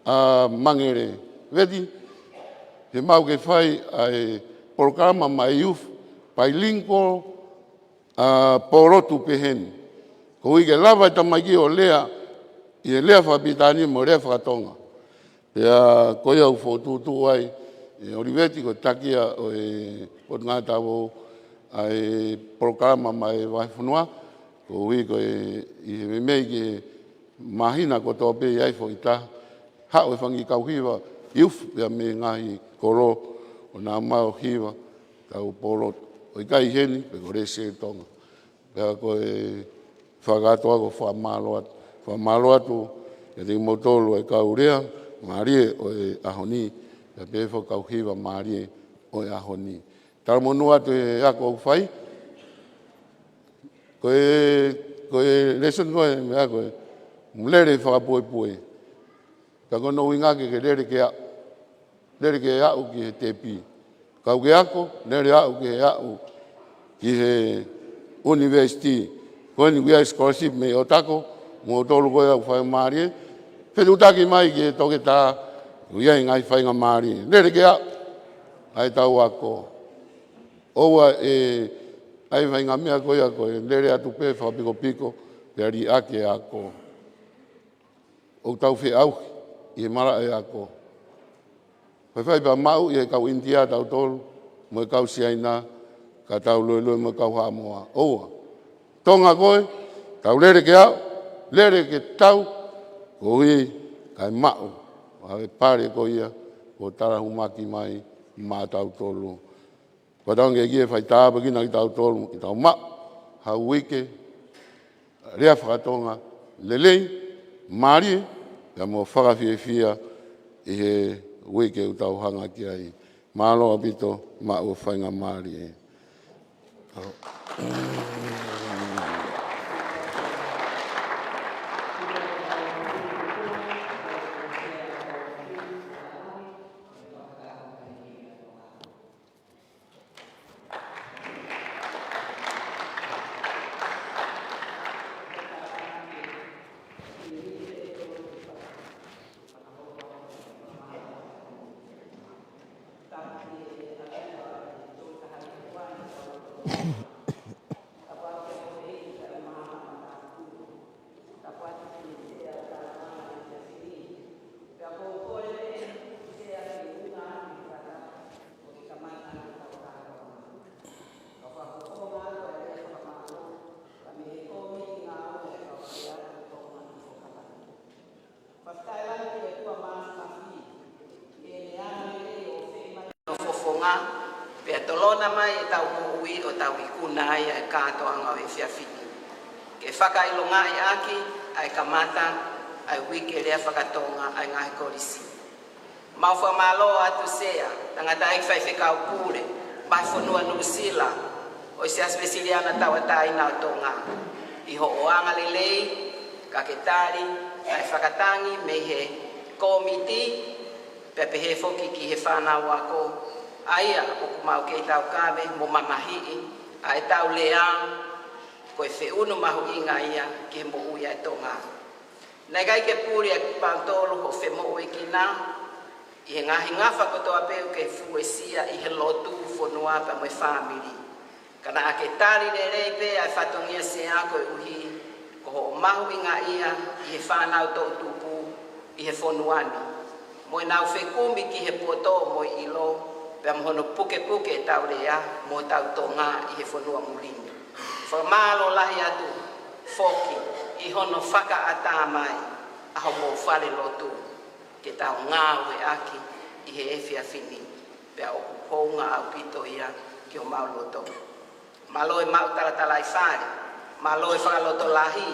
ʻa Mangele. Veti, he ʻoku mau kei fai ʻa e polokalama maʻa e youth, bilingual, ʻa e pōlotu pehē ni. Koeʻuhi ke lava e tamaiki ʻo lea ʻi he lea fakapilitānia mo e lea fakatonga. Pea ko ia ʻoku fokotuʻutuʻu ai ʻe ʻOliveti ko e taki ia ʻo e Potungāue Talavou ʻa e polokalama maʻa e vahefonua, koeʻuhi ko e ʻi he meimei ke māhina kotoa pē ʻi ai foʻi taha, haʻu e fanga kiʻi kau hiva, youth pea mei he ngaahi kolo ʻo nau ō mai ʻo hiva, tau polo, ʻo ʻikai heni, pe ko Lesieli Tonga. Pea ko e fakakātoa ko e fakamālō atu, fakamālō atu kiate kimoutolu e kau lea mālie ʻo e ʻaho ni, pea pehē foki kau hiva mālie ʻo e ʻaho ni. Talamonū atu he ako ʻoku fai, ko e, ko e lēsoni ko e meʻa ko e, mou lele fakapuepue. Ka ko hono ʻuhinga ke ke lele ke aʻu, lele ke aʻu ki he tepi. Kau ke ako, lele aʻu ke aʻu ki he ʻunivēsiti. Ko eni ʻoku ʻi ai e scholarship mei ʻOtako, mo e tolu ko ē ʻoku faingamālie. Fetuʻutaki mai ki he toketā, ʻoku ʻi ai e ngaahi faingamālie. Lele ke aʻu, ʻai tau ako. ʻOua ʻe ʻai e faʻahinga meʻa ko ia ko e lele atu pē fakapikopiko, pea liʻaki e ako. ʻOku tau feʻauhi ʻi he malaʻe ako. Faifai pea maʻu ʻi he kau ʻInitia tautolu, mo e kau Siaina, ka tau loiloi mo e kau Haʻamoa. ʻOua. Tonga koe, tau lele ke aʻu, lele ke tau, koeʻuhi kae maʻu ʻa e pale ko ia kuo talahumaki mai maʻatautolu. Ko e tau ngaahi fai tāpuekina kitautolu, ke tau maʻu ha uike lea fakatonga lelei, mālie, pea mo fakafiefia ʻi he uike ʻoku tau hanga ki ai. Mālō ʻaupito, maʻu e faingamālie. Fofonga, pea tolona mai ʻetau moʻui ʻo tau ikuna ai ʻa e kātoanga ʻo e efiafi ni. Ke fakaʻilongaʻi ʻaki ʻa e kamata ʻa e uike lea fakatonga ʻa e ngaahi kolisi. Mau fakamālō atu Sea, tangataʻeiki faifekau pule, mei he fonua Nuʻusila, ʻo e Siasi Uēsiliana Tauʻatāina ʻo Tonga, ʻi hoʻo anga lelei, ka ke tali ʻa e fakatangi mei he kōmiti, pea pehē foki ki he fānau ako, ʻa ia ʻoku mau kei taukave mo mamahiʻi ʻa ʻetau lea, ko e feʻunu mahuʻinga ia ki he moʻui ʻa e Tonga. Naʻe ʻikai ke puli ʻa kimoutolu hoʻo femoʻuekina ʻi he ngaahi ngafa kotoa pē ʻoku ke fuesia ʻi he lotu, fonua pea mo e fāmili. Ka naʻa ke tali lelei pē ʻa e fatongia Sea koeʻuhi ko hoʻo mahuʻingaʻia ʻi he fānau toʻutupu ʻi he fonua ni. Mo ʻenau fekumi ki he poto mo e ʻilo, pea mo hono pukepuke ʻetau lea mo hotau Tonga ʻi he fonua muli ni. Fakamālō lahi atu foki ʻi hono fakaʻatā mai ʻa homou fale lotu ke tau ngāueʻaki ʻi he efiafi ni, pea ʻoku hounga ʻaupito ia ki homau loto. Mālō e maʻu talatalaifale, mālō e fakalotolahi.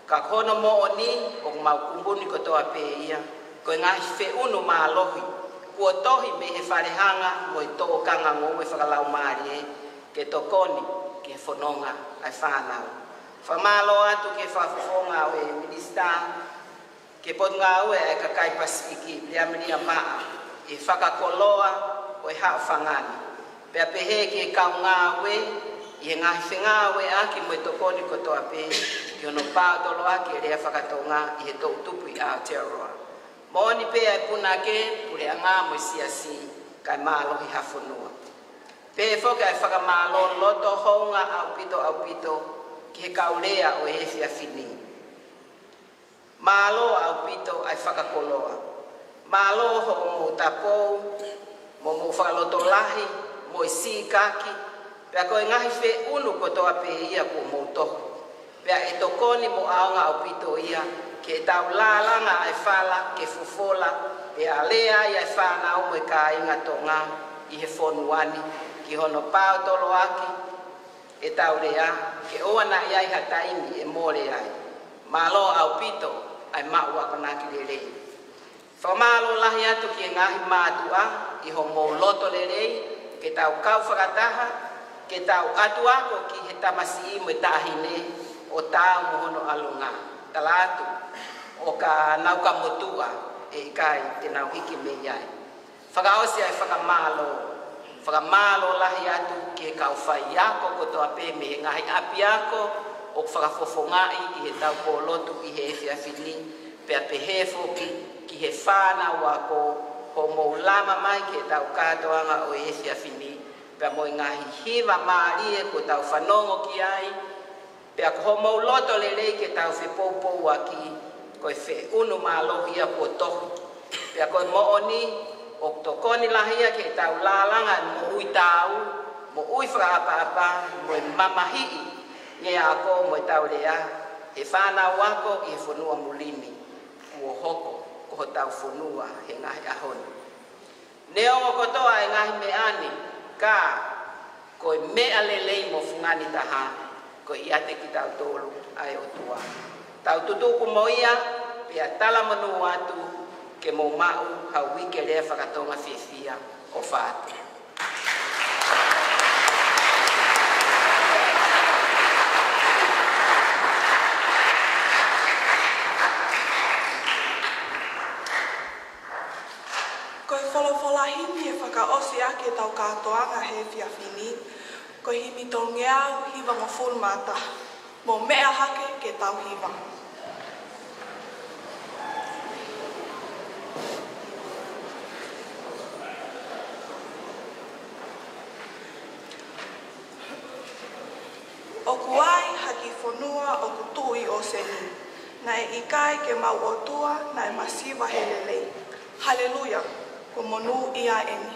Ka ko hono moʻoni, ʻoku mau kumuni kotoa pē ia ko e ngaahi feʻunu mālohi kuo tohi mei he falehanga mo e tōkanga ngoue fakalaumālie ke tokoni ki he fononga ʻa e fānau. Fakamālō atu ki he fakafofonga ʻo e Minisitā ki he Potungāue ʻa e Kakai Pasifiki, Liamunia Maʻa, ʻi he fakakoloa ʻo e haʻofanga ni. Pea pehē ki he kau ngāue ʻi he ngaahi fengāueʻaki mo e tokoni kotoa pē ki hono paotoloaki e lea fakatonga ʻi he toʻutupu ʻi Aotearoa. Moʻoni pē ʻa e punake, puleʻanga mo e siasi, kae mālohi ha fonua. Pehē foki ʻa e fakamālō loto hounga ʻaupito ʻaupito ki he kau lea ʻo e efiafi ni. Mālō ʻaupito ʻa e fakakoloa. Mālō hoʻomou tapou, mo hoʻomou fakalotolahi, mo e sīkaki, pea ko e ngaahi feʻunu kotoa pē ia kuo mou toho. Pea ʻe tokoni mo ʻaonga ʻaupito ia, ke tau lālanga ʻa e fala, ke fofola, pea lea ai ʻa e fānau mo e kāinga Tonga ʻi he fonua ni, ki hono paotoloaki, ʻetau lea, ke ʻoua naʻa ʻi ai ha taimi ʻe mole ai. Mālō ʻaupito ʻa e maʻu akonaki lelei. Fakamālō lahi atu ki he ngaahi mātuʻa ʻi hoʻomou loto lelei, ke tau kau fakataha, ke tau ʻatu ako ki he tamasiʻi mo e taʻahine ʻo taau mo hono ʻalunga. Tala atu, ʻo ka nau ka motuʻa, ʻe ʻikai te nau hiki mei ai. Fakaʻosi ʻa e fakamālō. Fakamālō lahi atu ki he kau faiako kotoa pē mei he ngaahi ʻapiako ʻoku fakafofongaʻi ʻi heʻetau pōlotu ʻi he efiafi ni, pea pehē foki ki he fānau ako hoʻomou lama mai ki heʻetau kātoanga ʻo e efiafi ni, pea mo e ngaahi hiva mālie kuo tau fanongo ki ai, pea ko hoʻomou loto lelei ke tau fepoupouaki, ko e feʻunu mālohi ia kuo toho. Pea ko e moʻoni, ʻoku tokoni lahi ia ke tau lālanga e moʻui taau, moʻui fakaʻapaʻapa, mo e mamahiʻi ngeʻa ako mo ʻetau lea, he fānau ako ʻi he fonua muli ni, kuo hoko ko hotau fonua he ngaahi ʻaho ni. Neongo kotoa e ngaahi meʻa ni, ka ko e meʻa lelei mo fungani taha, ko e ʻiate kitautolu ʻa e ʻOtua. Tau tutuku mo ia, pea talamonū atu, ke mou maʻu ha uike lea faka-Tonga fiefia. ʻOfa atu. Ko e folofola himi ʻe fakaʻosi ʻaki ʻetau kātoanga he efiafi ni, ko e himi tolungeau hivangofulu mā taha, Mo Meʻa Hake ke Tau Hiva. ʻOku ai ha kiʻi fonua ʻoku tuʻu ʻi ʻōseni. Naʻe ʻikai ke mau ʻOtua, naʻe masiva he lelei. Haleluia, ko e monūʻia eni.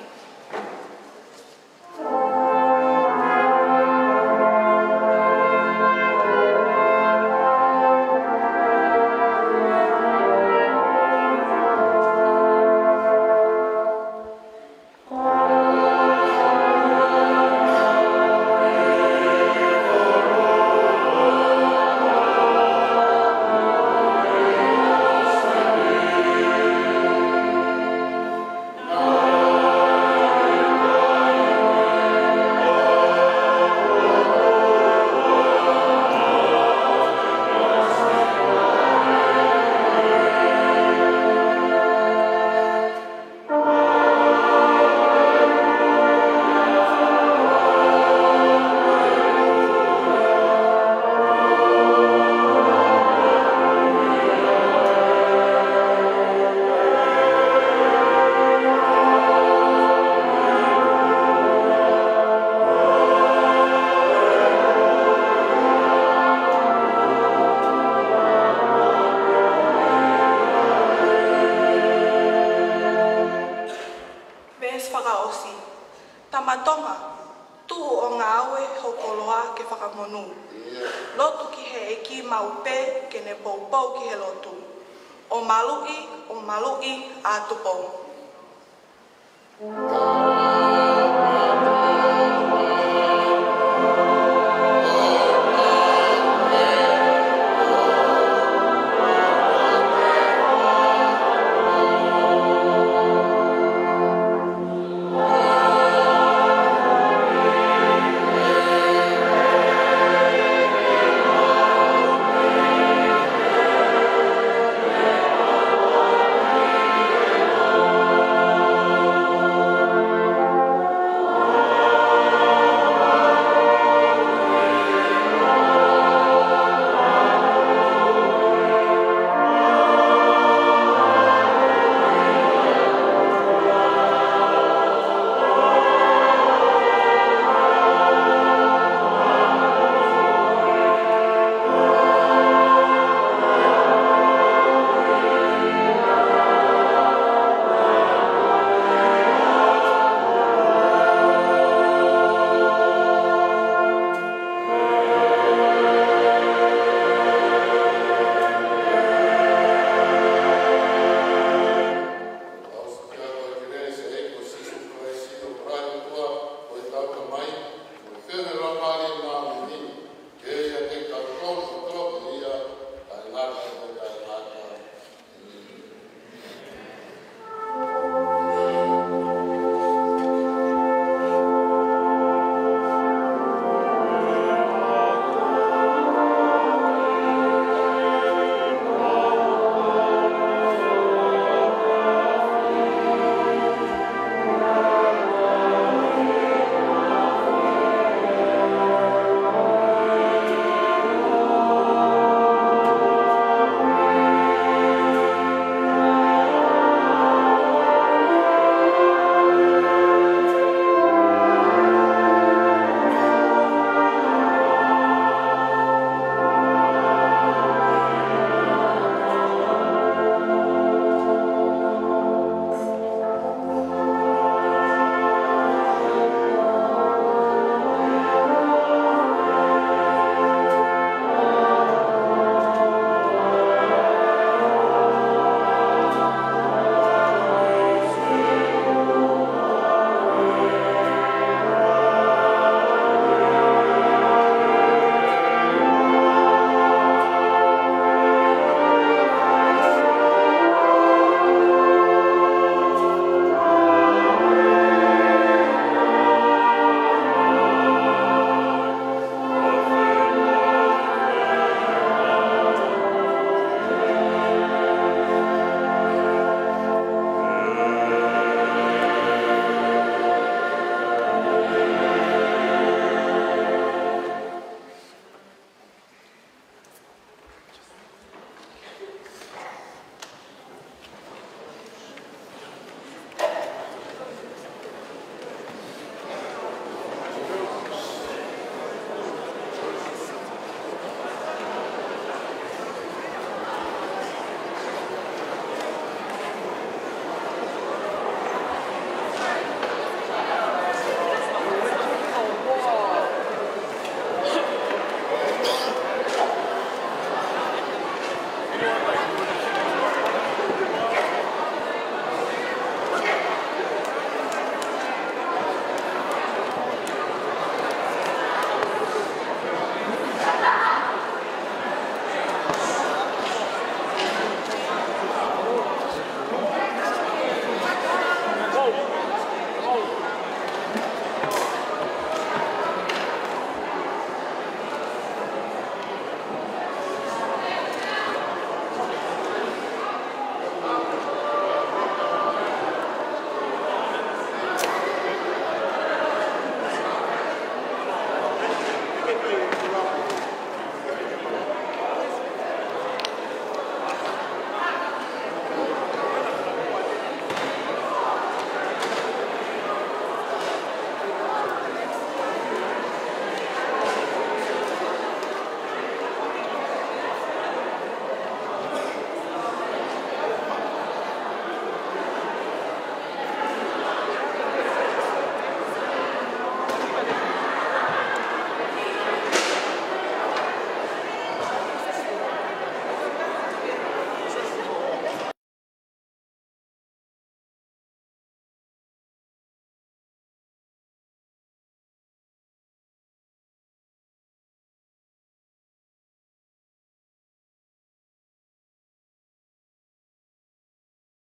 Veesi fakaʻosi. Tama Tonga, tuʻu ʻo ngāue ho koloa ke fakamonū. Lotu ki he ʻEiki maʻu pē ke ne poupou ki he lotu. ʻO maluʻi, ʻo maluʻi ʻa Tupou.